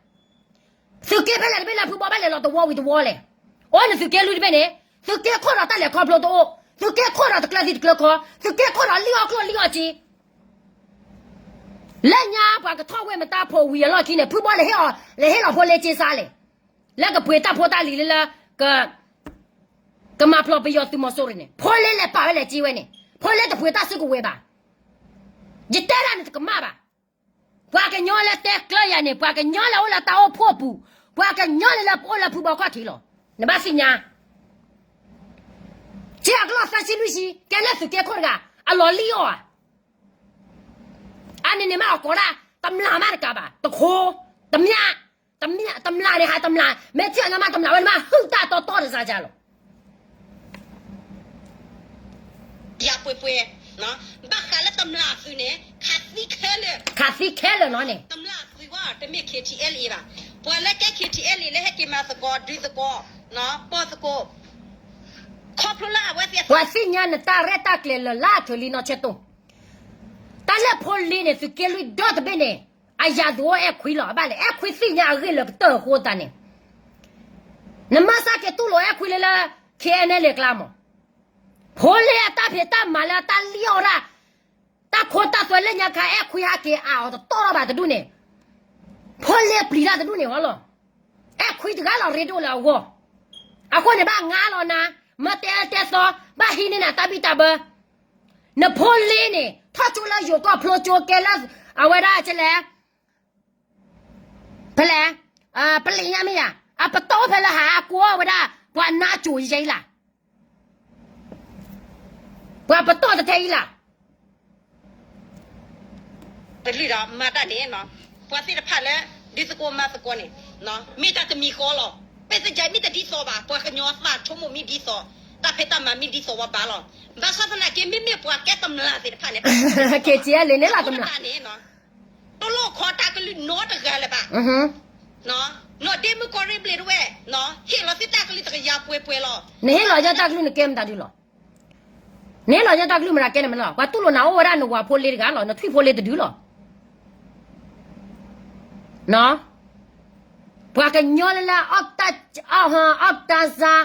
သုးက့ဖဲလဲၣ်တဘ့ၣ်လၢဖုဘီဘၣ်လဲၤလီၤတဝီဝံၤတဝီလဲၣ်. အိၣ်နသုးက့လွံၢ်တဘ့ၣ်န့ၣ် သုးက့ခိၣ်ဒီးတၢ်လဲၤခီဖျိတအိၣ်, သုးက့ခိၣ်ဒီးတကျၢၤသံတကျၢၤခီ, သုးက့ခိၣ်ဒီးလံၣ်အီၣ်ကျိၣ်လံၣ်အီၣ်စ့ လၢညါပှၤကထီၣ်ဝဲမတၤဖိဝံၤအလီၢ်ခံန့ၣ် ဖုဘီလဲၤဟ့ၣ်လီၤဖိလ့က့စါလဲၣ်. လၢကပှ့ၤတၢ်ဖိတၢ်လံၤလၢလၢ ကမၤဖျိးပယီၤသုးမီၤစိရိၤန့ၣ် ဖိလ့လဲၤပာ်ဝဲလဲၤက့ဝဲန့ၣ် ဖိလ့တပှ့ၤတၢ်စုကဝဲၤဘၣ်. ယတဲဒၣ်နတကမၣ်ဘၣ်. ပှၤကညီလၢတဲကျၢၤယၤန့ၣ် ပှၤကညီလၢအိၣ်လၢတၢ်အိၣ်ဖှိၣ်ပူၤ, ပှၤကညီလၢလၢပအိၣ်လၢဖုဘီခီၣ်ထံးလီၤ. နဘၣ်သ့ၣ်ညါ က့အကလီၢ်သၢဆံလွံၢ်ဆံ ကဲလၢသုးက့ခိၣ်တဂၤ အလီၤလံၣ်အီၣ်ဧါ. အန့ၣ်န့ၣ်မ့ၢ်အကိးဒၣ် တမျၢ်မးတကးဘၣ်, တခိ, တမျၢ်, တမျၢ်, တမျၢ်န့ၣ်ဟးတမျၢ်, မ့ၢ်ထံၣ်အညီမးတမျၢ်ဝဲန့ၣ်မး ဟုၣ်တၢ်တီတီတစါစါလီၤ. ယၤပှဲၤပှဲၤ, ဘၣ်ဃးလၢတမျၢ်သုးန့ၣ် ခးသံခဲလၢာ်, ခးသံခဲလၢာ်နီၤန့ၣ်, တမျၢ်သုးဝဲတမ့ၢ် K T L A ဘၣ်, ပှၤလၢကဲ K T L A လၢဟဲက့ၤမၤသကိး ဒုးသကိး, ပီၢ်သကိး, ခီဖျိလၢအဝဲသ့ၣ် ပှၤသ့ၣ်ညါနတၢ်ရဲၣ်တၢ်ကျဲၤလၢာ်လၢအချုးလံနီၢ်ဆၢတိၢ်, တၢ်လၢဖိလ့န့ၣ် သုးက့လွံၢ်ဒီတဘ့ၣ်န့ၣ် အယၤသုးအိၣ်အဲၣ်ခွံလီၤ, အဘၣ်လဲၣ် အဲၣ်ခွံသ့ၣ်ညါအဂ့ၢ်လၢကတၢၢ်အဃိသတးန့ၣ်, နမၤစၢ်က့ၤတူၢ်လိာ်အဲၣ်ခွံလၢလၢ K N L A ကျါမး, ဖိလ့အတၢ်ဖံးတၢ်မၤလၢတၢ်လံၣ်အီၣ်ဒၣ် တၢ်ခိတၢ်သွဲလၢညါခါ အဲၣ်ခွံဟးက့ၤအါအီၤတတီၢ်ထီၣ်ဘၣ်တဒူၣ်န့ၣ်, ဖိလ့ပျံၤတၢ်တဒူၣ်န့ၣ်ဝဲလီၤ, အဲၣ်ခွံတဂၤလီၤရ့ဒိၣ်လၢအဂီၢ်, အဃိန့ၣ်ဘၣ်ငါလီၤနၤ, မ့ၢ်တဲတဲသီ, ဘၣ်ဟံးန့ၢ်နၤတၢ်ဘံၣ်တၢ်ဘၢ, နဖိလ့န့ၣ် ထီၣ်ကၠိလၢယိၤကီၢ်ဖျိကၠိကဲလၢ အဝဲဒၣ်ကလဲၣ် ဖဲလဲၣ်, ပလံာ်ညါမ့ၢ်ယၤ, အပတီၢ်ဖဲလၢဟးအကိးဝဲဒၣ် ပှၤနါကိၤယဲအံၤလၢ်, ပှၤပတီၢ်တထဲအံၤလၢ်, တလုၢ်ဒီးမၤတၢ်န့ၣ်, ပှၤသ့ၣ်တဖၣ်လၢ ဒုးသကိးမၤသကိးန့ၣ်, မ့ၢ်တၢ်တမံၤဃီလီၤ, ပဲသယဲမ့ၢ်တဒ်သိးဘၣ်, ပှၤကညီသးဆိကမိၣ်မ့ၢ်ဒ်သိး, တၢ်ဖံးတၢ်မၤမ့ၢ်ဒ်သိးဝဲဘၣ်လီၤ, ဘၣ်ဆၣ်သနာ်က့ မ့မ့ၢ်ပှၤကဲတမျၢ်သ့ၣ်တဖၣ်န့ၣ်, က့ၤက့ၤလဲၤန့ၣ်လီၤတမျၢ်န့ၣ် တလိၣ်ခီတၢ်ကလုၢ်နီတဂၤလၢၤဘၣ်, နီၢ်ဒ့မုၣ်ကီၢ်ရ့ၣ်ဘျ့းတဝဲ, ဟ့ၣ်လီၤသုတၢ်ကလုၢ်တကယၤပှဲၤပှဲၤလီၤ, နဟ့ၣ်လီၤယဲတၢ်ကလုၢ်နကဲမတၤဒုလီၤ, နဟ့ၣ်လီၤယဲတၢ်ကလုၢ်မတၤကဲန့ၣ်မနီၤ, ပှၤတူၢ်လိာ်နၤအိၣ်ဝဲဒၣ်နဝၤဖိလ့တဂၤလီၤ, နထွံၣ်ဖိလ့တဒုလီၤ, ပှၤကညီလၢလၢ အီၣ်တၢ်စၢ်,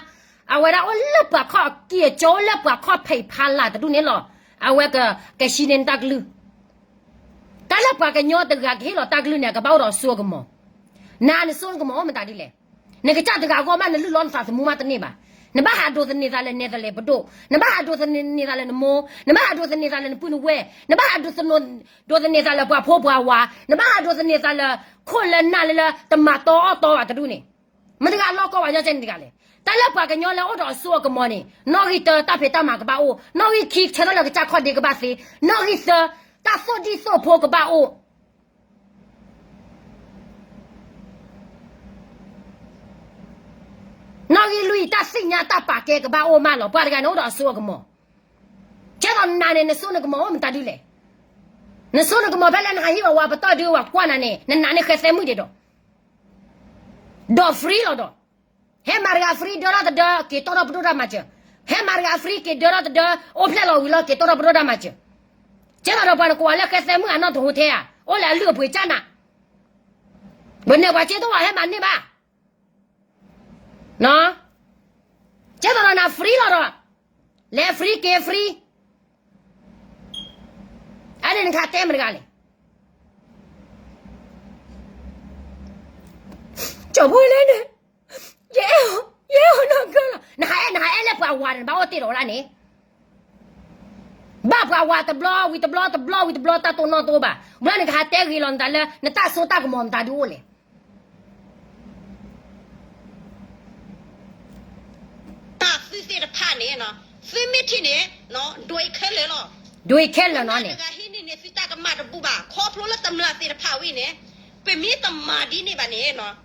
အဝဲဒၣ်အိၣ်လၢပှၤခီၣ်ကံၢ်အကၠိ အိၣ်လၢပှၤခီၣ်ဖံးဖးလၢ်တဒူၣ်န့ၣ်လီၤ, အဝဲကဟံးန့ၢ်နတၢ်ကလုၢ်, တၢ်လၢပှၤကညီတဂၤကဟ့ၣ်လီၤတၢ်ကလုၢ်န့ၣ် ကဘၣ်အိၣ်ဒီးစိကမီၤ, နၤနစိကမီၤအိၣ်မတၤဒ်လဲၣ်, နကစၢ်တဂၤအဂီၢ်မး နလုၢ်လီၤနသးသမူမးတန့ၢ်ဘၣ်, နဘၣ်ဟးဒိးသန့ၤသးလၢနဲသလဲးပဒိၣ်, နဘၣ်ဟးဒိးသန့ၤသးလၢနမိၢ်, နဘၣ်ဟးဒိးသန့ၤသးလၢနပုၢ်နဝဲၢ်, နဘၣ်ဟးဒိးသန့ၤသးလၢပှၤဖိပှၤဝၤ, နဘၣ်ဟးဒိးသန့ၤသးလၢခိၣ်လၢနၢ်လၢလၢတမၤတီအီၣ်တီဘၣ်တဒူၣ်န့ၣ်, မတၤတဂၤလီၢ်ကီၢ်ပှၤကညီကဲန့ၣ်တဂၤလဲၣ်, တၢ်လၢပှၤကညီလၢအိၣ်ဒီးစိကမီၤန့ၣ် နီၣ်ဂံၢ်တၢတၢ်ဖံးတၢ်မၤကဘၣ်အိၣ်, နီၣ်ဂံၢ်ခံဆၢထၢၣ်လၢကစၢ်ခီၣ်ဒ့ကဘၣ်သ့, နီၣ်ဂံၢ်သၢ တၢ်သိၣ်ဒံၣ်သိၣ်ဖိကဘၣ်အိၣ် နီၣ်ဂံၢ်လွံၢ် တၢ်သ့ၣ်ညါတၢ်ပာ်ကဲကဘၣ်အိၣ်မးလီၤ, ပှၤတဂၤန့ၣ်အိၣ်ဒီးအစိအကမီၤ, ကဲသိးနၤန့ၣ် နစိနကမီၤအိၣ်မတၤဒ်လဲၣ်, နစိနကမီၤဖဲလၢနဟးဟံးဝဲဝၤပတီၢ်ဒုးဝဲကွၢ်နၤန့ၣ် နနၤန့ၣ်ဃဲသဲမုၣ်ဒံးဒီး, ဒီး free လီၤဒီး, ဟဲမၤတဂၤ free ဒၢထီၣ်တဒၢ က့ၤတီထီၣ်ပဒိၣ်တၢ်မၤစၢၤ, ဟဲမၤတဂၤ free က့ၤဒၢထီၣ်တဒၢ, အိၣ်ဖျဲၣ်လီၤဝံၤလီၤ က့ၤတီထီၣ်ပဒိၣ်တၢ်မၤစၢၤ. ကဲသိးဒီးပှၤနကိးဝဲလၢဃဲသဲမုၣ်အနီၢ်တဟူထဲဧါ, အိၣ်လၢအလုၢ်အပှ့ၤကၢ်နၤ, ပနဲၣ်ပှၤက့တအိၣ် ဟဲမၤန့ၢ်ဘၣ်. ကဲသိးဒီးနၤ free လီၤဒီး, လဲၤ free က့ၤ free, အန့ၣ်နကဟးတဲမတဂၤလဲၣ်. ကၠီၤဖိလဲၣ်န့ၣ်, ယအဲၣ်အီၤ, ယအဲၣ်အီၤနီၢ်ကၢလီၤ. နဟးအဲၣ် နဟးအဲၣ်လၢပှၤဝၤန့ၣ် နဘၣ်အိၣ်တ့ၢ်ဒီးဝဲဒၣ်န့ၣ်, ဘၣ်ပှၤဝၤတဘျီဝံၤတဘျီ တဘျီဝံၤတဘျီ တၢ်တိၢ်နီၣ်တအိၣ်ဘၣ်. ဘျီန့ၣ်ကဟးတဲဂ့ၤလီၤနသးလၢ နတၢ်စိတၢ်ကမီၤမတၤဒုအိၣ်လဲၣ်. တၢ်သုသ့ၣ်တဖၣ်န့ၣ်, သုမ့ၢ်ထံၣ်န့ၣ်, ဒွဲခဲလၢာ်လီၤ. ဒွဲခဲလၢာ်နီၤန့ၣ်, တဂၤဟံးန့ၢ်န့ၢ်သုတၢ်ကမၣ်တဘူၣ်ဘၣ်, ခီဖျိလၢတမျၢ်သ့ၣ်တဖၣ်ဝံၤန့ၣ်, ပမ့ၢ်တမၤဒ်န့ၣ်ဘၣ်န့ၣ်,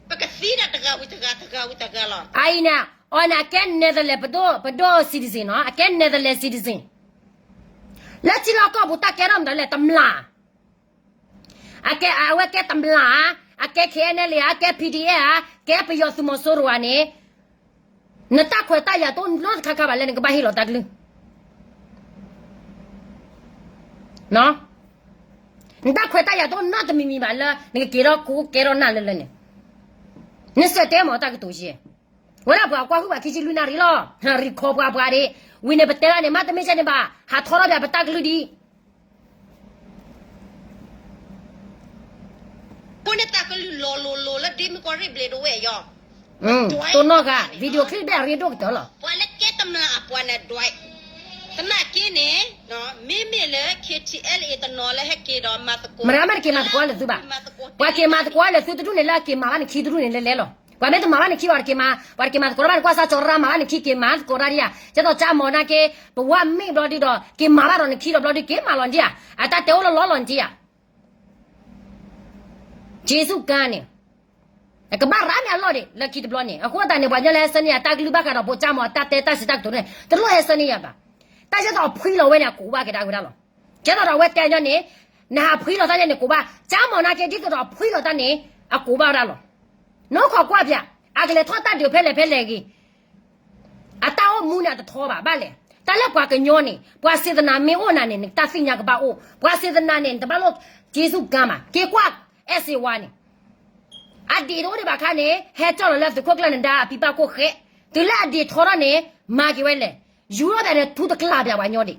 ပကသံဒၣ်တဂၤဝံၤတဂၤ တဂၤဝံၤတဂၤလီၤ. အအံၤန့ၣ်, အီၤန့ၣ် အကဲ Netherlands ပဒိၣ် ပဒိၣ် citizen နီၤ, အကဲ Netherlands citizen. လၢထံလီၢ်ကီၢ်ပူၤတၢ်ကဲထီၣ်မတၤလဲၣ် တမျၢ် အကဲ အဝဲကဲတမျၢ်ဧါ, အကဲ KNLA ဧါ, ကဲ PDF ဧါ, ကဲပယီၤသုးမီၤစိရိၤဧါန့ၣ်, နတၢ်ခွဲးတၢ်ယာ်တအိၣ်နီတခါခါဘၣ်လၢနကဘၣ်ဟ့ၣ်လီၤတၢ်ကလုၢ်. နတၢ်ခွဲးတၢ်ယာ်တအိၣ်နီတမံၤမံၤဘၣ်လၢ နကက့ၤထီၣ်ခိကဲထီၣ်နၢ်လၢလၢန့ၣ်, နစံးတဲမ့ၢ်တၢ်ကတိၤယဲၢ်, ဝဲဒၣ်ပှၤကွၢ်ဟုၣ်ဘၣ်ခံဆံလွံၢ်နၣ်ရံၣ်လီၤ, နရံၣ်ခိးပှၤပှၤဒံး, ဝံၤန့ၣ်ပတဲဒၣ်န့ၣ် မ့တမ့ၢ်ကဲန့ၣ်ဘၣ်, ဟးထီထီၣ်ပၠးပတၢ်ကလုၢ်ဒံး ဖိန့ၣ်တၢ်ကလုၢ်လီၤလိၤလိၤလၢဒ့မုၣ်ကီၢ်ရ့ၣ်ဘျ့းဒဝဲၢ်ယီၤ, တိၢ်နီၣ်ဂၤ video clip ဘၣ်ရ့ဒိၣ်ကတၢၢ်လီၤ. ပှၤလၢကဲတမျၢ်အပှၤန့ၣ်ဒွဲၣ်, သနာ်က့န့ၣ်, မ့မ့ၢ်လၢ KTLA တနီၤလၢဟဲက့ၤဒီးမၤသကိး, မတၤမ့ၢ်တက့ၤမၤသကိးလၢသုဘၣ်, ပှၤက့ၤမၤသကိးလၢသုတဒူၣ်န့ၣ်လၢအက့ၤမၤဘၣ်နခံတဒူၣ်န့ၣ်လဲၤလဲၤလီၤ. ပှၤမ့ၢ်တမၤဘၣ်နခံဘၣ် ပှၤတက့ၤမၤသကိးတၢ်ဘၣ်န့ၣ် ကွၢ်စၢ်ကၠီၤရၣ်မၤဘၣ်နခံ က့ၤမၤသကိးတၢ်ဒံးဧါ, ကဲသိးကၠၢ်မီၤနာ်က့, ပဝၢ်မ့ၢ်ဘျီဒံးဒီး က့ၤမၤဘၣ်ဒီးနခံဒီးဘျီဒံး က့ၤမၤလီၤနဒံးဧါ, အတၢ်တဲအိၣ်လီၤလီၤလီၤနဒံးဧါ က့ၤဆူၣ်ကါန့ၣ်, ကဘၣ်ရၤမ့ၢ်အလီၢ်ဒံး လၢခံတဘျီန့ၣ်, အဃိသတးန့ၣ် ပှၤကညီလၢဟဲဆၢန့ၢ်ယၤတၢ်ကလုၢ်ဘၣ်ဃးဒီးဖိကၠၢ်မီၤအတၢ်တဲတၢ်စံးတၢ်ကတိၤန့ၣ် တလိၣ်ဟဲဆၢန့ၢ်ယၤဘၣ်. တၢ်ယဲသိးအဖှံလီၤဝဲန့ၣ် အကိးဘၣ်က့ၤဒၣ်ဝဲဒၣ်လီၤ. ကဲသိးဒီးအဝဲတဲညီန့ၣ်, နဟးဖှံလီၤတၢ်န့ၣ်န့ၣ်ကိးဘၣ်, ကၠၢ်မီၤနာ်က့ ဒ်သိးဒီးအဖှံလီၤတၢ်န့ၣ်, အကိးဘၣ်ဝဲဒၣ်လီၤ. နအိၣ်ခိးကွၢ်ပၠး, အကလဲၤထီၣ်တၢ်ဒုးဖဲလဲၣ်ဖဲလဲၣ်ဂ့ၤ အတၢ်အိၣ်မူန့ၣ်အတထီဘၣ်, ဘၣ်လဲၣ်. တၢ်လၢပှၤကညီန့ၣ် ပှၤစ့သနာ်မ့ၢ်အိၣ်နၤန့ၣ် နတၢ်သ့ၣ်ညါကဘၣ်အိၣ်, ပှၤစ့သနာ်န့ၣ် နတဘၣ်လိၣ်က့ၤဆူၣ်ကါမး, က့ၤကွၢ်အဲၣ်စ့ဝါန့ၣ်, အဒံးတအိၣ်ဒံးဘၣ်ခါန့ၣ် ဟဲကၠီၣ်လီၤလၢသုးခိၣ်ကျၢၢ်နဒါအပံပာ်ခိၣ်ဃဲ, တုၤလၢအဒံးထီထီၣ်န့ၣ် မၤက့ၤဝဲလဲၣ်, ယူၤထီၣ်ဒၣ်န့ၣ် ထူတကျးပၠးပှၤညီဒံး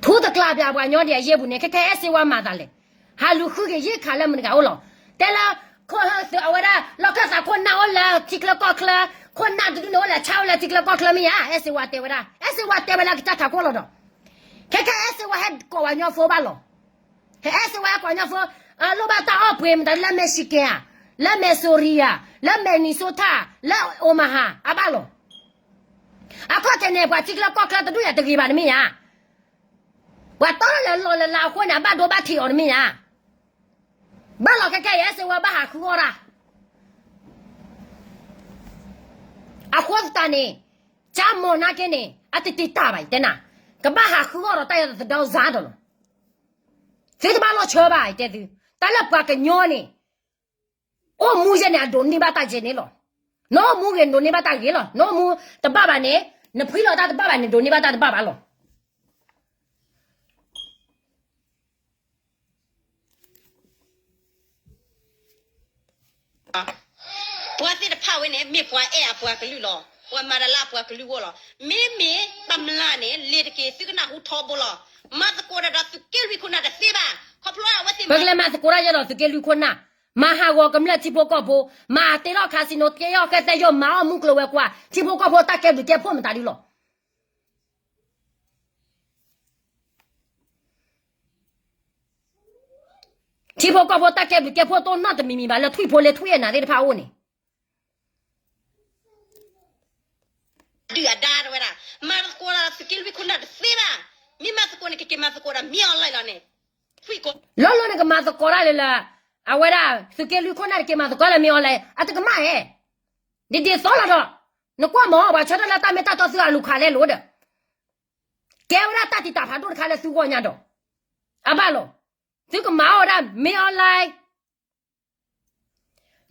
ထူတကျးပၠးပှၤညီဒံးအယ့ၢ်ပူၤန့ၣ် ခဲခဲအဲၣ်စ့ဝါမၤသးလဲၣ်, ဟးလူၤဃုက့ၤယ့ၢ်ခးလၢမတၤတဂၤအိၣ်လီၤ. တဲလၢ ခိၣ်ဟၢသုးအဝဲဒၣ် လီၢ်ခၢၣ်သးခိၣ်နၢ်အိၣ်လၢထံချၢကီၢ်ချၢ, ခိၣ်နၢ်တဒူၣ်န့ၣ်အိၣ်လၢ ဆါအိၣ်လၢထံချၢကီၢ်ချၢမ့ၢ်ဧါ, အဲၣ်စ့ဝါတဲဝဲဒၣ်, အဲၣ်စ့ဝါတဲဝဲလၢကစၢ်ထးခိၣ်လီၤဒီး, ခဲခဲအဲၣ်စ့ဝါဟဲကိးပှၤကညီဖိဘၣ်လီၤ. ဟဲအဲၣ်စ့ဝါဟဲကိးပှၤကညီဖိ, လိၣ်ဘၣ်တၢ်အီၣ်ပှ့ၤမတၤဒ်လၢ Michigan ဧါ, လၢ Missouri ဧါ, လၢ Minnesota, လၢ Omaha အဘၣ်လီၤ. အခီၣ်ထံးန့ၣ် ပှၤထံချၢကီၢ်ချၢတဒူၣ်ယၤတဂ့ၤဘၣ်တမ့ၢ်ဧါ. ပှၤတီလၢလီၤလၢလၢအဃိန့ၣ် အဘၣ်ဒိဘၣ်ထံးအီၤတမ့ၢ်ဧါ. ဘၣ်လီၤခဲခဲအံၤ အဲၣ်စ့ဝါဘၣ်ဟးဃုအီၣ်တၢ် အဃိသတးန့ၣ်, ကၠၢ်မီၤနာ်က့န့ၣ် အတတ့တၢ်ဘၣ် ယတဲနၤ, ကဘၣ်ဟးဃုအီၣ်ဒီးတၢ်ယဲသဒၢစါဒီးလီၤ. သုတဘၣ်လီၤဆၢဘၣ် ယတဲသု, တၢ်လၢပှၤကညီန့ၣ် အိၣ်မူယဲန့ၣ် အဒိးန့ၢ်ဘၣ်တၢ်ယဲန့ၣ်လီၤ. နအိၣ်မူဂ့ၤ ဒိးန့ၢ်ဘၣ်တၢ်ဂ့ၤလီၤ. နအိၣ်မူတဘၣ်ဘၣ်န့ၣ်, နဖှံလီၤတၢ်တဘၣ်ဘၣ်န့ၣ် ဒိးန့ၢ်ဘၣ်တၢ်တဘၣ်ဘၣ်လီၤ. ပှၤသ့ၣ်တဖၣ်ဝဲန့ၣ် မ့ၢ်ပှၤအဲၣ်အပှၤကလုာ်လီၤ. ပှၤမၤတၢ်လၢအပှၤကလုာ်အဂီၢ်လီၤ. မ့မ့ၢ်တမျၢ်န့ၣ် လ့ၤတက့ၤ သုကနၢ်ဟူထီဘိလီၤ. မၤသကိးတၢ်ဒီးသုးက့လွံၢ်ခိၣ်နၢ်တသ့ဘၣ်. ခီဖျိအဝဲသ့ၣ် ပကလဲၤမၤသကိးတၢ်ယဲဒီးသုးက့လွံၢ်ခိၣ်နၢ်, မၤဟးဂီၤကမျၢၢ်ထံဖိကီၢ်ဖိ, မၤတ့ထီၣ် casino တ့ထီၣ်ဃဲသဲယိာ် မၤအီၣ်မူကျိၤဝဲၤကွာ်, ထံဖိကီၢ်ဖိတၢ်ကဲဘျုးကဲဖှိၣ်မတၤဒုလီၤ. ထံဖိကီၢ်ဖိတၢ်ကဲဘျုးကဲဖှိၣ်တအိၣ်နီတမံၤမံၤဘၣ် လၢထွံၣ်ဖိလ့ထွံၣ်အနၢ်သ့ၣ်တဖၣ်အအိၣ်န့ၣ် ဒုၣ်အဒါတဝဲဒၣ်, မၤသကိးဒီးသုးက့လွံၢ်ခိၣ်နၢ်တသ့ဘၣ်. မ့ၢ်မၤသကိးန့ၣ် ကက့ၤမၤသကိးဒီးမ့ၢ်အီၤလၢလီၤန့ၣ်, လီၤလီၤန့ၣ် ကမၤသကိးတၢ်လၢလၢ, အဝဲဒၣ် သုးက့လွံၢ်ခိၣ်နၢ်န့ၣ် က့ၤမၤသကိးလၢမ့ၢ်အီၤလၢ, အတကမၣ်ဧဲ, ဒ်ဒ်သိးလီၤဒီး, နကွၢ်မ့ၢ် ပှၤဆၢထၢၣ်လၢတၢ်မ့ၢ်တၢ်တီသုအလူၤခးလဲလိာ်ဒီး, ကဲဝဲဒၣ်တၢ်တံာ်တာ်ဖးဒိၣ်တခါလၢသုဂီၢ်ညါဒီး, အဘၣ်လီၤ, သုကမၤအီၣ်ဝဲဒၣ်မ့ၢ်အီၤလၢ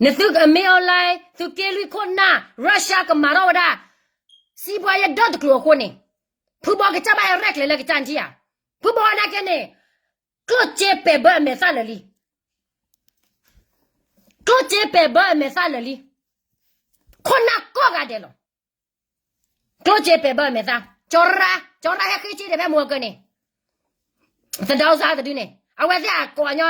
နသုကမ့ၢ်အီၤလၢ သုးက့လွံၢ်ခိၣ်နၢ် Russia ကမၤထီၣ်ဝဲဒၣ်, စံးဘှါယဲဒီတကျိၤအဃိန့ၣ်, ဖုဘီကစၢ်ဘၣ်ဟဲရဲၣ်ကျဲၤလၢကစၢ်ထံၣ်ဧါ, ဖုဘီနာ်က့န့ၣ်, ကျိၣ်စ့ပဲာ်ဘၢအမဲာ်သၣ်လၢာ်လံ, ကျိၣ်စ့ပဲာ်ဘၢအမဲာ်သၣ်လၢာ်လံ, ခိၣ်နၢ်ကိးဂၤဒဲးလီၤ. ကျိၣ်စ့ပဲာ်ဘၢအမဲာ်သၣ်, ကၠီရၣ်, ကၠီရၣ်ဟဲဃ့စ့ဒီးဖဲမုၢ်ဂီၤကၢန့ၣ်, သဒါအူစါတဒုန့ၣ် အဝဲသ့ၣ်အကိးညီ,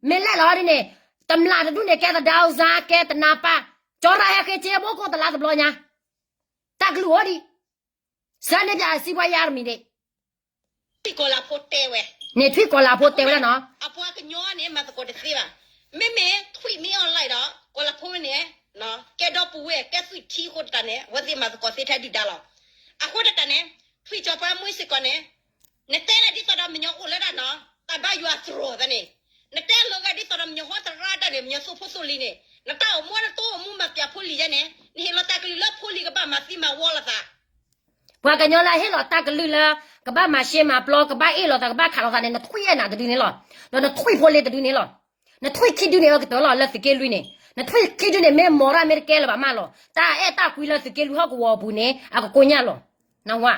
မ့ၢ်လဲၣ်လီၤဒ်န့ၣ်, တမျၢ်တဒုန့ၣ် ကဲသဒါအူစါ ကဲတနါပၢ်, ကၠီရၣ်ဟဲဃ့စ့ဘိကိၣ်တလါတဘျီညါ, တၢ်ကလုၢ်အိၣ်ဒံး, စၢန့ၣ်ပျးစံးဘှါယါတမံၤဒံး ထွံၣ်ကီၤလၤဖိတဲဝဲ, န့ၣ်ထွံၣ်ကီၤလၤဖိတဲဝဲဒၣ်နီၤ, အပှၤကညီန့ၣ် မၤသကိးတသ့ဘၣ်, မ့မ့ၢ်ထွံၣ်မ့ၢ်အီၤလၢဒီး ကီၤလၤဖိဝဲန့ၣ်, ကဲဒီပုၢ်ဝဲၢ် ကဲသွံၣ်ထံအဃိသတးန့ၣ် အဝဲသ့ၣ်မၤသကိးသ့ထဲဒုၣ်ဒါလီၤ. အဃိသတးန့ၣ်, ထွံၣ်ကၠီၤပှၤမူစ့ၢ်ကီးန့ၣ်, နတဲလၢဒ်သိးဒီးမညီအိၣ်လၢဒၣ်နီၤ, တၢ်ဘၣ်ယွၤသရိာ်သးန့ၣ်, နတဲလီၤဂာ်ဒ်သိးဒီးမညီဟီသရၣ်တၢ်န့ၣ် မညီသိဖိသိလံၤန့ၣ်, နတၢ်အိၣ်မူနတအိၣ်မူမၤပျးဖိလံၤယဲန့ၣ် နဟ့ၣ်လီၤတၢ်ကလုၢ်လၢဖိလံၤကဘၣ်မၤသံမၤဝီလိာ်သး ပှၤကညီလၢဟ့ၣ်လီၤတၢ်ကလုၢ်လၢ ကဘၣ်မၤရှဲမၤပျီ ကဘၣ်အ့ၣ်လိာ်သး ကဘၣ်ခးလိာ်သးန့ၣ် နထွံၣ်အဲၣ်နၤတဒုန့ၣ်လီၤ. ဒီးနထွံၣ်ဖိလ့တဒုန့ၣ်လီၤ. နထွံၣ်ခံဒုန့ၣ်အကတၢၢ်လီၤ လၢသုးက့လွံၢ်န့ၣ် နထွံၣ်ခံဒုန့ၣ် မ့ၢ်မီၤရၣ်မ့ၢ်တကဲလၢၤဘၣ်မးလီၤ. တၢ်အဲၣ်တၢ်ကွံလၢသုးက့လွံၢ်ဟီၣ်ကဝီၤအပူၤန့ၣ် အကကိညၢ်လီၤ. နဝ ယ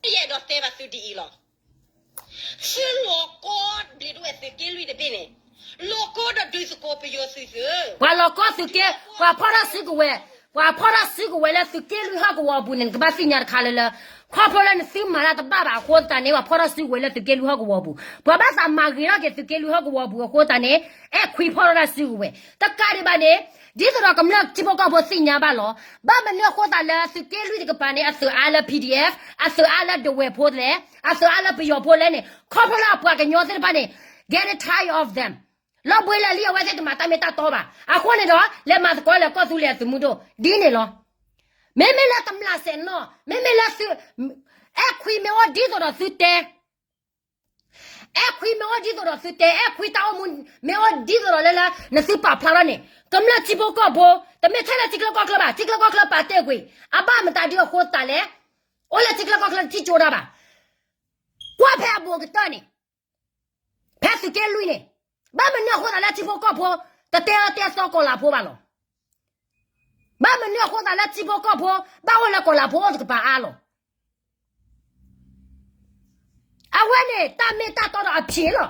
အဲၣ်ဒိးတဲဘၣ်သုဒ်အံၤလီၤ. သုလီၤကီဘျံးဒဝဲၢ်သုးက့လွံၢ်တဘ့ၣ်န့ၣ်, လီၤကီဒီးဒုးသကိးပယီၤသုးသုး, ပှၤလီၤကီသုးက့, ပှၤဖီၣ်ထီၣ်စုကဝဲၤ, ပှၤဖီၣ်ထီၣ်စုကဝဲၤလၢသုးက့လွံၢ်ဟီၣ်ကဝီၤအပူၤန့ၣ် နကဘၣ်သ့ၣ်ညါတခါလၢလၢ, ခီဖျိလၢနသုမၤတၢ်တဘၣ်ဘၣ်အဃိသတးန့ၣ် ပှၤဖီၣ်ထီၣ်စုကဝဲၤလၢသုးက့လွံၢ်ဟီၣ်ကဝီၤအပူၤ, ပှၤဘၣ်သးမၤဂ့ၤထီၣ်က့ၤသုးက့လွံၢ်ဟီၣ်ကဝီၤအပူၤအဃိသတးန့ၣ်, အဲၣ်ခွံဖီၣ်ထီၣ်တၢ်စုကဝဲၤ, တကးဒံးဘၣ်န့ၣ်, ဒ်သိးဒီးကမျၢၢ်ထံဖိကီၢ်ဖိသ့ၣ်ညါဘၣ်လီၤ. ဘၣ်မနုၤအဃိသတးလၢသုးက့လွံၢ်တကပၤန့ၣ် အသုးအါလၢ PDF, အသုးအါလၢဒဝဲၢ်ဖိလဲၣ်, အသုးအါလၢပယီၤဖိလဲၣ်န့ၣ် ခီဖျိလၢအပှၤကညီသ့ၣ်တဖၣ်န့ၣ် getting tired of them. လီၤဘှံးလၢာ်လံ အဝဲသ့ၣ်တမၤတၢ်မ့ၢ်တၢ်တီဘၣ်. အဃိန့ၣ်ဒီး လဲၤမၤသကိးလၢကီၢ်သူလ့ၤအသုးမုၢ်ဒိၣ် ဒ်န့ၣ်လီၤ. မ့မ့ၢ်လၢတမျၢ်စဲးနီၣ်, မ့မ့ၢ်လၢသု, အဲၣ်ခွံမ့ၢ်အိၣ်ဒ်သိးဒီးသုတဲ အဲၣ်ခွံမ့ၢ်အိၣ်ဒ်သိးဒီးသုတဲ, အဲၣ်ခွံတၢ်အိၣ်မူမ့ၢ်အိၣ်ဒ်သိးဒီးလၢလၢ နသုပာ်ဖျါထီၣ်န့ၣ်, ကမျၢၢ်ထံဖိကီၢ်ဖိ, တမ့ၢ်ထဲလၢထံချၢကီၢ်ချၢဘၣ်, ထံချၢကီၢ်ချၢပာ်တ့ၢ်ကွံာ်, အဘၣ်မတၤဒုအဃိသတးလဲၣ်, အိၣ်လၢထံချၢကီၢ်ချၢတထံၣ်ကၠိတၢ်ဘၣ်. ကွၢ်ဖဲအဘူးကတၢၢ်န့ၣ်, ဖဲသုးက့လွံၢ်န့ၣ်, ဘၣ်မနုၤအဃိသတးလၢထံဖိကီၢ်ဖိ တတဲအၢတဲသီကီၤလၤဖိဘၣ်လီၤ. ဘၣ်မနုၤအဃိသတးလၢထံဖိကီၢ်ဖိ ဘၣ်အိၣ်လၢကီၤလၤဖိအိၣ်တကပၤအါလီၤ. အဝဲန့ၣ် တၢ်မ့ၢ်တၢ်တီဒီးအဖျ့လီၤ.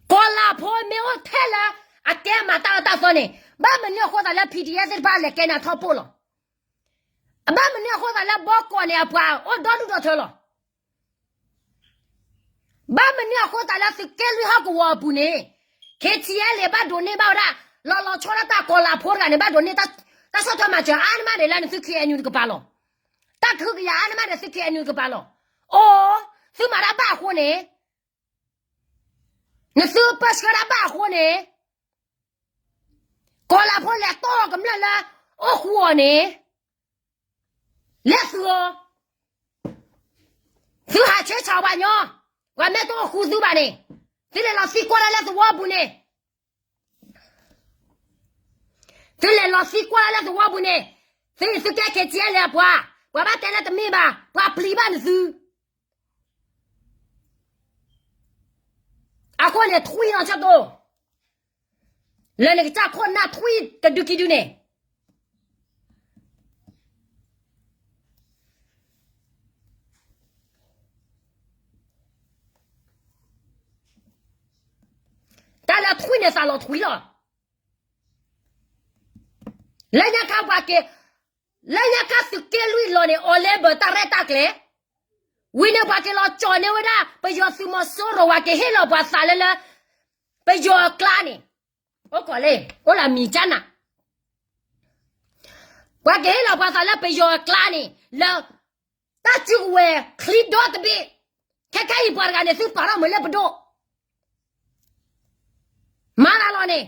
ကီၤလၤဖိမ့ၢ်အိၣ်ထဲလၢ အကဲမၤတၢ်အၢတၢ်သီန့ၣ်, ဘၣ်မနုၤအဃိသတးလၢ PDF သ့ၣ်တဖၣ်လဲၤကဲန့ၣ်အထီၣ်ပိၢ်လီၤ. ဘၣ်မနုၤအဃိသတးလၢဘီကီၢ်န့ၣ် အပှၤအိၣ်ဒီဒူၣ်ဒီထၢလီၤ. ဘၣ်မနုၤအဃိသတးလၢသုးက့လွံၢ်ဟီၣ်ကဝီၤအပူၤန့ၣ်, KTLA ဘၣ်ဒိးန့ၢ်ဘၣ်ဝဲဒၣ်, လီၤလီၤဆီဒၣ်တၢ်ကီၤလၤဖိတဂၤန့ၣ် ဘၣ်ဒိးန့ၢ်, တၢ်ဆီၣ်ထွဲမၤစၢၤအါန့ၢ်မးန့ၣ်လၢနသု KNU တကပၤလီၤ. တၢ်ကဟုကယာ်အါန့ၢ်မးန့ၣ်သု KNU တကပၤလီၤ. အိ, သုမၤတၢ်ဘၣ်အဃိန့ၣ် နသုပၢဆှၢတၢ်ဘၣ်အဃိန့ၣ်, ကီၤလၤဖိလဲၤတီၢ်ကမျၢၢ်လၢ အိၣ်ဃူအီၤန့ၣ်, လဲၤသုအီၤ, သုဟးဆှဲဆးပှၤညီ, ပှၤမ့ၢ်တအိၣ်ဃူသုဘၣ်န့ၣ်, သုလဲၤလီၤသံကွၢ်တၢ်လၢသဝီပူၤန့ၣ် သုလဲၤလီၤသံကွၢ်လၢသဝီပူၤန့ၣ်, သု, သုကဲ KTLA အပှၤ, ပှၤဘၣ်တဲလၢတမ့ၢ်ဘၣ်, ပှၤပျံၤဘၣ်နသု. အဃိန့ၣ် ထွံၣ်နီၢ်ဆၢတိၢ်, လၢနကစၢ်ခိၣ်နၢ်ထွံၣ်တဒုခံဒုန့ၣ် တၢ်လၢထွံၣ်န့ၣ်သးလီၤထွံၣ်လီၤ. လၢညါခါပှၤက့ၤ, လၢညါခါသုးက့လွံၢ်လီၤန့ၣ် အီၣ်လ့ဘၢၣ်တၢ်ရဲၣ်တၢ်ကျဲၤ, ဝံၤန့ၣ်ပှၤက့ၤလီၤကၠီၣ်န့ၢ်ဝဲဒၣ် ပယီၤသုးမီၤစိရိၤ ပှၤက့ၤဟ့ၣ်လီၤပှၤသးလၢလၢ ပယီၤအကျါန့ၣ်, အိၣ်ကီၢ်လၢ အိၣ်လၢမံၤကၠၢနၤ, ပှၤကဟ့ၣ်လီၤပှၤသးလၢပယီၤအကျါန့ၣ် လၢ တၢ်စုကဝဲၤချံဒီတဘ့ၣ်, ခဲခဲအံၤပှၤတဂၤန့ၣ် သုပာ်ထီၣ်မုာ်လၢပဒိၣ်, မၤသးလီၤန့ၣ်,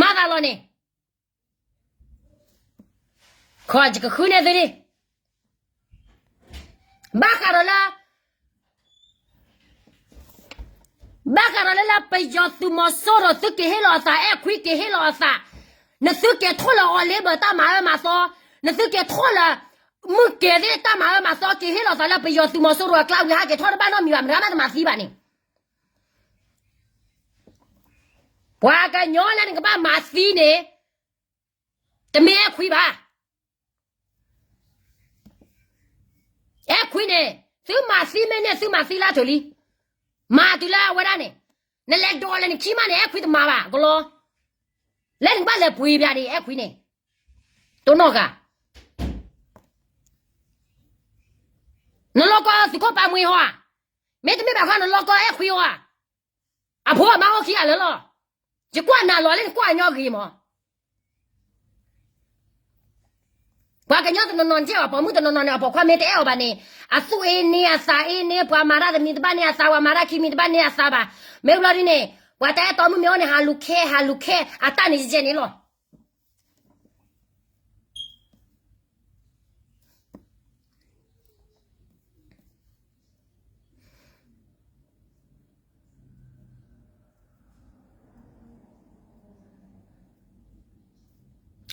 မၤသးလီၤန့ၣ် ခီယကဃုန့ၢ်သုန့ၣ်, ဘၣ်ဃးဒီးလၢ, ဘၣ်ဃးဒီးလၢလၢပယီၤသုးမီၤစိရိၤ သုက့ၤဟ့ၣ်လီၤအသး အဲၣ်ခွံက့ၤဟ့ၣ်လီၤအသး, နသုက့ၤထိၣ်လၢအီၣ်လ့ဘၢၣ်တၢ်မၤအၢမၤသီ, နသုက့ၤထိၣ်လၢ မုၢ်ကဲၤသ့ၣ်တၢ်မၤအၢမၤသီ က့ၤဟ့ၣ်လီၤသးလၢပယီၤသုးမီၤစိရိၤအကျါဝံၤ ဟးက့ၤထီၣ်တဘၣ်နီတမံၤဘၣ် မတၤမးတမၤသံဘၣ်န့ၣ် အ ပှၤကညီလၢနကဘၣ်မၤသံန့ၣ် တမ့ၢ်အဲၣ်ခွံဘၣ်. အဲၣ်ခွံန့ၣ် သုမၤသံမ့ၢ်န့ၢ် သုမၤသံလၢအထီၣ်လံ. မၤတုၤလၢအဝဲဒၣ်န့ၣ် နလဲၤဒိးလဲၤနခံမးန့ၣ် အဲၣ်ခွံတမၤဘၣ်ကလီ. လၢနကဘၣ်လဲၤပှ့ၤပျးဒံး အဲၣ်ခွံန့ၣ် တိၢ်နီၣ်ဃာ် နလီၢ်ကီၢ်သုးခိၣ်ပာ်မှဲဟီဧါ. မ့တမ့ၢ်ဘၣ်ဃီ နလီၢ်ကီၢ်အဲၣ်ခွံဟီဧါ. အဖိအမါအိၣ်ခံဂၤလၢာ်လီၤ. ယကွၢ်နၤလီၤလၢနကွၢ်ညီဂ့ၤမး. ပှၤကညီတနီၤနီၤန့ၣ် အပိာ်မုၣ်တနီၤနီၤန့ၣ် အပိာ်ခွါမ့ၢ်တအဲၣ်အီၤဘၣ်န့ၣ် အသူၣ်အ့န့ အသးအ့န့ ပှၤမၤတၢ်တမံၤတဘၣ်န့ၢ်အသး ပှၤမၤတၢ်ခံမံၤတဘၣ်န့ၢ်အသးဘၣ်. မ့ၢ်ဘျီဒ်န့ၣ် ပှၤတၢ်အဲၣ်တီမုၣ်မ့ၢ်အိၣ်န့ၣ် ဟးလူၤခဲ ဟးလူၤခဲ အတၢ်န့ၣ်ယဲၢ်န့ၣ်လီၤ.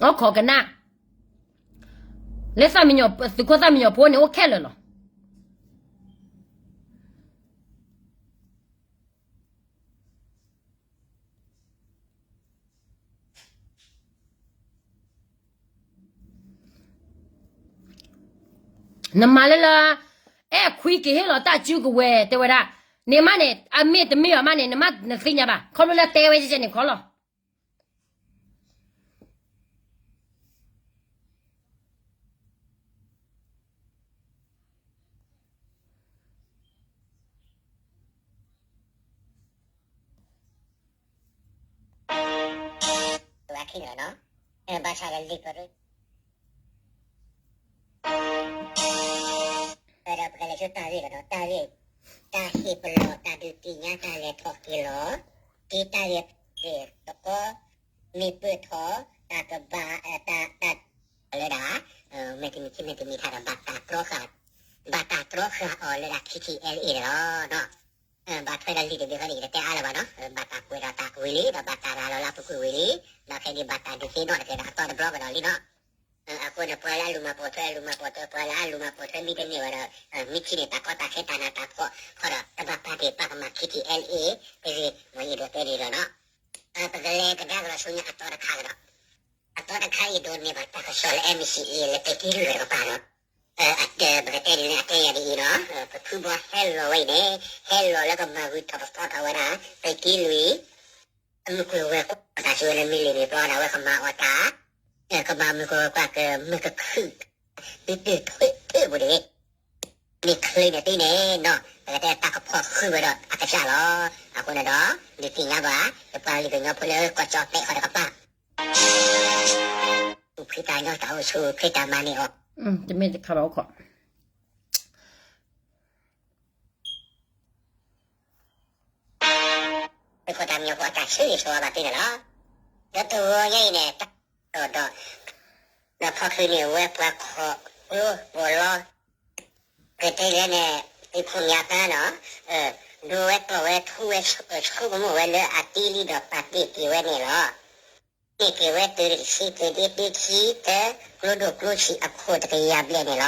အိၣ်ခိးကနၣ် လၢသးမံညီၤ သုးခိၣ်သၣ်မံညီၤဖိန့ၣ် အိၣ်ခဲလၢာ်လီၤ. နမၤလၢလၢ အဲၣ်ခွံက့ၤဟ့ၣ်လီၤတၢ်စုကဝဲၤတဲဝဲဒၣ်, န့ၣ်မးန့ၣ် အမ့ၢ်တမ့ၢ်ဘၣ်မးန့ၣ် နမ့ၢ်နသ့ၣ်ညါဘၣ် ခီဖျိလၢတဲဝဲကဲန့ၣ်ခီလီၤ. ဘၣ်ဆၣ်လၢလံာ်ပရၢ ဒီးပကလဲၤဆူတၢ်ဂ့ၢ်ဒီး တၢ်ဂ့ၢ် တၢ်ဟ့ၣ်ပလီၢ် တၢ်ဒုးသ့ၣ်ညါ တၢ်လဲၤထီၣ်က့ၤလီၤ ဒ်တၢ်ဂ့ၢ်သကိး မ့ၢ်ပၢၢ်ထီၣ် တၢ်ကဘၣ် တၢ် တၢ်လၢဒၣ် မ့ၢ်တမံၤခံမ့ၢ်တမံၤထါဒီး ဘၣ်တၢ်တြီဃာ် ဘၣ်တၢ်တြီဃာ်အီၤလၢဒၣ် ခ့ထံအဲလ်အ့ န့ၣ်လီၤ. ဘၣ်ထွဲဒီးလံာ်တဘ့ၣ်ဃီန့ၣ် ယတတဲအါလၢၤဘၣ်နီၤ, ဘၣ်တၢ်ကွဲးဒီးတၢ်ဝံၤလံ ဒီးဘၣ်တၢ်ရၤလီၤလၢအပူၤကွံာ်ဝံၤလံ, ဒီးခဲအံၤဘၣ်တၢ်ဒုးသ့ၣ်နီၣ်တက့ၢ်ဒီးအသီတဘျီကဒီးလံနီၤ. အဃိန့ၣ် ပှၤလၢအလူၤမၤပိာ်ထွဲ အလူၤမၤပိာ်ထွဲ ပှၤလၢအလူၤမၤပိာ်ထွဲမ့ၢ်တန့ၢ်ဝဲဒီး မ့ၢ်ထံၣ်န့ၣ် တၢ်ကီတၢ်ခဲတၢ်နးတၢ်ဖှီၣ်ဃီဒီး တဘၣ်ပာ်တ့ၢ်ပာ်ကမၣ် ခ့ထံအဲလ်အ့ တဂ့ၤ မ့ၢ်ယအဲၣ်ဒိးတဲဒ်လီၤနီၤ. ပကလဲၤကဒါကဒီးဆူညါအသီတခါကဒီး အသီတခါအံၤဒိးန့ၢ်ဘၣ်တၢ်ကစီၣ်လၢ MCA လၢသုးက့လွံၢ်တကပၤနီၤ. ပကတဲဒ်န့ၣ် အတဲယၤဒ်အံၤနီၤ, ပဖုဘီဟဲလီၤဝဲအံၤန့ၣ် ဟဲလီၤလၢကမၤဂုာ်ထီၣ်ပသီထီၣ်ဝဲဒၣ် သုးက့လွံၢ် အမုၢ်ကွံာ်ဝဲၤကွာ်တၢ်ဆိဝဲလၢမ့ၢ်လံာ်မ့ၢ်ပျီဒၣ်ဝဲကမၤအီၣ်တၢ်, ကမၤမုၢ်ကွံာ်ဝဲၤကွာ်ကမၤကခုၣ် ဒုးတုၤထွဲထွဲပူၤတဂ့ၤ မ့ၢ်ချ့န့ၣ်သ့န့ၣ်နီၤ ပကတဲတၢ်ကဖီၣ်ဃုာ်ဝဲဒီးအကစၢ်လီၤ. အဃိန့ၣ်ဒီး ဒုးသ့ၣ်ညါဘၣ် ယပှၤလံာ်ကညီဖိလၢကီၢ်ကၠီၣ်တဲာ်ဃီတကပၤ ဆူခရံာ်တၢ်ညီတၢ်အိၣ်ဆူခရံာ်တၢ်မၤန့ၢ်အီၤ တမ့ၢ်တခါဘၣ်အိၣ်ခိး သုးခိၣ်တၢ်မံညီၤဖိအတၢ်ဆၢဂ့ၤဆၢဝါဘၣ်သုန့ၣ်လီၤ. ဒီးတဂီၤညါအံၤန့ၣ် တၢ်ဒီး ဒီးဖီချုးန့ၢ်ဝဲပှၤခီၣ်ကျိပီၣ်လီ ကတဲလဲၣ်န့ၣ် သုးခိၣ်မၠၣ်သါနီၤ ဒိဝဲကျီၢ်ဝဲထူဝဲ ဆိကမိၣ်ဝဲလၢအသံလံဒီးပာ်တ့ၢ်က့ၤဝဲန့ၣ်လီၤ. န့ၢ်က့ၤဝဲသုးတဆံ သုးဒ့ သုးခံ တၢ ကျိဒိၣ်ကျိဆံးအခိၣ်တကယၤဘျဲၣ်န့ၣ်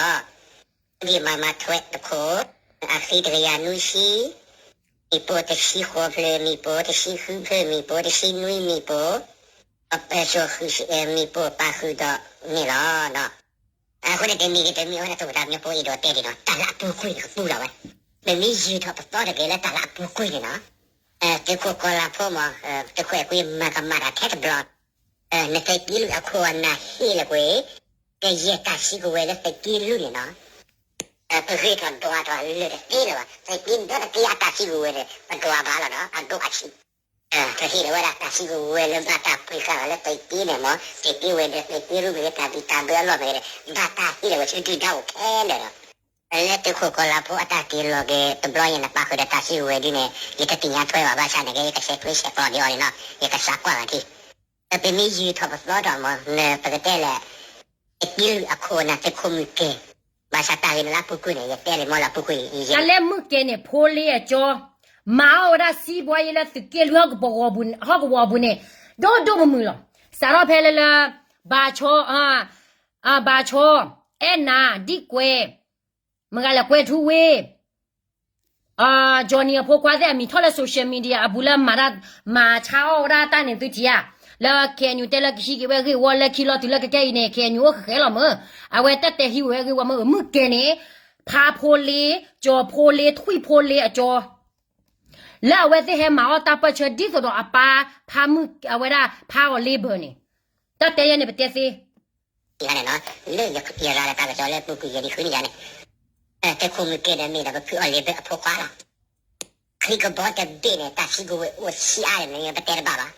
လီၤ. ဒ်မၤမၤထွဲတခိၣ် အဃံတကယၤနွံဆံ မ့ၣ်ပိၢ်တဆံဃိးဖျၢၣ် မ့ၣ်ပိၢ်တဆံဃုဖျၢၣ် မ့ၣ်ပိၢ်တဆံနွံမ့ၣ်ပိၢ် အပၢၢ်စိာ်ဃုာ်မ့ၣ်ပိၢ်ပာ်ဃုာ်ဒီးန့ၣ်လီၤ. အဃိန့ၣ် တမံၤဂ့ၤတမံၤဂ့ၤ အဝဲဒၣ်သုးခိၣ်တၢ်မံညီၤဖိအံၤဒီးတဲဒ်နီၤ တၢ်လၢအပူၤကွံာ်န့ၣ် ကပူၤလီၤဝဲ, ပမ့ၢ်ယံာ်ထီၣ်ပသီတက့ၢ်လၢတၢ်လၢအပူၤကွံာ်န့ၣ်နီၤ, သုးခိၣ်ကီၤလၤဖိမး သုးခိၣ်အဲၣ်ကွံမၤကမၣ်တၢ်ထဲတဘျီ, နသုးက့လွံၢ်အခိၣ်အနၢ်ဟ့ၣ်လၢကွံာ်, ကယဲၢ်တၢ်စုကဝဲၤလၢသုးက့လွံၢ်န့ၣ်နီၤ ပဂ့ၤထီၣ်ဒွးထီၣ်လၢတသ့လၢၤဘၣ်, သုးက့ဒီတက့ၢ်အတၢ်စုကဝဲၤန့ၣ် ပဒွးဘၣ်လီၤနီၤ အဒိၣ်အဆံး တဟ့ၣ်လၢၤဝဲဒၣ်တၢ်စုကဝဲၤလၢဘၣ်တၢ်ပှ့ၤဃာ်လၢသုးက့န့ၣ်မး သုးက့ဝဲၤဒီးသုးက့ရူၢ်မ့ၢ်ဂ့ၤ တၢ်ဘံၣ်တၢ်ဘၢအလီၢ်မ့ၢ်ဂ့ၤဒီး ဘၣ်တၢ်ဟ့ၣ်လၢၤဝဲဆူဒုၣ်ဒါအိၣ်ခဲလၢာ်လီၤ. လၢသုးခိၣ်ကီၤလၤဖိအတၢ်တ့ၢ်လီၤက့ၤတဘျီအံၤန့ၣ် ပာ်ဃုာ်ဒီးတၢ်စုကဝဲၤဒ်န့ၣ် ယတသ့ၣ်ညါထွဲဘၣ်ဘၣ်ဆၣ်န့ၣ်က့ ယကဆဲးထွဲဆဲးကျိးဒ်အီၤန့ၣ်နီၤ ယကစးကွၢ်လီၤထံ ပမ့ၢ်ယံာ်ထီၣ်ပသီထီၣ်မး ပကတဲလဲၣ် သုးက့လွံၢ်အခိၣ်အနၢ်သုးခိၣ်မုၢ်ကဲၤ, ဘၣ်ဆၣ်တၢ်ဂ့ၢ်န့ၣ်လၢအပူၤကွံာ်န့ၣ် ယတဲလံမးလၢအပူၤကွံာ် တၢ်လၢမုၢ်ကဲၤန့ၣ် ဖိလ့အကၠီ မၤအီၣ်ဝဲဒၣ်စံးဘှီယဲလၢသုးက့လွံၢ်ဟီၣ်ကဝီၤပူၤန့ၣ် ဒိၣ်ဒိၣ်မုၢ်မုၢ်လီၤ. စးထီၣ်ဖဲလၢလၢ ဘၣ်ဆီ ဘၣ်ဆီ အဲၣ်နၤ ဒံၣ်ကွဲ မ့ၢ်ဂၤလဲၣ် ကွဲၤထူဝ့ Johnny အဖိခွါသ့ၣ်အမံၤထီၣ်လၢ social media အပူၤလၢမၤတၢ် မၤဆါအီၣ်ဝဲဒၣ်တၢ်န့ၣ်သုထံၣ်ဧါ, လၢ K N U တဲလၢကဟံးက့ၤဝဲဂ့ၢ်ဝီလၢခံလီၤတုၤလၢကကဲအံၤန့ၣ် K N U အိၣ်ဃဲဃဲလီၤမၢ်, အဝဲတၢ်တဲဟံးဝဲဂ့ၢ်ဝီမၢ် မုၢ်ကဲန့ၣ် ဖါဖိလ့, ကၠီၤဖိလ့, ထွံၣ်ဖိလ့အကၠီ လၢအဝဲသ့ၣ်ဟဲမၤအီၣ်တၢ်ပၢၢ်ဆၢဒ်သိးဒီးအပၢ် ဖါမုၢ် အဝဲဒၣ်ဖါအီၤလ့ဘၢၣ်န့ၣ်, တၢ်တဲယဲန့ၣ်ပတဲသ့ န့ၣ်လီၤ, လၢယရၤလီၤတၢ်ကစီၣ်လၢပူၤကွံာ်ယဲဒ်ဃုန့ၣ်ယါန့ၣ်, သုးခိၣ်မုၢ်ကဲဒီးမ့ၢ်ဒီးပဖုအီၤလ့ဘၢၣ် အဖိခွါလီၤ. ချံကဘီတဘ့ၣ်န့ၣ် တၢ်စုကဝဲၤအိၣ်ဆံးအါန့ၣ် ပတဲတဘၣ်ဘၣ်.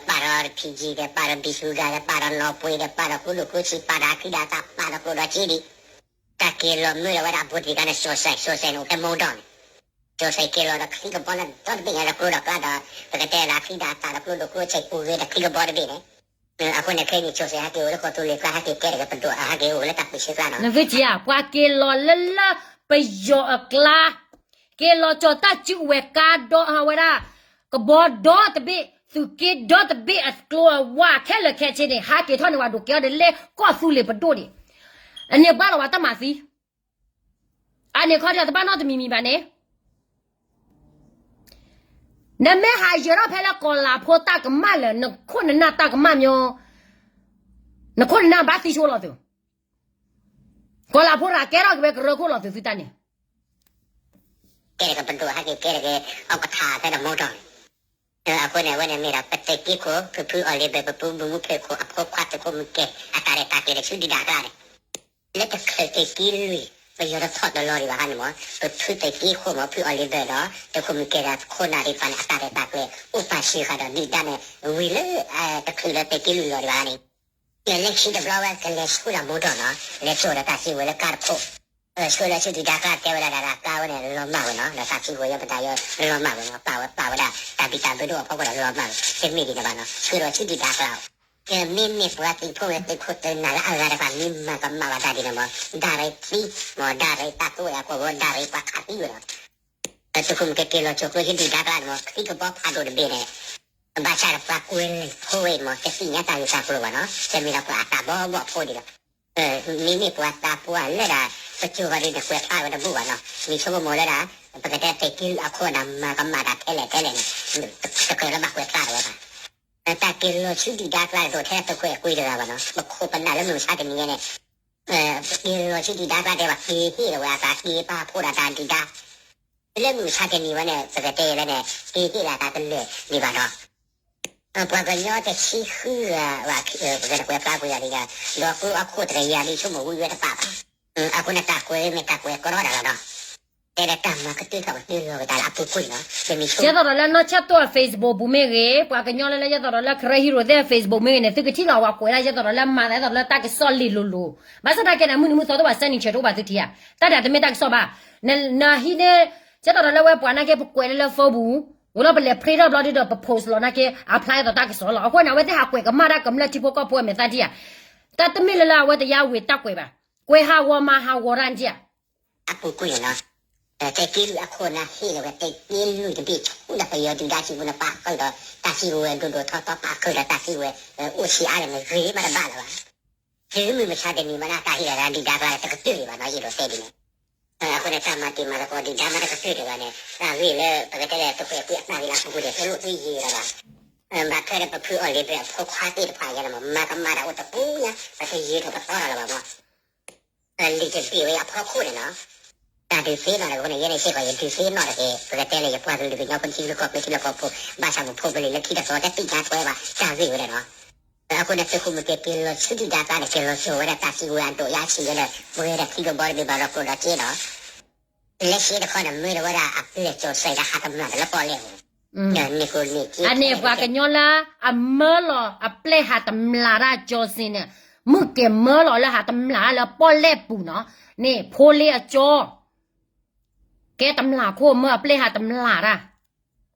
ပာ်ဒီး P G ဒီး ပာ်ဒီး ဘံၣ်စူဂၤဒီး ပာ်ဒီးနီၢ်ပှ့ၤဒီး ပာ်ဒီးကျိဒိၣ်ကျိဆံး ပာ်ဒီးအချံဒီးအသၣ် ပာ်ဒီးကျိဒိၣ်ကျိဆံးဒံး, တၢ်က့ၤလီၤမုၢ်ဒီးဝဲဒၣ်အဘူးတံၢ်ခါန့ၣ် ကၠီၤစဲး ကၠီၤစဲးန့ၣ် အိၣ်ဖဲမီဒီးန့ၣ်, ကၠီၤစဲးက့ၤလီၤဒီးချံကဘီလၢဒီတဘ့ၣ်ညါဒီးကျိဒီးကျါဒီး ပကတဲလၢချံဒီးအသၣ်ဒီးကျိဒိၣ်ကျိဆံး ပူၤဂ့ၤဒီးချံကဘီတဘ့ၣ်န့ၣ်, အဃိန့ၣ်ခဲအံၤန့ၣ် ကၠီၤစဲးဟဲက့ၤအိၣ်လၢကီၢ်သူလ့ၤကျါ ဟဲက့ၤကဲတဂ့ၤပဒိၣ် ဟဲက့ၤအိၣ်လၢတၢ်ပၢၢ်ဆၢကျါနီၤ, နသုထံၣ်ဧါ ပှၤက့ၤလီၤလၢလၢပယီၤအကျါ က့ၤလီၤကၠီၤတၢ်စုကဝဲၤကါဒီအဝဲဒၣ် ကဘီဒီတဘ့ၣ် သုးက့ဒီတဘ့ၣ်အကျိအဝါခဲလၢာ်ခဲဆ့န့ၣ် ဟးက့ၤထီၣ်န့ၢ်ဝဲဒိၣ်ကဲအီၤဒီးလၢကီၢ်သူလ့ၤပဒိၣ်န့ၣ်, အန့ၣ်ဘၣ်လီၤဝဲတၢ်မၤသံ, အန့ၣ်ခီဒီးတဘၣ်နီတမံၤမံၤဘၣ်န့ၣ် နမ့ၢ်ဟးယၢၤထီၣ်ဖဲလၢကီၢ်လၤဖိတၢ်ကမၣ်လၢ နခိၣ်နနၢ်တၢ်ကမၣ်မၠိ, နခိၣ်နနၢ်ဘၣ်သံဆိလီၤသုး, ကီၢ်လၤဖိရၤကဲထီၣ်က့ၤဝဲကရၢခိၣ်လီၤသုးသုတၢ်န့ၣ်, ကဲတဂ့ၤပဒိၣ်ဟဲက့ၤကဲတဂ့ၤ အီကထါဖဲဒီးမီဒီးန့ၣ်, အဃိန့ၣ် အဝဲန့ၣ်မ့ၢ်ဒီး ပသုးက့ခိၣ် ဖုဖုအီၤလ့ဘၢၣ် ပပူၤမုၣ်ဖုခိၣ်အဖိခွါသုးခိၣ်မုၢ်ကဲ အတၢ်ရဲၣ်တၢ်ကျဲၤတဆူဒုၣ်ဒါအကျါန့ၣ် လၢတချုးသုးက့လွံၢ် ပယီၤတဖီၣ်တလီၤဒံးဘၣ်န့ၣ်မ့ၢ် ပဖုသုးက့ခိၣ်မ့ၢ်ဖုအီၤလ့ဘၢၣ်ဒီး သုးခိၣ်မုၢ်ကဲဒီးခိၣ်နၢ်သ့ၣ်တဖၣ်န့ၣ် အတၢ်ရဲၣ်တၢ်ကျဲၤ အိၣ်ပာ်စၢၤဃာ်ဒီးဒုၣ်ဒါန့ၣ် ဝံၤလၢ တချုးလၢသုးက့လွံၢ်လီၤဒံးဘၣ်န့ၣ် လၢခံတဘျီဝဲကလဲၤဆှၢဒီးမီဒီးနီၤ လဲၤဆှၢဒီးတၢ်စုကဝဲၤလၢကါတခိၣ် ဆှၢလၢဆူဒုၣ်ဒါကျါတဲဝဲဒၣ်ဒီး ကါဝဲန့ၣ်လီၤမၢ်ဝဲနီၤ ဒီးတၢ်စုကဝဲၤယဲပတၢ်ယဲလီၤမၢ်ဝဲနီၤ ပာ်ဝဲပာ်ဝဲဒၣ် တၢ်ဘံၣ်တၢ်ဘၢဒိၣ်အဖီခိၣ်ဒီးလီၤမၢ်ဝဲ တမ့ၢ်ဒ်န့ၣ်ဘၣ်နီၤ ဆှၢဒီးဆူဒုၣ်ဒါကျါ မ့မ့ၢ်ပှၤသုးဖိဝဲသုးခိၣ်သုးနၢ်လၢအဂၤတဖၣ် မ့ၢ်မၤကမၣ်ဘၣ်တၢ်ဒ်န့ၣ်မ့ၢ် ဒါရ့သံ မ့ၢ်ဒါရ့တၢ်သိၣ်ဝဲအကွီၢ်ဝဲ ဒါရ့ပှၤခးသံဝဲနီၤ သုးခိၣ်မုၢ်ကဲက့ၤလီၤကၠိကျိဟံးဒုၣ်ဒါကျါန့ၣ်မ့ၢ် ချံကဘီဖးဒိၣ်တဘ့ၣ်န့ၣ် ဘၣ်ဆၣ်ဒီးပှၤကွဲးလံာ်ဖိဝဲအံၤမ့ၢ် တသ့ၣ်ညါတၢ်ဂ့ၢ်တၢ်ကျိၤဘၣ်နီၤ တမ့ၢ်ဒီးပှၤအတၢ်ဘီဘီဖိဒံးလီၤ မ့မ့ၢ်ပှၤသးပှၢ်လၢဒၣ် ပစိၤဃီၤဒ်န့ၣ် ကွဲးဖျါဝဲတဘူၣ်ဘၣ်နီၤ မ့ၢ်ဆိကမိၣ်လၢဒၣ် ပကတဲသုးက့လွံၢ်အခိၣ်ဒီး မၤကမၣ်တၢ်ထဲလဲၣ်ထဲလဲၣ်န့ၣ် တကြၢးလၢဘၣ်ကွဲးဖျါထီၣ်ဝဲဘၣ် တၢ်က့ၤလီၤဆူဒုၣ်ဒါကျါတအိၣ်ထဲသုးခိၣ်အဲၤကွံတဂၤဘၣ်နီၤ ပခိၣ်ပနၢ်လၢမုၢ်မဆါတနံၤညါန့ၣ် က့ၤလီၤဆူဒုၣ်ဒါကျါတဲဘၣ် က့ၤဟ့ၣ်လီၤဝဲအသး က့ၤပာ်ဖှိၣ်ဒီးတၢ်ဒုၣ်ဒါ လၢမုၢ်မဆါတနံၤဝဲန့ၣ် ပကတဲလၢန့ၣ် က့ၤဟ့ၣ်လီၤအသးတလၢာ်ဒံးဘၣ်ဒီး ပှၤကညီတဆံဃုဂၤ ပကကွဲးဖျါကွံာ်ယၤဒ်ယၤ ဒီးကျိအခိၣ်တကယၤဒ်ဆိကမိၣ်ဝံၤဝဲတပာ်ဘၣ် အဃိန့ၣ်တၢ်ကွဲးမ့ၢ်တၢ်ကွဲးကရီဒၣ်လီၤဒီး တဲလၢတၢ်မၤကတၢၢ်ထီၣ်ကတၢၢ်လီၤကတၢၢ်လီၤ ယဲသိးဒီးလၢနီၢ်ဆၢၣ်တိၢ်အ Facebook ပူၤမ့ၢ်ဂ့ၤ ပှၤကညီလၢလၢယဲသိးဒီးလၢ Karen Hero သ့ၣ်အ Facebook မ့ၢ်ဂ့ၤန့ၣ် သုကထံၣ်လီၤဝဲကွဲးဒၣ်ယဲသိးဒီးလၢမၤသးယဲသိးဒီးလၢတၢ်ကစီၣ်လံာ်လိၤလိၤ ဘၣ်ဆၣ်သနာ်က့န့ၣ် မုၢ်နံၤမုၢ်သီတအိၣ်ဘၣ် စဲနံၤဆၢတအိၣ်ဘၣ်သုထံၣ်ဧါ တၢ်ဒၣ်တမ့ၢ်တၢ်ကစီၣ်ဘၣ် နဟံးန့ၢ် ယဲသိးဒီးလၢဝဲပှၤနာ်က့ပကွဲးလၢလၢ phone ပူၤ ဝံၤလီၤပလဲၤ print ထီၣ်ဘျီဒုဒီးပ post လီၤနာ်က့ apply အသိးတၢ်ကစီၣ်လီၤ အဃိန့ၣ် အဝဲသ့ၣ်ဟးကွဲးကမၣ်တၢ်ကမျၢၢ်ထံဖိကီၢ်ဖိအမဲာ်သၣ်ထံၣ်ဧါ တၢ်တမ့ၢ်လၢလၢအဝဲတယါဝံၤတၢ်ကွဲးဘၣ် ကွဲးဟးဂီၤမၤဟးဂီၤတၢ်နထံၣ်ဧါ အပူၤကွံာ်နီၤ သုးက့လွံၢ်အခိၣ်နၢ်ဟ့ၣ်လီၤဝဲသုးက့လွံၢ်တဘ့ၣ်ဆူဒီးပယီၤဒုၣ်ဒါစုပူၤန့ၣ် ပာ်ဃုာ်ဒီးတၢ်စုကဝဲၤဒိၣ်ဒိၣ်ထီထီ ပာ်ဃုာ်ဒီးတၢ်စုကဝဲၤ အိၣ်ဆံးအါန့ၣ် ဂ့ၤမးတဘၣ်လၢၤဘၣ်. တုၤမုၢ်မဆါတနံၤမးန့ၣ် တၢ်ဟ့ၣ်လီၤတၢ်ဒုၣ်ဒါကျါန့ၣ် တကတၢၢ်ဒံးဘၣ်နီၤ ယအဲၣ်ဒိးတဲဒ်န့ၣ် အဃိန့ၣ် တၢ်မၤတံၤမၤသကိးဒုၣ်ဒါမးတကတၢၢ်ဒံးဘၣ်န့ၣ် တၢ်ဂ့ၢ်လၢပကတဲလၢသုးခိၣ်အဲၤကွံအတၢ်ဂ့ၢ်လၢအပူၤကွံာ်န့ၣ် တလိၣ်သုယံာ်လၢၤဘၣ်. ဘၣ်ထွဲဒီးပဖုအီၤလ့ဘၢၣ်အဖိခွါသ့ၣ်တဖၣ်ယဲန့ၣ်မး မၤကမၣ်တၢ်အိၣ်တပူၤညါ ပတယံာ်ထီၣ်ပသီထီၣ်လၢၤဘၣ်မး လံာ်တဘ့ၣ်ဝဲအဖီခိၣ်န့ၣ်နီၤ တၢ်ဒုးသ့နီၣ်တဂ့ၤန့ၣ် ယဲန့ၣ်စ့ၢ်ကီး ယဒုးသ့နီၣ်တဂ့ၤ ပကတဲလၢယပှၤကလုာ်ကညီဖိထံလၢကီၢ်ချၢထံလၢကီၢ်ဖိ ဘၣ်ဆၣ်ပဖိပလံၤလၢခံတသီတသ့ၣ်ညါထွဲဘၣ်တၢ်ဂ့ၢ်ဝဲဒၣ်နီၤ. အဃိန့ၣ် သုးခိၣ်မုၢ်ကဲက့ၤလီၤဆူဒုၣ်ဒါကျါန့ၣ် က့ၤလီၤစိာ်ဝဲဒၣ်တၢ်စုကဝဲၤအဒိၣ်ယါဆံးယဲဒီး ပှဲၤဒီးခံကဘီတဘ့ၣ်ဘၣ်ဒီးကျိဒီးစ့ဒီး လၢစ့တခီန့ၣ် မ့ၢ်ဒီးဝဲဒၣ်အပျဲၢ်ကၠီၤစဲးဒီးဟးတမျၢ်တလၢပီၣ်လဲၣ်ပူၤ န့ၣ် အန့ၣ်ပှၤကညီလၢအမၢလီၤအပျဲၢ်ဟးတမျၢ်တၢ်ကၠီၤစ့န့ၣ် မုၢ်ကဲမၢလီၤလၢဟးတမျၢ်လၢပီၣ်လဲၣ်ပူၤနီၤ န့ၣ် ဖိလ့အကၠီ ကဲတမျၢ်ခိၣ်မၢအပျဲၢ်ဟးတမျၢ်တၢ်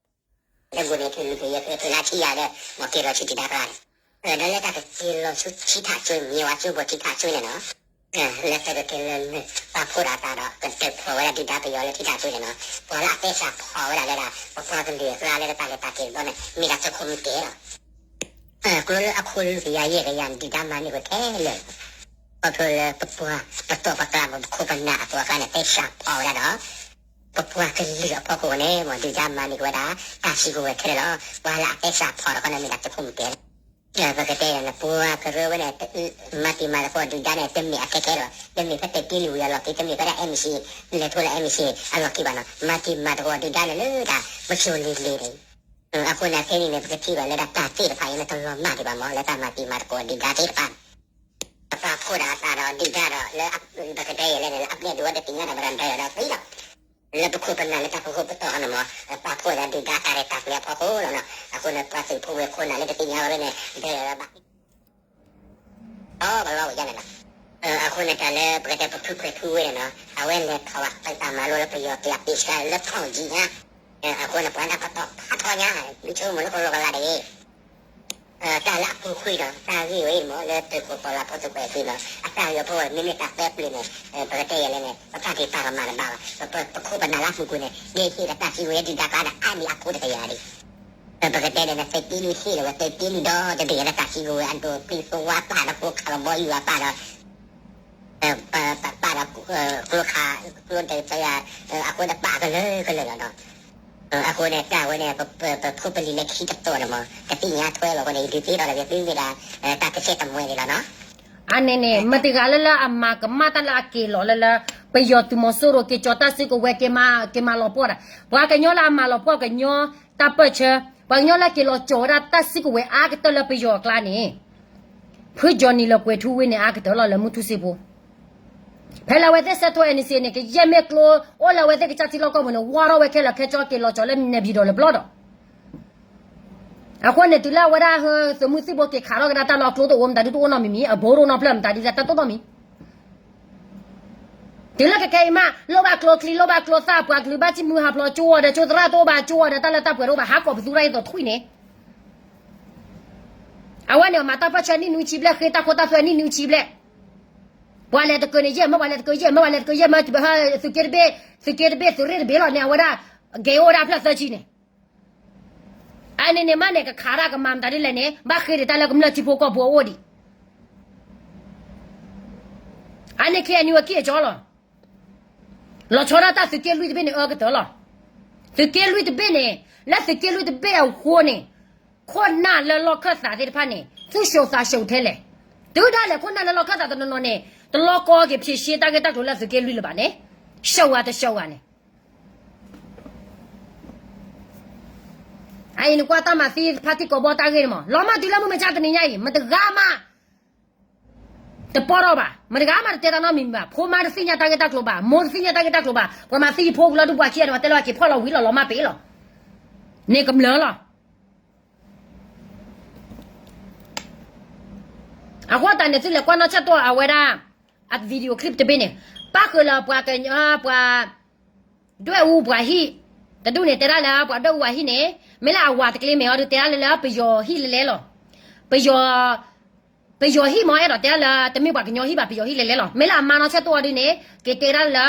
လၢဂိၢ်န့ၣ် ကလုာ်ကယဲၢ်ဖဲဖဲလါထံယၤဒီး မ့ၢ်က့ၤလီၤဆူဒုၣ်ဒါကျါန့ၣ် ဒီးလၢတၢ်ကက့ၤလီၤဆူထံထးစွ့ မ့ၢ်ဝဲကၠိဘိထံထးစွ့န့ၣ်နီၤ လၢတၢ်ကက့ၤလီၤနုာ်ပာ်ဖှိၣ်ဒီးအသးဒီး ကဒုးဖျိးဝဲဒၣ်ဒုၣ်ဒါပယီၤလၢထံထးစွ့န့ၣ်နီၤ ပှၤလၢအသဲစးဖီၣ်ဝဲဒၣ်လၢဒၣ် ပပှၤကလုာ်အကျါလၢတၢ်လဲၤတၢ်က့ၤတဘျီန့ၣ် မ့ၢ်ဒၣ်သုးခိၣ်မုၢ်ကဲလီၤ ကျိလၢအခိၣ်လွံၢ်ကယၤယဲၢ်ကယၤန့ၣ် ဒုၣ်ဒါမၤန့ၢ်ဝဲခဲလၢာ်လီၤ. ခီဖျိလၢပပှၤပတီၢ်ပကျါ ပခိၣ်ပနၢ်အသိးအကျါန့ၣ် သဲစးဖီၣ်ဝဲဒၣ်ဒီး ပပှၤကလုာ်အဖီခိၣ်န့ၣ် မ့ၢ်ဒုၣ်ဒါမၤန့ၢ်က့ၤဝဲဒၣ် တၢ်စုကဝဲၤခဲလၢာ်လီၤ. ပှၤလၢအတဲစးဖီၣ်တခီန့ၣ် မ့ၢ်ဒၣ်သုးခိၣ်မုၢ်ကဲလီၤ. ပကတဲယၤန့ၣ် ပှၤကရၢဝဲန့ၣ် မၤတံၤမၤသကိးဒုၣ်ဒါန့ၣ် တမ့ၢ်အခဲခဲလီၤ. တမ့ၢ်ဖဲသုးက့လွံၢ်ဝံၤအလီၢ်ခံ, တမ့ၢ်ဖဲဒၣ် အဲမ့ၢ်ဆံး လဲၤထီၣ်လၢ အဲမ့ၢ်ဆံး အလီၢ်ခံဘၣ်နီၤ. မၤတံၤမၤသကိးဒုၣ်ဒါန့ၣ်လၢတၢ်ပစိၤလံၤလံၤန့ၣ် အဃိန့ၣ် ခဲအံၤန့ၣ် ပကထံၣ်ဘၣ်လၢဒၣ်တၢ်သ့ၣ်တဖၣ်အံၤန့ၣ် တလီၤမၢ်ဒံးဘၣ်မး လၢတၢ်မၤတံၤမၤသကိးဒုၣ်ဒါသ့ၣ်တဖၣ် ပာ်ဖှိၣ်ဒၣ်အသးဒီးဒုၣ်ဒါဒီး လၢပကတဲယဲလဲၣ်န့ၣ် လၢအပျဲၢ်ဒိၣ်ဝဲတသ့ၣ်ညါဒီး ပတၢ်ဒၢးဒီးသံလီၤ. လၢပခိၣ်ပနၢ်လၢတၢ်ဖီခိၣ်ပတီၢ်န့ၣ်မး ပာ်ဖှိၣ်ဒၣ်ဒုၣ်ဒါတၢ်ရဲၣ်တၢ်ကျဲၤအဖီခိၣ်လီၤနီၤ. အဃိန့ၣ် ပှၤသုးဖိဝဲၢ်ခိၣ်နၢ်လၢတသ့ၣ်ညါဝဲန့ၣ် ဒၢးဒီးဘၣ် အီၣ်ပလီၢ်ဝဲယါန့ၣ်လီၤ. အဃိန့ၣ် တၢ်လၢပကတဲပဖုခွဲးထူဝ့န့ၣ်နီၤ အဝဲလဲၤထီၣ်ဘၣ် ပတၢ်မၤလိလၢပယီၤကျိာ်အပ့ၤစှၤလၢဖီၣ်ကံညါ, အဃိန့ၣ် ပှၤဒၣ်ပတီၢ်ဖးထီညါ မ့ၢ်ဆိကမိၣ်လၢကလီကလါတဂ့ၤ တၢ်လၢအပူၤကွံာ်ဒီး တၢ်ဂ့ၢ်ဝဲအံၤမ့ၢ် လၢသုးခိၣ်ကီၤလၤဖိသုးကွဲးသ့ၣ်နီၤ အတၢ်ဂ့ၢ်အဖီခိၣ် မ့မ့ၢ်တၢ်သၢပျၢၤန့ၣ် ပကတဲယဲလဲၣ်န့ၣ် ပဖးက့ၤပာ်ကမၣ်တဘၣ်ဘၣ်. ပခိၣ်ပနၢ်လၢအပူၤကွံာ်န့ၣ် ကဟ့ၣ်ဒီးတၢ်စုကဝဲၤဒုၣ်ဒါကျါဒီး အါမံၤအါခိတကယၤဒံး ပကတဲန့ၣ် သုးက့လွံၢ်ဟ့ၣ်လီၤဝဲ သုးက့လွံၢ်ဒီတဘ့ၣ်လၢတၢ်စုကဝဲၤအဒိၣ် ပျံၤသဝါပာ်ဒီးဖိခးလီၤဘီယူၤအပာ်ဒီး ပာ်ဒီး ကျိခး ကျိဒၢးသယၤ အဃိန့ၣ်ပာ်ကလၢာ်ကလၢာ်လီၤနီၤ. အဃိန့ၣ် တၢ်ဝဲန့ၣ် ပဖိပလံၤလၢခံတတီၤန့ၣ်မး တသ့ၣ်ညါထွဲဘၣ်အဃိန့ၣ် ယဒုးသ့ထီၣ်ဒီး ယသ့ဝဲဒၣ် တၢ်ကဆဲးတမှဲန့ၣ်လီၤနီၤ. အန့ၣ်န့ၣ် မတၤတဂၤလၢလၢအမၤကမၣ်တၢ်လၢအက့ၤလီၤလၢလၢ ပယီၤသုးမီၤစိရိၤက့ၤကၠီၤတၢ်စုကဝဲၤ က့ၤမၤလီၤပှီၢ်ဒၣ် ပှၤကညီလၢအမၤလီၤပှီၢ်ကညီတၢ်ပၢၢ်ဆၢ ပှၤကညီလၢက့ၤလီၤကၠီၤဝဲဒၣ်တၢ်စုကဝဲၤအါကတၢၢ်လၢပယီၤအကျါန့ၣ် ဖုကၠီၤနံၤလၢကွဲၤထူဝ့န့ၣ် အါကတၢၢ်လီၤလၢမုၢ်ထူၣ်စ့ဖိ ဖဲလၢအဝဲသ့ၣ်ဆဲးထီၣ် အဲၣ်နံၣ်စံၣ် န့ၣ် ကယဲၢ်မ့ၢ်ကျိ အိၣ်လၢအဝဲသ့ၣ်ကစၢ်ထံလီၢ်ကီၢ်ပူၤန့ၣ် ဝါထီၣ်ဝဲခဲလၢာ်ခဲဆ့က့ၤလီၤကၠီၤလၢနဲၣ်ပၠံၤဒီးလၢပျီဒီး အဃိန့ၣ် တုၤလၢအဝဲဒၣ် သုးမုၢ်သံၣ်ဘိက့ၤခးထီၣ်ကဒါတၢ်လီၢ်ကျိတအိၣ် မတၤဒုတအိၣ်နီတမံၤမံၤ အဘိတအိၣ်နီတဖျၢၣ် မတၤဒုတၢ်တအိၣ်နီတမံၤ တုၤလၢခဲခဲအံၤမး လိၣ်ဘၣ်ကျိချံ လိၣ်ဘၣ်ကျိသၣ် ပှၤကလုာ်ဘၣ်ဆ့ၣ်မုၢ်ဟးဖျိးကၠိအီၤဒီး ကၠိသရၣ်တအိၣ်ဘၣ် ကၠိအီၤဒီး တၢ်လၢတၢ်ပှဲၤတအိၣ်ဘၣ် ဟးကိးပသူတၢ်အသိးထွံၣ်န့ၣ် အဝဲန့ၣ်မၤတၢ်ပၢၢ်ဆၢနံၣ်နွံဆံဘျဲၣ် ဃ့တၢ်ခိတၢ်သွဲနံၣ်နွံဆံဘျဲၣ် ပှၤလဲၤတကၢန့ၣ် ယဲၢ်မၢ ပှၤလဲၤတကၢယဲၢ်မၢ ပှၤလဲၤတကၢယဲၢ်မၢ သုးက့တဘ့ၣ် သုးက့တဘ့ၣ် သုးရ့ၣ်တဘ့ၣ်လီၤန့ၣ် အဝဲဒၣ် ကဲအိၣ်ဝဲဒၣ်ဖျၢၣ်သၢဆံန့ၣ် အန့ၣ်န့ၣ်မးန့ၣ် ကခးတၢ်ကမၤမတၤဒ်လဲၣ်န့ၣ် ဘၣ်ဃ့ဒံးတၢ်လၢကမျၢၢ်ထံဖိကီၢ်ဖိအအိၣ်ဒံး အန့ၣ် ခ့ၣ်အဲၣ်ယူၣ် အကံၢ်အကၠီလီၤ လီၤဆီဒၣ်တၢ်သုးက့လွံၢ်တဘ့ၣ်န့ၣ် အၢကတၢၢ်လီၤ. သုးက့လွံၢ်တဘ့ၣ်န့ၣ် လၢသုးက့လွံၢ်တဘ့ၣ်အဃိန့ၣ် ခိၣ်နၢ်လၢလီၢ်ခၢၣ်သးသ့ၣ်တဖၣ်န့ၣ် သူၣ်ရှုံးသးရှုံးထဲလဲၣ်. တုၤဒၣ်လဲာ် ခိၣ်နၢ်လၢလီၢ်ခၢၣ်သးတနီၤနီၤန့ၣ် တလီၤကီက့ၤ ဖြေရှင်း တၢ်ဂ့ၢ်တၢ်ကျိၤလၢသုးက့လွံၢ်လၢၤဘၣ်န့ၣ် ရှုံးဧါတရှုံးဧါန့ၣ် အအံၤနကွၢ်တၢ်မၤသံဖါတံၢ်ကိးဘီတၢ်ဂ့ၢ်န့ၣ်မး လီၤမၢ်တုၤလၢမုၢ်မဆါတနံၤညါအံၤ မတဂၤမး တပီၢ်ထီၣ်ဘၣ်, မတဂၤမးတတဲတၢ်နီတမံၤဘၣ်, ဖိမါတသ့ၣ်ညါတၢ်ဂ့ၢ်တၢ်ကျိၤဘၣ်, မိၢ်တသ့ၣ်ညါတၢ်ဂ့ၢ်တၢ်ကျိၤဘၣ်, ပှၤမၤသံယဖိကလီၤဒုးပှၤခံဂၤန့ၣ် ပှၤတဲလီၤက့ၤဖီၣ်လီၤဝံၤလီၤ လီၤမၢ်ပ့ၤလီၤ, န့ၣ်ကမျၢၢ်လီၤ. အဃိသတးန့ၣ် သုလဲၤကွၢ်နီၢ်ဆၢၣ်တီၢ်အဝဲဒၣ် အ video clip တဘ့ၣ်န့ၣ်, ပၣ်ဃုာ်လၢပှၤကညီ ပှၤ ဒွဲၣ်အူပှၤဟံၣ်, တဒူၣ်န့ၣ် တဲဒၣ်လၢပှၤဒွဲၣ်အူပှၤဟံၣ်န့ၣ် မ့ၢ်လၢအဝၤတကျ့မဲာ်အီၤဒုးတဲဒၣ်လၢလၢပယီၤဟံၣ်လဲၤလဲၤလီၤ. ပယီၤ ပယီၤဟံၣ်မ့ၢ်အဲၣ်ဒိးတဲဒၣ်လၢ တမ့ၢ်ပှၤကညီဟံၣ်ဘၣ် ပယီၤဟံၣ်လဲၤလဲၤလီၤ. မ့ၢ်လၢအမါနီၢ်ဆၢၣ်တီၢ်အီၤဒုးန့ၣ် က့ၤတဲဒၣ်လၢ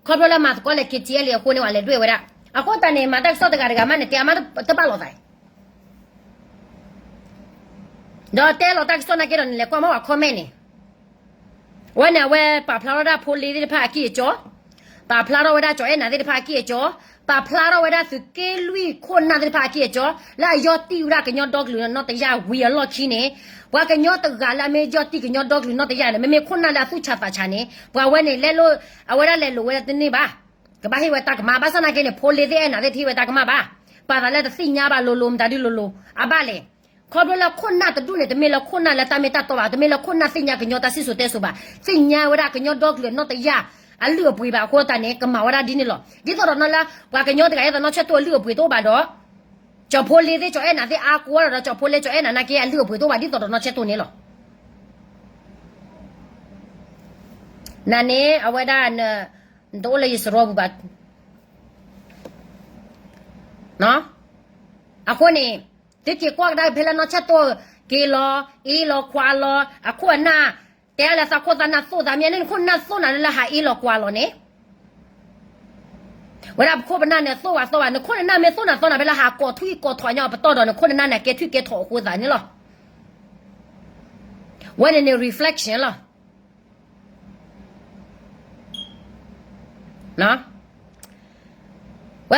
ခီဖျိလၢမၤသကိးလၢ KTLA အဃိန့ၣ် ပှၤလဲၤဒွဲၣ်ဝဲဒၣ်. အဃိသတးန့ၣ် မၤတၢ်ကစီၣ်တဂၤတဂၤမးန့ၣ် တဲအမါတဘၣ်လိာ်သး ဒီးတဲလီၤတၢ်ကစီၣ်နာ်က့ဒီး နလဲၤကွၢ်မ့ၢ်ပှၤ comment န့ၣ်, အဝဲန့ၣ် အဝဲပာ်ဖျါထီၣ်ဒၣ်ဖိလ့သ့ၣ်တဖၣ်အကံၢ်အကၠီ, ပာ်ဖျါထီၣ်ဝဲဒၣ်ကၠီၤအဲၣ်နၤသ့ၣ်တဖၣ်အကံၢ်အကၠီ, ပာ်ဖျါထီၣ်ဝဲဒၣ်သုးက့လွံၢ်ခိၣ်နၢ်သ့ၣ်တဖၣ်အကံၢ်အကၠီ, လၢအယီၢ်တံၢ်ဝဲဒၣ်ကညီဒီကလုာ်နီၢ်တယၢ်ဝံၤအလီၢ်ခံန့ၣ်, ပှၤကညီတဂၤလၢအမ့ၢ်ယီၢ်တံၢ်ကညီဒီကလုာ်နီၢ်တယၢ်န့ၣ် မ့မ့ၢ်ခိၣ်နၢ်လၢအသူၣ်ဆးသးဆးန့ၣ် ပှၤဝဲန့ၣ်လဲလိာ်, အဝဲဒၣ်လဲလိာ်ဝဲဒၣ်တန့ၢ်ဘၣ်, ကဘၣ်ဟ့ၣ်ဝဲတၢ်ကမၣ်, ဘၣ်ဆၣ်နာ်က့န့ၣ် ဖိလ့သ့ၣ်အဲၣ်နၤသ့ၣ်တဟ့ၣ်ဝဲတၢ်ကမၣ်ဘၣ်, ပာ်သးလၢတသ့ၣ်ညါဘၣ်လိၤလိၤ မတၤဒုလိၤလိၤ အဘၣ်လဲၣ်. ခီဖျိလၢခိၣ်နၢ်တဒူၣ်န့ၣ် တမ့ၢ်လၢခိၣ်နၢ်လၢတၢ်မ့ၢ်တၢ်တီဘၣ်, တမ့ၢ်လၢခိၣ်နၢ်သ့ၣ်ညါကညီတၢ်စံၣ်စိၤတဲစိၤဘၣ်, သ့ၣ်ညါဝဲဒၣ်ကညီဒီကလုာ်နီၢ်တယၢ် အလုၢ်အပှ့ၤဘၣ်အဃိသတးန့ၣ် ကမၤဝဲဒၣ်ဒ်န့ၣ်လီၤ. ဒ်သိးဒီးနီၢ်လၢ ပှၤကညီတဂၤအံၤသးနီၢ်ဆၢၣ်တီၢ်အလုၢ်အပှ့ၤတအိၣ်ဘၣ်ဒီး ကၠီၤဖိလ့သ့ၣ် ကၠီၤအဲၣ်နၤသ့ၣ်အါကိးဒီး ကၠီၤဖိလ့ ကၠီၤအဲၣ်နၤနာ်က့ အလုၢ်အပှ့ၤတအိၣ်ဘၣ် ဒ်သိးဒီးနီၢ်ဆၢၣ်တီၢ်န့ၣ်လီၤ. နန့ၣ် အဝဲဒၣ် နတအိၣ်လၢယစရီပူၤဘၣ်. အဃိန့ၣ် သုက့ၤကွၢ်ကဒါဖဲလၢနီၢ်ဆၢၣ်တီၢ် က့ၤလီၤ အ့လီၤ ခွါလီၤ အခိၣ်အနၢ် တဲဒၣ်လၢသးခိၣ်သးနၢ်သိၣ်သးမံန့ၣ် နခိၣ်နၢ်သိၣ်နၤလၢဟးအ့လီၤကွၢ်လီၤန့ၣ် ဝဲဒၣ်ပခိၣ်ပနၢ်န့ၣ် သိၣ်ဝဲသိၣ်ဝဲ, နခိၣ်နနၢ်မ့ၢ်သိၣ်နၤသိၣ်နၤဖဲလၢဟးကိးထွံၣ်ကိးထိးညါပတီၢ်ဒီး နခိၣ်နနၢ်န့ၣ်ကဲထွံၣ်ကဲထိးအဃိသးန့ၣ်လီၤ. ဝဲန့ၣ်န့ၣ် reflection လီၤ. န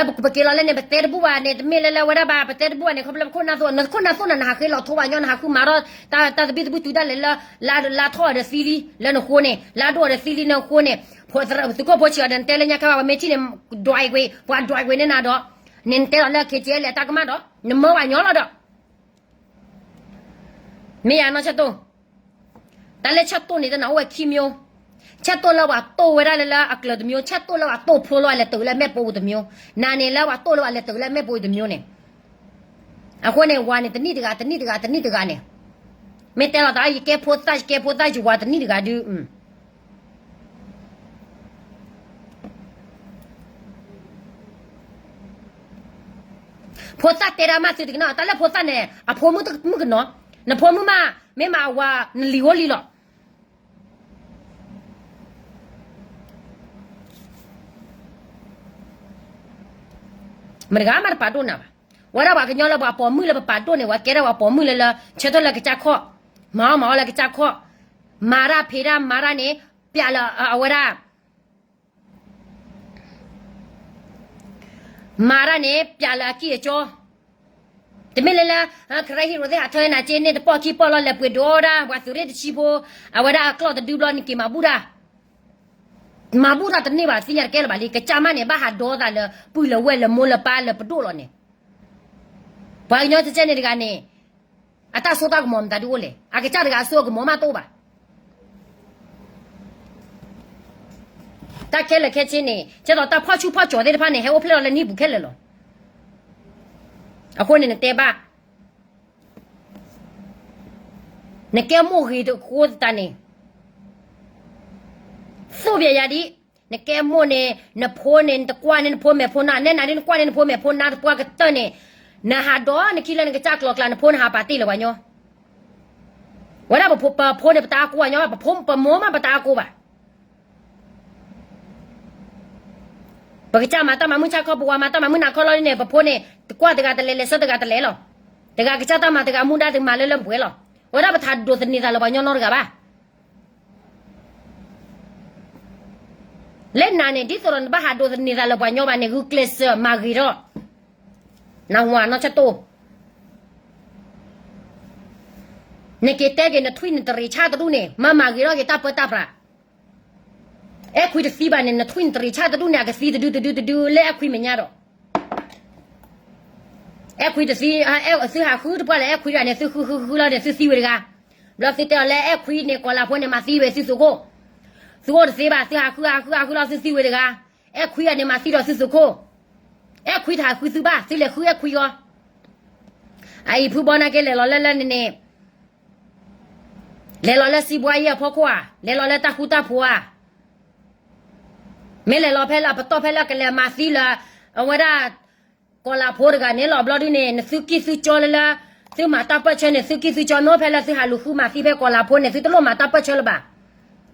ပက့ၤလီၤလၢန့ၣ် ပတဲတဘူၣ်ဘၣ်န့ၣ် တမ့ၢ်လၢလၢဝဲဒၣ်ဘၣ် ပတဲတဘူၣ်ဘၣ်န့ၣ် ခီဖျိလၢပခိၣ်နၢ်သိၣ် နခိၣ်နၢ်သိၣ်နၤ နဟးဃ့လီၤထိဘၣ်ညီ နဟးဃုမၤထီၣ် တၢ်သဘံၣ်သဘုၣ်တုၤဒၣ်လဲာ်လၢ လါထီၣ်အီၤဒီးသံလံလၢနဃိန့ၣ် လါဒိၣ်အီၤဒီးသံလံနဃိန့ၣ် သုးခိၣ်ဖိဆံးအီၤဒီး နတဲလၢညါခဲဘၣ် ပှၤမ့ၢ်ထံၣ်န့ၣ် ဒွးကွံာ် ပှၤဒွးကွံာ်န့ၢ်နၤဒီး န့ၣ်နတဲလီၤလၢ ခ့ကဲလၢအတၢ်ကမၣ်ဒီး နမၢဘၣ်ညီလီၤဒီး မ့ၢ်ယၤနီၢ်ဆၢတိၢ်, တၢ်လၢဆၢတိၢ်န့ၣ် တနၤအိၣ်ဝဲခံမျိုး, ဆၢတိၢ်လၢပှၤတိၢ်ဝဲဒၣ်လၢလၢအကျၢၤတမျိုး, ဆၢတိၢ်လၢပှၤတိၢ်ဖျိလီၤအလဲၤတုၤလၢမဲာ်ပိာ်ပူၤတမျိုး, နၤန့ၣ်လၢပှၤတိၢ်လၢပှၤလဲၤတုၤလၢမဲာ်ပိာ်ပူၤတမျိုးန့ၣ်, အဃိန့ၣ် ဝၤန့ၣ် တနံၣ်တဂၤ တနံၣ်တဂၤ တနံၣ်တဂၤန့ၣ်, မ့ၢ်တဲလီၤသး ယကဲဖိသၣ် ယကဲဖိသၣ် ယဝၤတနံၣ်တဂၤဒုး ဖိသၣ်တဲဒၣ်မးသုတကနၣ်, တၢ်လၢဖိသၣ်န့ၣ် အဖိမုၣ်တမုၣ်ကနီၤ, နဖိမုၣ်မး မ့ၢ်မၤအဝၤ နလံၤအိၣ်လံလီၤ. မတဂၤမးတပာ်ဒိၣ်နၤဘၣ်. ဝဲဒၣ်ပှၤကညီလၢပှၤပိာ်မုၣ်လၢပပာ်ဒိၣ်န့ၣ် ပှၤကဲဒၣ်ပှၤပိာ်မုၣ်လၢလၢ ဆၢထၢၣ်လၢကစၢ်ခီၣ်, မၤအီၣ်မၤအီလၢကစၢ်ခီၣ်, မၤတၢ်ဖံးတၢ်မၤတၢ်န့ၣ် ပျးလၢအဝဲဒၣ် မၤတၢ်န့ၣ် ပျးလၢအကံၢ်အကီ, တမ့ၢ်လၢလၢ ခရဟံၣ်ရိၤသ့ၣ်ဟးထၢနၤက့န့ၣ် တပီၢ်ခံပီၢ်လီၤ လဲၤပှ့ၤဒိးဒၣ် ပှၤသုးရ့ၣ်တဆံဖိ အဝဲဒၣ်အကျီၢ်တဒုဘျီန့ၣ် က့ၤမၤဘူၣ်တၢ်, မၤဘူၣ်တၢ်တန့ၢ်ဘၣ် သ့ၣ်ညါတကဲလၢၤဘၣ်လံ ကစၢ်မးန့ၣ် ဘၣ်ဟးဒီသးလၢ ပုၢ်လၢဝဲၢ်လၢမိၢ်လၢပၢ်လၢပဒိၣ်လီၤန့ၣ်, ပှၤကညီကဲန့ၣ်တဂၤန့ၣ် အတၢ်စိတၢ်ကမီၤမတၤဒုအိၣ်လဲၣ်, အကစၢ်တဂၤအစိအကမီၤမးတအိၣ်ဘၣ်. တၢ်ခဲလၢာ်ခဲဆ့န့ၣ် ကဲသိးတၢ်ဖီၣ်ဆူၣ်ဖီၣ်ကၠီၤသ့ၣ်တဖၣ်န့ၣ် ဟဲအိၣ်ဖျဲၣ်လီၤလၢနဟံၣ်ပူၤခဲလၢာ်လီၤ. အဃိန့ၣ်နတဲဘၣ် နကဲမိၢ်ဂ့ၤတဃိသတးန့ၣ် သိၣ်ပျဲယၤဒ်, နကဲမိၢ်န့ၣ် နဖိန့ၣ် နတကွၢ်န့ၢ်နဖိ မဲာ်ဖိနါ နဲနၤဒ်နကွၢ်န့ၢ်နဖိ မဲာ်ဖိနါ တပှၢ်ကတၢၢ်န့ၣ်, နဟးဒီနခံလၢနကစၢ်ကျီၤကျါ နဖိနဟးပာ်တ့ၢ်လၢပှၤညီ, ဝဲဒၣ်ပဖိပမိၢ်မးပတၢ်အါကိးဘၣ်ညီ, ပမိၢ်မးပတၢ်အါကိးဘၣ်. ပကစၢ်မၤတၢ်မၤမုၢ်ဆါခီ ပဝၤမၤတၢ်မၤမုၢ်နၤခီလီၤန့ၣ် ပဖိန့ၣ် တကွၢ်တဂၤတလဲၤ လဲၤဆၢတဂၤတလဲၤလီၤ. တဂၤကစၢ်တၢ်မၤ တဂၤမူဒါတမၤလၢလၢပှဲၤလီၤ. ဝဲဒၣ်ပထးဒိးသန့ၤသးလၢပှၤညီနီတဂၤဘၣ်. လၢနၤန့ၣ် ဒ်သိးဒီးနဘၣ်ဟးဒိးသန့ၤသးလၢပှၤညီဘၣ်န့ၣ် ဂုာ်ကျဲးစၢးမၤဂ့ၤထီၣ်, နဝၤနီၢ်ဆၢတိၢ်, နက့ၤတဲက့ၤနထွံၣ်နတရံးဆၣ်တဒူၣ်န့ၣ် မၤမၤဂ့ၤထီၣ်က့ၤတၢ်ပၢတၢ်ပြး, အဲၣ်ခွံတသံဘၣ်န့ၣ် နထွံၣ်နတရံးဆၣ်တဒူၣ်န့ၣ် အကသံတဒုတဒုတဒုလၢအဲၣ်ခွံမဲာ်ညါဒီး အဲၣ်ခွံတသံ, သုဟးဃုတပှၢ်လၢအဲၣ်ခွံတဂၤန့ၣ် သုဃုဃုဃုလီၤန့ၣ် သုသံဝဲတဂၤ, ဘျီသုတဲအီၤလၢအဲၣ်ခွံန့ၣ် ကီၤလၤဖိန့ၣ် မၤသံဝဲသုသုးခိၣ်, သုအိၣ်တသ့ဘၣ် သုဟးဃုဟးဃုဟးဃုလီၤ သုသံဝဲတဂၤ, အဲၣ်ခွံဂၤန့ၣ် မၤသံဒီးသုသုးခိၣ်, အဲၣ်ခွံတဟးဃုသုဘၣ် သုလဲၤဃုအဲၣ်ခွံအီၤ, အအံၤဖုဘီနာ်က့လဲၤလီၤလၢလၢန့ၣ်န့ၣ် လဲၤလီၤလၢစံးဘှါယ့အဖီခိၣ်ဧါ, လဲၤလီၤလၢတၢ်ဃူတၢ်ဖိးဧါ, မ့ၢ်လဲၤလီၤဖဲလၢအပတီၢ်ဖဲလၢကလဲၤမၤသံလၢ အဝဲဒၣ် ကီၤလၤဖိတဂၤန့ၣ်လီၤ. ဘျီဒုန့ၣ် နသုကံၢ်သုကၠီလၢလၢ သုမၤတၢ်ပၢၢ်ဆၢန့ၣ် သုကံၢ်သုကၠီမ့ၢ်အိၣ်ဖဲလၢသုဟးလူၤဃုမၤသံဖဲကီၤလၤဖိန့ၣ် သုတလိၣ်မၤတၢ်ပၢၢ်ဆၢလၢၤဘၣ်.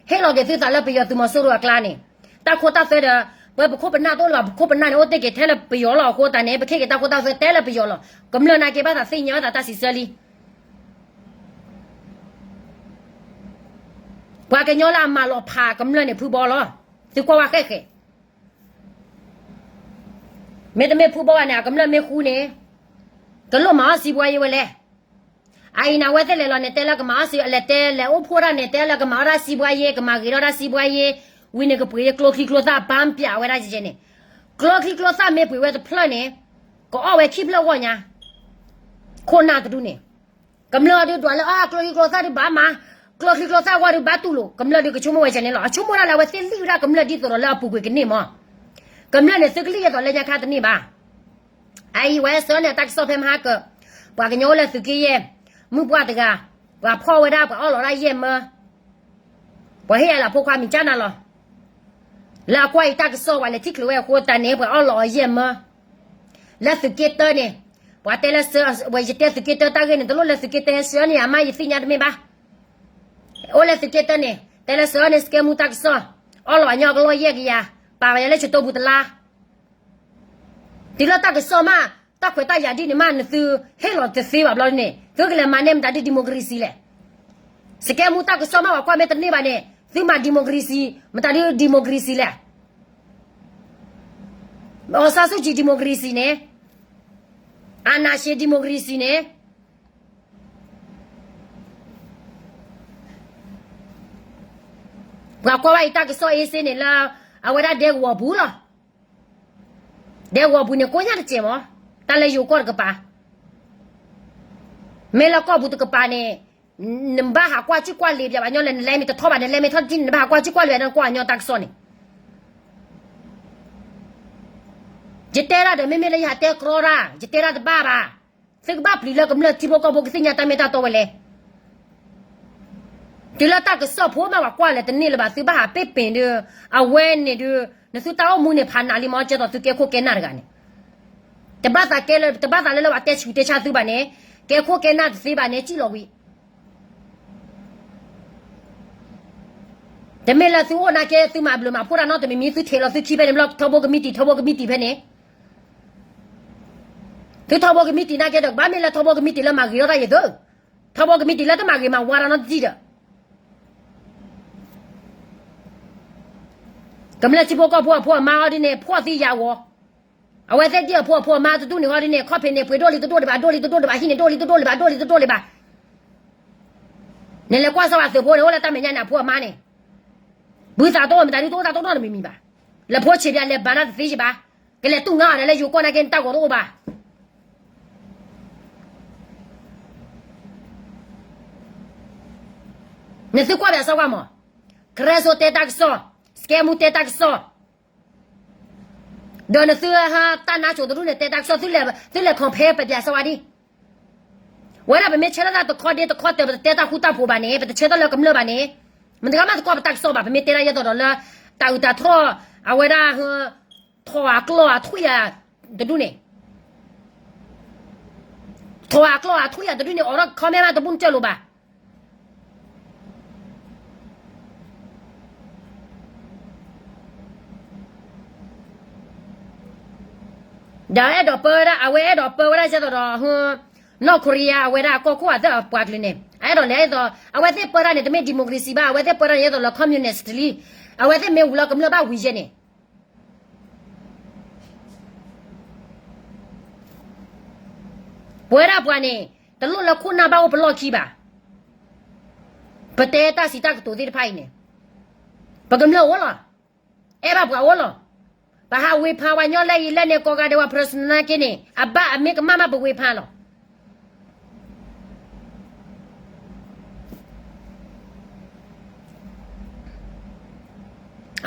ဟ့ၣ်လီၤက့ၤသုသးလၢပယီၤသုးမီၤစိရိၤအကျါန့ၣ်, တၢ်ခိတၢ်သွဲဒီး ပဝဲပခိၣ်ပနၢ်တအိၣ်လၢၤဘၣ်, ပခိၣ်ပနၢ်န့ၣ်အိၣ်တ့ၢ်က့ၤထဲလၢပယီၤလီၤ. အဃိသတးန့ၣ် ပဟ့ၣ်က့ၤတၢ်ခိတၢ်သွဲတဲလၢပယီၤလီၤ. ကမျၢၢ်နာ်က့ဘၣ်သးသ့ၣ်ညါဘၣ်သးတၢ်စံးဆၢလံ ပှၤကညီလၢအမၤလီၤဖးကမျၢၢ်န့ၣ် ဖုဘီလီၤ. သုကွၢ်ဝဲဃဲဃဲ, မ့တမ့ၢ်ဖုဘီဘၣ်န့ၣ် အကမျၢၢ်မ့ၢ်ဃူန့ၣ် ကလိၣ်မၤအီၣ်စံးဘှါယ့ဝဲလဲၣ်. အအံၤန့ၣ် အဝဲသ့ၣ်လဲၤလီၤန့ၣ် တဲလၢကမၤအီၣ်စံး လဲၤတဲလဲၤအိၣ်ဖှိၣ်တၢ်န့ၣ် တဲလၢကမၤအီၣ်တၢ်စံးဘှါယ့ ကမၤဂ့ၤထီၣ်တၢ်စံးဘှါယ့, ဝံၤန့ၣ်ကပှ့ၤကျိချံကျိသၣ်ပာ်ပျးဝဲဒၣ်ကဲန့ၣ်, ကျိချံကျိသၣ်မ့ၢ်ပှ့ၤဝဲတဖျၢၣ်န့ၣ် ကအီၣ်ဝဲခံဖျၢၣ်ဂီၢ်ညါ, ခိၣ်နၢ်တဒူၣ်န့ၣ် ကမျၢၢ်ဒုးဒွးလၢအကျိချံကျိသၣ်ဒုးဘၣ်မၤ, ကျိချံကျိသၣ်ဂီၢ်ဒုးဘၣ်တူၢ်လိာ် ကမျၢၢ်ဒုးကဆိကမိၣ်ဝဲကဲန့ၣ်လီၤ. အဆိကမိၣ်ဒၣ်လၢအဝဲသ့ၣ်လံၣ်ဝဲဒၣ်ကမျၢၢ်ဒ်သိးဒီးလၢအပူၤကွံာ်ကန့ၢ်မး, ကမျၢၢ်န့ၣ်သုကလံၣ်ယဲသိးလၢညါခါတန့ၢ်ဘၣ်. အအံၤဝဲစၢၤန့ၣ် တၢ်ကစီၣ်ဖဲမဟါကၢ, ပှၤကညီအိၣ်လၢသုးက့ယဲၢ်, မုၢ်ပှၢ်တဂၤ, ပှၤဖီၣ်ဝဲဒၣ်ပှၤအီၣ်လီၤဒၣ်ယဲၢ်မၢ, ပှၤဟ့ၣ်ယၤလၢဖိခွါမံၤကၢ်နၤလီၤ. လၢအကွၢ်အံၤတၢ်ကစီၣ်ပှၤလဲၤထံၣ်ချုးဝဲအဃိသတးန့ၣ် ပှၤအီၣ်လီၤအီၤယဲၢ်မၢ လၢသုးက့တၢန့ၣ်, ပှၤတဲလၢစၢၤ, ဝဲယတဲသုးက့တၢတၢ်ဂ့ၢ်န့ၣ် တလိၣ်လၢသုးက့တၢစၢၤန့ၣ် အမ့ၢ်ယသ့ၣ်ညါတမ့ၢ်ဘၣ်. အိၣ်လၢသုးက့တၢန့ၣ် တဲလၢစၢၤန့ၣ် စကဲမူတၢ်ကစီၣ်, အီၣ်လီၤအညီကလီၢ်ယဲၢ်ကယၤ, ပာ်ဝဲယၤလၢဆတိပူၤတလါ တုၤလၢတၢ်ကစီၣ်မး, တၢ်ခွဲးတၢ်ယာ်ဒ်န့ၣ်မး နသုဟ့ၣ်လီၤတသ့ဘၣ်ဘျီန့ၣ် သုကလဲၤမၤန့ၢ်မတၤဒ် democracy လဲၣ်. စကဲမူတၢ်ကစီၣ်မး ပှၤကွၢ်မ့ၢ်တန့ၢ်ဘၣ်န့ၣ် သုမၤ democracy မတၤဒ် democracy လဲၣ်. အီစၢ်ဆူၣ်ကံ democracy န့ၣ်, အာဏာရှင် democracy န့ၣ်, ပှၤကွၢ်ဘၣ်အံၤတၢ်ကစီၣ်အ့စ့န့ၣ်လၢ အဝဲဒၣ်ဒဲကဝီၤပူၤလီၤ. ဒဲကဝီၤပူၤန့ၣ် ကိးညါတစဲးမး, တၢ်လၢယိၤကီၢ်တကပၤ, မ့ၢ်လၢကီၢ်ပူၤတကပၤန့ၣ်, နဘၣ်ဟးကွၢ်ကံၣ်ကွၢ်လ့ၤပျးဘၣ်ညီလဲၣ်, နလဲမ့ၢ်တထီၣ်ဘၣ်, နလဲမ့ၢ်ထီၣ်တထံၣ်န့ၣ် နဘၣ်ဟးကွၢ်ကံၣ်ကွၢ်လ့ၤ နကွၢ်ညီတၢ်ကစီၣ်န့ၣ်. ယတဲဒၣ်ဒီး မ့မ့ၢ်လၢယဟးတဲကြီတၢ်, ယတဲဒၣ်တဘၣ်ဘၣ်. သုကဘၣ်ပျံၤလၢကမျၢၢ်ထံဖိကီၢ်ဖိကသ့ၣ်ညါတၢ်မ့ၢ်တၢ်တီဝဲလဲၣ်. တုၤလၢတၢ်ကစီၣ်ဖိမ့ၢ်ပှၤကွၢ်လၢတန့ၢ်လၢၤဘၣ် သုဘၣ်ဟးပ့ၢ်ပ့ၣ်ဒီး, အဝဲန့ၣ်ဒီး, နသုတၢ်အိၣ်မူန့ၣ်ဖးနးလံမး ကဲသိးသုကဲခိၣ်ကဲနၢ်တဂၤန့ၣ်, တဘၣ်သးကဲလၢ တဘၣ်သးလၢလၢပှၤတဲဆူးတဲဆါသုဘၣ်န့ၣ်, ကဲခိၣ်ကဲနၢ်တသ့ဘၣ်န့ၣ် စံၣ်လီၤဝံၤ တမ့ၢ်လၢသုအိၣ်နာ်က့ သုမၤဘျုးမၤဖှိၣ်တၢ်နီတမံၤမံၤ သုထံးလီၤသုခံဖဲန့ၣ် မ့ၢ်လၢထီဘိကမံးတံာ် ထီဘိကမံးတံာ်ဖဲန့ၣ်, သုထီဘိကမံးတံာ်နာ်က့ဒီး ကဘၣ်မ့ၢ်လၢထီဘိကမံးတံာ်လၢမၤဂ့ၤထီၣ်တၢ်ယသု, ထီဘိကမံးတံာ်လၢတမၤဂ့ၤမၤဝါတၢ်နီတစံၣ်ဒီး, ကမျၢၢ်ထံဖိကီၢ်ဖိအဖိအမါအီၤဒ်န့ၣ် ဖှီၣ်သံယာ်ဂီၤ, အဝဲသ့ၣ်ဒ်အဖိအဖိအမါတဒူၣ်န့ၣ်အီၤဒ်န့ၣ် ခီၣ်ဖံးန့ၣ် ပှ့ၤဒိၣ်လံတဒိၣ်ဒံးဘၣ် ဒိၣ်လံတဒိၣ်ဒံးဘၣ် ဟံးန့ၢ်ဒိၣ်လံတဒိၣ်လံဘၣ် ဒိၣ်လံတဒိၣ်လံဘၣ်. နလဲၤကွၢ်စၢၤဝဲသုးဖိန့ၣ် အိၣ်လၢတၢ်မဲာ်ညါန့ၣ် အဖိအမါန့ၣ်, ဘုသးတအိၣ်မတၤဒုတအိၣ်တၢ်တအိၣ်နီတမံၤမံၤဘၣ်. လဲၤဖိဆံးပၠးလဲၤဘၣ်တၢ်တသ့ယဘၣ်, ကလဲၤတူၢ်ငါအီၤဒီးလၢယိၤကီၢ်နာ်က့ နတၢ်ဂီၤတအိၣ်ဘၣ်. နသုကွၢ်ပၠးစၢၤဝဲမး, ကရၢစိတဲတၢ်ကစီၣ်, စကဲမူတဲတၢ်ကစီၣ်, ဒီးနသုဟးတၢ်နါစိၤတဒူၣ်န့ၣ် တဲတၢ်ကစီၣ်, သုလဲၤ compare ပၠးစၢၤဝဲဒံး. ဝဲဒၣ်ပမ့ၢ်ဆၢထၢၣ်တၢ်တခီဒ့တခီတၢၤ ပတတဲတၢ်ဃူတၢ်ဖိးဘၣ်န့ၣ် ပတဆၢထၢၣ်လၢကမျၢၢ်ဘၣ်န့ၣ်, မတၤတဂၤမးတကွၢ်ပတၢ်ကစီၣ်ဘၣ်. ပမ့ၢ်တဲဒၣ်ယဲသိးဒီးလၢ တၢ်အုးတၢ်ထီၣ်, အဝဲဒၣ် ထိၣ်အကျီၢ်အထွံၣ်ယၤတဒူၣ်န့ၣ်, ထိၣ်အကျီၢ်အထွံၣ်ယၤတဒူၣ်န့ၣ် အိးထီၣ် comment မးတဘူၣ်နစၢၢ်လိာ်ဘၣ်. ဒီးအဲၣ်ဒိးပၢဝဲဒၣ် အဝဲအဲၣ်ဒိးပၢဝဲဒၣ်ယဲသိးဒီး နီၢ်ခိရံယါ အဝဲဒၣ်ကီၢ်ခိၣ်အသ့ၣ်အပှၤကလုာ်န့ၣ် အအဲၣ်ဒိးလဲၤဒ်သိး အဝဲသ့ၣ်ပၢတၢ်န့ၣ် တမ့ၢ် democracy ဘၣ်, အဝဲသ့ၣ်ပၢတၢ်န့ၣ် ယဲသိးလၢ communist လံ. အဝဲသ့ၣ်မ့ၢ်ဝံၤလီၤကမျၢၢ်ဘၣ်ဝံၤယဲန့ၣ် ပဝဲဒၣ်ပှၤန့ၣ် တလိၣ်လၢခိၣ်နၢ်ဘၣ်အိၣ်ပလီၢ်ခံဘၣ်. ပတဲတၢ်စံးတၢ်ကတိၤသ့ၣ်တဖၣ်အံၤန့ၣ် ပကမျၢၢ်အိၣ်လီၤ. အဲၣ်ဘၣ်ပှၤအိၣ်လီၤ. ပဟးဝ့ၤဖးဝဲညီလဲၣ်အံၤလဲၣ်န့ၣ် ကိးဂၤဒဲးဝဲ personal နာ်က့န့ၣ် အဘၣ်အမ့ၢ်ကမၣ်မးပဝ့ၤဖးလီၤ.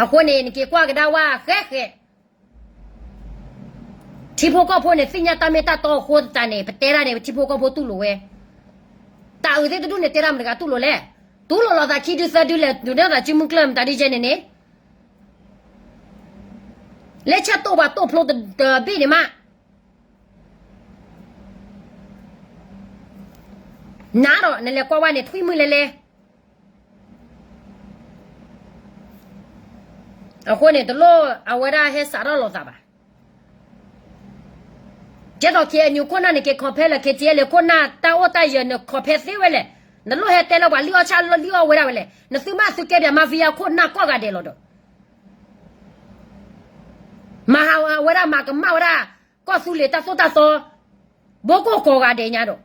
အဃိန့ၣ် နက့ၤကွၢ်ကဒါဝဲဃဲဃဲ ထံဖိကီၢ်ဖိန့ၣ် သ့ၣ်ညါတၢ်မ့ၢ်တၢ်တီအဃိသတးန့ၣ် ပတဲဒၣ်န့ၣ် ပထံဖိကီၢ်ဖိတူၢ်လိာ်ဝဲ. တၢ်အုးသ့ၣ်တဒူၣ်န့ၣ် တဲဒၣ်မတၤတဂၤတူၢ်လိာ်လဲၣ်. တူၢ်လိာ်လီၤသးခံဒုသၢဒုလဲၣ် ဒုးနဲၣ်သးစုမုၢ်ကျၢၢ်မတၤဒ်ယဲန့ၣ်န့ၣ် လၢဆၢတိၢ်ပှၤတိၢ်ဖျိတဘ့ၣ်န့ၣ်မး နၤဒီးနလဲၤကွၢ်ဝဲန့ၣ် ထွံၣ်မုၢ်လဲၤလဲၤ အဃိန့ၣ် တလိၣ်အဝဲဒၣ်ဟဲစးထီၣ်လိာ်သးဘၣ်. ကဲသိး KNU ခိၣ်နၢ်န့ၣ် က့ၤ compare လၢ KTLA ခိၣ်နၢ်တၢ်အိၣ်တၢ်ယၢၤန့ၣ် compare သ့ဝဲလဲၣ်. နလိၣ်ဟဲတဲလၢပှၤလံၣ်အီၣ်ဆၣ်လီၢ်လံၣ်အီၣ်ဝဲဒၣ်ဝဲလဲၣ်. နသုမ့ၢ်သုကဲပၠး mafia ခိၣ်နၢ်ကိးဂၤဒဲးလီၤဒီး မၤဟးဝဲဒၣ်မၤကမၣ်ဝဲဒၣ် ကီၢ်သူလ့ၤတၢ်သိၣ်တၢ်သီ ဘိကိၢ်ကိးဂၤဒဲးညါဒီး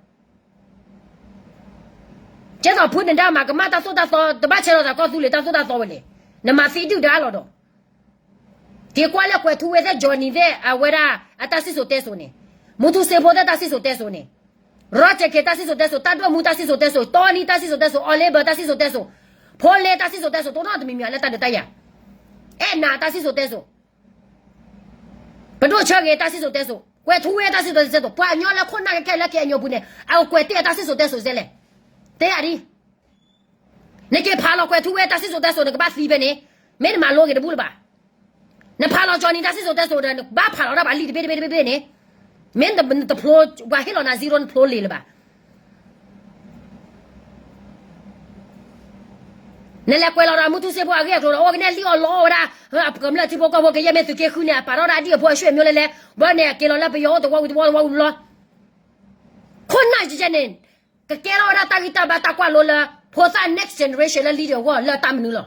ကဲသိးဖုနဒါမၤကမၣ်တၢ်သိၣ်တၢ်သီ တဘၣ်ဆၢထၢၣ်သးကီၢ်သူလ့ၤတၢ်သိၣ်တၢ်သီဝဲလဲၣ်. နမၤသံဒုၣ်ဒါလီၤဒီး က့ၤကွၢ်လၢကွဲးထူဝ့သ့ၣ် Johnny သ့ၣ် အဝဲဒၣ်အတၢ်စံၣ်စိၤတဲစိၤန့ၣ်, မူထူစ့ဖိသ့ၣ်တၢ်စံၣ်စိၤတဲစိၤန့ၣ်, Roger ခ့တၢ်စံၣ်စိၤတဲစိၤ, တၢ်ဒိၣ်မူတၢ်စံၣ်စိၤတဲစိၤ, တီနံတၢ်စံၣ်စိၤတဲစိၤ, အီလ့ဘၢတၢ်စံၣ်စိၤတဲစိၤ, ဖိလ့တၢ်စံၣ်စိၤတဲစိၤ တအိၣ်နီတမံၤမံၤလၢတၢ်ဒုးတၢ်ယၤ, အဲၣ်နၤတၢ်စံၣ်စိၤတဲစိၤ ပဒိၣ်ဆၢဂ့ၤတၢ်စံၣ်စိၤတဲစိၤ, ကွဲးထူဝ့တၢ်စံၣ်စိၤတဲစိၤ, ပှၤကညီလၢခိၣ်နၢ်ခဲလၢာ်ခဲဆ့လၢ KNU အပူၤန့ၣ် အကကွဲးတ့ၢ်အတၢ်စံၣ်စိၤတဲစိၤစ့လဲၣ်. တဲယၤဒ် နက့ၤဖးလီၤကွဲးထူဝ့တၢ်စံၣ်စိၤတဲစိၤ နကဘၣ်သံဖဲန့ၣ်, မ့ၢ်နမၤလိဂ့ၤတဘူၣ်လၢၤဘၣ်. နဖးလီၤ Johnny တၢ်စံၣ်စိၤတဲစိၤဒီး နကဘၣ်ဖးလီၤဒၣ်ပှၤလံာ်တဘ့ၣ်တဘ့ၣ်တဘ့ၣ်တဘ့ၣ်န့ၣ်, မ့ၢ်နတဖျိ ပှၤဟ့ၣ်လီၤနၤ zero နဖျိလ့ၤလၢၤဘၣ်. နလဲၤကွဲးလီၤဒီးမူထူစ့ဖိအဂ့ၢ်အကျိၤဒီး အိၣ်ကနဲၣ်လံၣ်အီၣ်လီအီၣ်ဝဲဒၣ်, ကမျၢၢ်ထံဖိကီၢ်ဖိ ကယဲၢ်မ့ၢ်သုးက့ဃုန့ၣ် အပာ်ထီၣ်ဒၣ်ဒ်အဖိအရွှေ့မျိုးလဲၣ်လဲၣ်, ဘၣ်န့ၣ် အက့ၤလီၤလၢပယီၤအိၣ်တဝီဝံၤတဝီတဝီဝံၤလီၤ. ခိၣ်နၢ်ယဲန့ၣ် ကကဲထီၣ်ဝဲဒၣ်တၢ်ဂံၢ်တၢ်ဘါတၢ်ကွၢ်လိလၢ ဖိသၣ် next generation လၢ leader အဂီၢ်လၢတၢ်မနုၤလီၤ.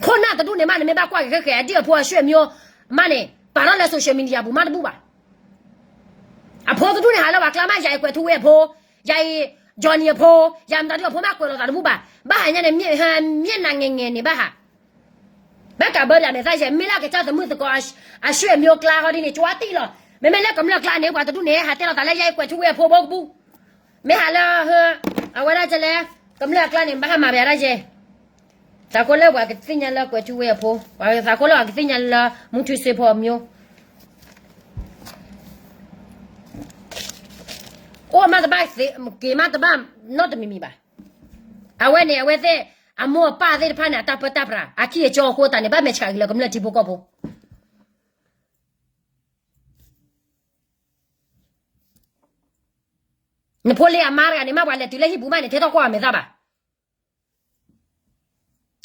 ခိၣ်နၢ်တဒူၣ်န့ၣ်မး နမ့ၢ်ဘၣ်ကွၢ်က့ၤဃဲဃဲ အဒံၣ်အဖိအဆွေမျိုး မးန့ၣ် ပာ်ထီၣ်လၢ social media ပူၤမးတဘူၣ်ဘၣ်. အဖိတဒူၣ်န့ၣ် ဟးလၢပှၤကျါမး ယၤအံၤကွဲးထူဝ့အဖိ, ယၤအံၤ Johnny အဖိ, ယၤမတၤဒုအဖိမး ကွဲးလိာ်သးတဘူၣ်ဘၣ်. ဘၣ်ဟးညါန့ၣ် မျက်နှာငယ်ငယ်န့ၣ် ဘၣ်ဟး ဘၣ်ကးဘၢဒၣ်မဲာ်သၣ်ယဲ မ့ၢ်လၢကစၢ်သမုၣ်သကိး အဆွေမျိုးကျါဟီဒ်န့ၣ် ကၠီတံၢ်လီၤ. မ့မ့ၢ်လၢကမျၢၢ်ကျါန့ၣ် ပှၤတဒူၣ်န့ၣ် ဟးတဲလိာ်သးလၢယၤအံၤကွဲးထူဝ့အဖိဘိကဘူၣ်. မ့ၢ်ဟးလၢ အဝဲဒၣ်ကလဲၣ် ကမျၢၢ်အကျါန့ၣ် ဘၣ်ဟးမၤပယၤဒၣ်ယဲ သးကိးလၢပှၤကသ့ၣ်ညါလၢကွဲးထူဝ့အဖိ, သးကိးလၢပှၤကသ့ၣ်ညါလၢမူထူစ့ဖိအမျိုး, အိၣ်မးတဘၣ်က့ၤမးတဘၣ်နီတမံၤမံၤဘၣ်. အဝဲန့ၣ် အဝဲသ့ၣ် အမိၢ်အပၢ်သ့ၣ်တဖၣ်န့ၣ် အတၢ်ပၢတၢ်ပြး အခံအကၠီအဃိသတးန့ၣ် ဘၣ်မဲာ်ဆှးက့ၤလၢကမျၢၢ်ထံဖိကီၢ်ဖိ နဖိလ့အမါတဂၤန့ၣ်မး ပှၤလဲၤတုၤလၢဟံၣ်ပူၤမးန့ၣ် ထဲထီၣ်ကွၢ်အမဲာ်သၣ်ဘၣ်.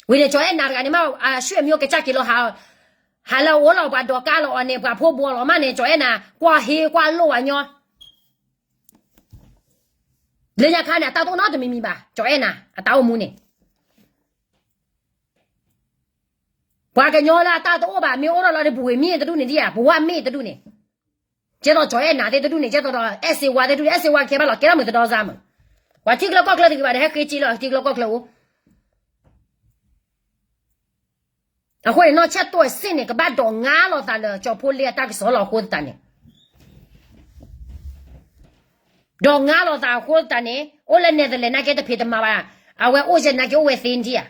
ဝံၤန့ၣ် ကၠီအဲၣ်နၤတဂၤန့ၣ်မး အဆွေမျိုးကစၢ်က့ၤလီၤ, ဟးလၢအအိၣ်လီၤ ပှၤဒိးကါလီၤအီၤန့ၣ် ပှၤဖိဘှီလီၤမးန့ၣ် ကၠီအဲၣ်နၤ ကွၢ်ဟ့ကွၢ်လိၣ်ဝဲညီ လၢညါခါန့ၣ် အတၢ်တအိၣ်နီတမံၤမံၤဘၣ် ကၠီအဲၣ်နၤ အတၢ်အိၣ်မူန့ၣ် ပှၤကညီလၢအတၢ်တအိၣ်ဘၣ် မ့ၢ်အိၣ်ထီၣ်လီၤဒီး ပဝ့ၤမ့ၢ်တဒူၣ်န့ၣ်ဒံးဧါ ပဝါမ့ၢ်တဒူၣ်န့ၣ်, ကဲသိးကၠီအဲၣ်နၤသ့ၣ်တဒူၣ်န့ၣ် ကဲသိးဒီး အဲၣ်စ့ဝါသ့ၣ်တဒူၣ်န့ၣ် အဲၣ်စ့ဝါကဲဘၣ်လီၤ ကဲထီၣ်မုာ်သဒီစါမုာ်, ပှၤထံကျိကီၢ်ချၢတဂ့ၤဘၣ်ဒီး ဟဲဃ့က့လီၤ ထံကျိကီၢ်ချၢအိၣ် အဃိန့ၣ် နီၢ်ဆဲၣ်တိၢ်အစ့ၣ်န့ၣ် ကဘၣ်ဒိးငါလိာ်သးလၢ ကၠီဖိလ့အတၢ်ကစီၣ်လီၤအဃိသတးန့ၣ်, ဒိးငါလိာ်သးအဃိသတးန့ၣ် အိၣ်လၢနဲၣ်သလဲးနာ်က့တဖံးတမၤဘၣ်, အဝဲအိၣ်ယဲနာ်က့အိၣ်ဝဲသ့ဒံးဧါ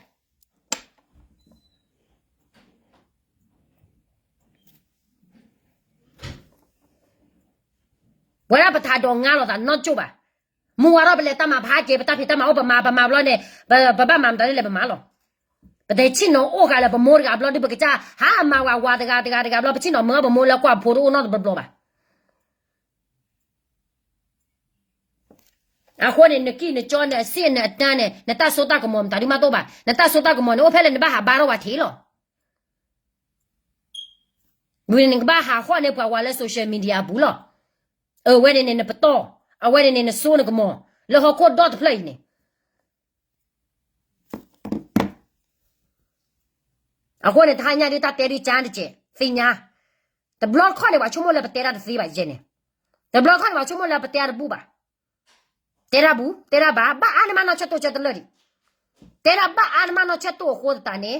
ဝဲဒၣ်ပထးဒိးငါလိာ်သးနီၢ်ကၠိၣ်ဘၣ်, မုၢ်ဝါထီၣ်ပလဲၤတၢ်မၤဖးက့ၤ ပတၢ်ဖံးတၢ်မၤအိၣ်ပမၤ ပမၤဘျီန့ၣ် ပဘၣ်မၤမတၤဒ်လဲၣ်ပမၤလီၤ, ပတဆ့ၣ်နီၤအိၣ်ဃာ်လၢပမိၢ်တဂၤဘျီဒုး ပကစၢ်ဟးမၤဝဲဝၤတဂၤတဂၤတဂၤဘျီ ပဆ့ၣ်နီၤမၢပမိၢ်လၢကွၢ်ဖိတအိၣ်နီတဘျီဘျီဘၣ် အဃိန့ၣ် နကံၢ်နကၠီန့ၣ် အစ့ၣ်န့ၣ်အတၢ်န့ၣ် နတၢ်စိတၢ်ကမီၤမတၤဒုးမးတအိၣ်ဘၣ်, နတၢ်စိတၢ်ကမီၤန့ၣ် အိၣ်ဖဲလဲၣ်နဘၣ်ဟးဘါထီၣ်ဝဲထံးလီၤ, ဝံၤန့ၣ်နကဘၣ်ဟးဃီၣ်န့ၢ်ပှၤဝၤလၢ social media အပူၤလီၤ, အဝဲန့ၣ်န့ၣ်နပတီၢ်, အဝဲန့ၣ်န့ၣ်နစိနကမီၤ, လၢဟီၣ်ခိၣ်ဒီတဖျၢၣ်အံၤန့ၣ် အဃိန့ၣ် တဟါညါဒ်တၢ်တဲဒ်ကၢတကဲး သ့ၣ်ညါ, တဘျီတခီၣ်န့ၣ် ပှၤဆိကမိၣ်လၢပတဲတၢ်တသ့ဘၣ်ယဲန့ၣ်, တဘျီတခီၣ်န့ၣ် ပှၤဆိကမိၣ်လၢပတဲတၢ်တဘူၣ်ဘၣ်, တဲတၢ်ဘူၣ် တဲတၢ်ဘၣ် ဘၣ်အါန့ၢ်မးနီၢ်ဆဲၣ်တိၢ်ကၢတလၢာ်ဒံး, တဲတၢ်ဘၣ်အါန့ၢ်မးနီၢ်ဆဲၣ်တိၢ်အဃိသတးန့ၣ်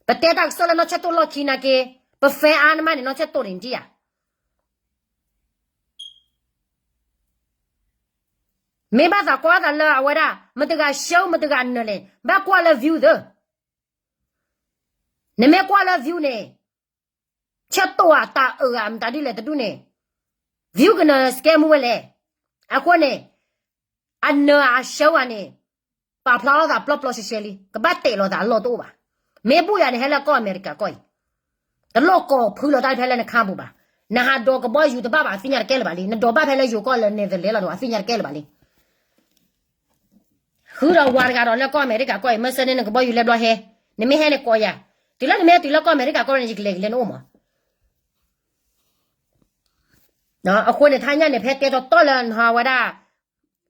ပတဲတၢ်ကစီၣ်လၢနီၢ်ဆဲၣ်တိၢ်လီၢ်ခံနာ်က့, ပfanအါန့ၢ်မးန့ၣ် နီၢ်ဆဲၣ်တိၢ်န့ၣ်ဒံးဧါ မ့ၢ်ဘၣ်သးကွၢ်သးလၢအဝဲဒၣ် မတဂၤရှုံး မတဂၤနၢၤလဲၣ် ဘၣ်ကွၢ်လၢ view သၢ, နမ့ၢ်ကွၢ်လၢ view န့ၣ် ဆဲၣ်တိၢ်အတၢ်အၢၣ်ဂၤမတၤဒ်လဲၣ်တဒူၣ်န့ၣ် view ကနၢၤ scam မူဝဲလဲၣ်, အဃိန့ၣ် အနၢၤအရှုံးဂၤန့ၣ် ပာ်ဖျါထီၣ်သးပျီပျီရှဲရှဲလံ ကဘၣ်တဲာ်လီၤသးအလီၢ်တအိၣ်ဘၣ်, မ့ၢ်ဘူၣ်ယၤန့ၣ် ဟဲလၢကီၢ်အမဲရကၤကီၢ်အံၤ, တလိၣ်ကိးဖုလီၤတၢ်ဖဲလၢနခါပူၤဘၣ်, နဟးဒိးကဘီယူၤတဘၣ်ဘၣ် အသ့ၣ်ညါတကဲလၢၤဘၣ်လံ နဒိးဘၣ်ဖဲလၢယိၤကီၢ်လၢနဲၣ်သလဲးလီၤန့ၣ် အသ့ၣ်ညါတကဲလၢၤဘၣ်လံ ဃုဒီးဝၤတဂၤဒီးလၢကီၢ်အမဲရကၤကီၢ်အံၤ မ့ၢ်စ့ၢ်န့ၣ် နကဘီယူၤလဲၤဘျီဟဲ, နမ့ၢ်ဟဲန့ၣ်ကိးယၤ, တုၤလၢနမ့ၢ်ဟဲတုၤလၢကီၢ်အမဲရကၤကီၢ်န့ၣ် ယကလဲၤကလဲၤနအိၣ်မး, အဃိန့ၣ် တဟါညါန့ၣ် ဖဲတဲတီတီလၢနဟးဝဲဒၣ်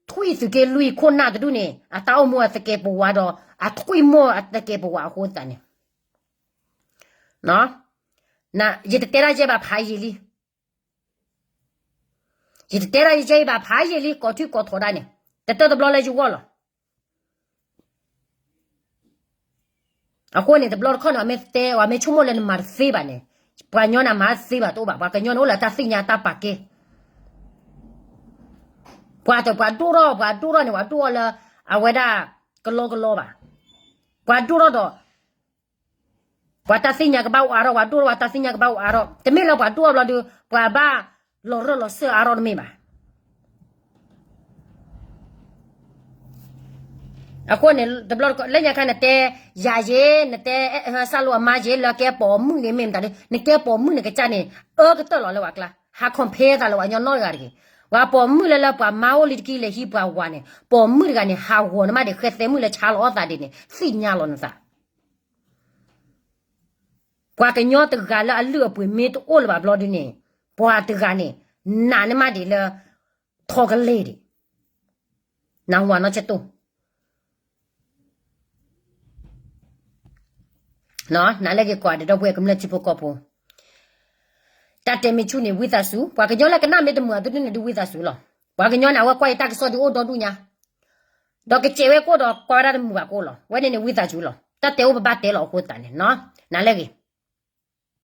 ထွံၣ်သုးက့လွံၢ်ခိၣ်နၢ်တဒူၣ်န့ၣ် အတၢ်အိၣ်မူအသကဲးပဝးဒီး အထွံၣ်မိၢ်အသကဲးပဝးအဃိသတးန့ၣ် ယတတဲဒၣ်ယဲဘၣ်ဖးယံာ်လံ, ယတတဲဒၣ်ယဲဘၣ်ဖးယံာ်လံ ကိးထံၣ်ကိးထီဒါန့ၣ် တတၢၢ်တဘျီလၢယဂီၢ်လီၤ. အဃိန့ၣ် တဘျီတခီၣ်န့ၣ် အမ့ၢ်တဲ အမ့ၢ်ဆိကမိၣ်လၢနမၤတသ့ဘၣ်န့ၣ် ပှၤကညီန့ၣ် အမၤတသ့ဘၣ်တအိၣ်ဘၣ် ပှၤကညီန့ၣ်အိၣ်လၢတၢ်သ့ၣ်ညါတၢ်ပာ်ကဲ ပှၤတပှၤဒိၣ်ထီၣ် ပှၤဒိၣ်ထီၣ်န့ၣ် ပှၤဒိၣ်ထီၣ်လၢ အဝဲဒၣ် ကလီကလီဘၣ် ပှၤဒိၣ်ထီၣ်ဒီး ပှၤတၢ်သ့ၣ်ညါကဘၣ်အိၣ်အါထီၣ် ပှၤဒိၣ်ထီၣ်ပှၤတၢ်သ့ၣ်ညါကဘၣ်အိၣ်အါထီၣ် တမ့ၢ်လၢပှၤဒိၣ်ထီၣ်ဘျီဒီး ပှၤဘၣ်လီၤရၢၢ်လီၤစၢၤအါထီၣ်တမ့ၢ်ဘၣ်. အဃိန့ၣ် တဘျီ လၢညါခါနတဲ ယၤယ့ နတဲ စၢ်လိအမါယ့ လၢကဲပိာ်မုၣ်န့ၣ် မ့ၢ်မတၤဒ် နကဲပိာ်မုၣ်နကစၢ်န့ၣ် အၢကတၢၢ်လီၤလၢပှၤကျါ ဟး compare သးလၢပှၤကညီနီတဂၤတဂ့ၤ. ပှၤပိာ်မုၣ်လၢလၢပှၤမါအိၣ်လံ တကံၢ်လဲၤဟံးပှၤဝၤန့ၣ် ပိာ်မုၣ်တဂၤန့ၣ် ဟးဂီၤနမးဒံး ဃဲသဲမုၣ်လၢဆါလီၤအီၣ်သးဒ်န့ၣ် သ့ၣ်ညါလီၤနသး ပှၤကညီတဂၤလၢအလုၢ်အပှ့ၤမ့ၢ်တအိၣ်လၢၤဘၣ်ဘျီဒ်န့ၣ် ပှၤတဂၤန့ၣ် နာ်န့ၢ်မးဒံးလၢ ထီကလဲာ်ဒံး နဝၤနီၢ်ဆဲၣ်တိၢ် နၤလၢဂ့ၤ ကိးဂၤဒဲး ဒီပုၢ်ဝဲၢ်ကမျၢၢ်ထံဖိကီၢ်ဖိ, တၢ်တဲမ့ၢ်ဆူၣ်န့ၣ် ဝံသးစူၤ, ပှၤကညီလၢကနၣ်မ့ၢ်တမုာ်အသိးန့ၣ် ဒုးဝံသးစူၤလီၤ. ပှၤကညီန့ၣ် အဝဲကွၢ်အံၤတၢ်ကစီၣ်ဒုးအိၣ်ဒီဒူၣ်ညါ, ဒီးကစဲးဝဲကအိၣ်ဒီးကွၢ်ဝဲဒၣ်တမုာ်ဘၣ်ကအိၣ်လီၤ. ဝဲန့ၣ်န့ၣ် ဝံသးစူၤလီၤ. တၢ်တဲအိၣ်ပဘၣ်တဲလီၤအဃိသတးန့ၣ်, နၤလၢဂ့ၤ.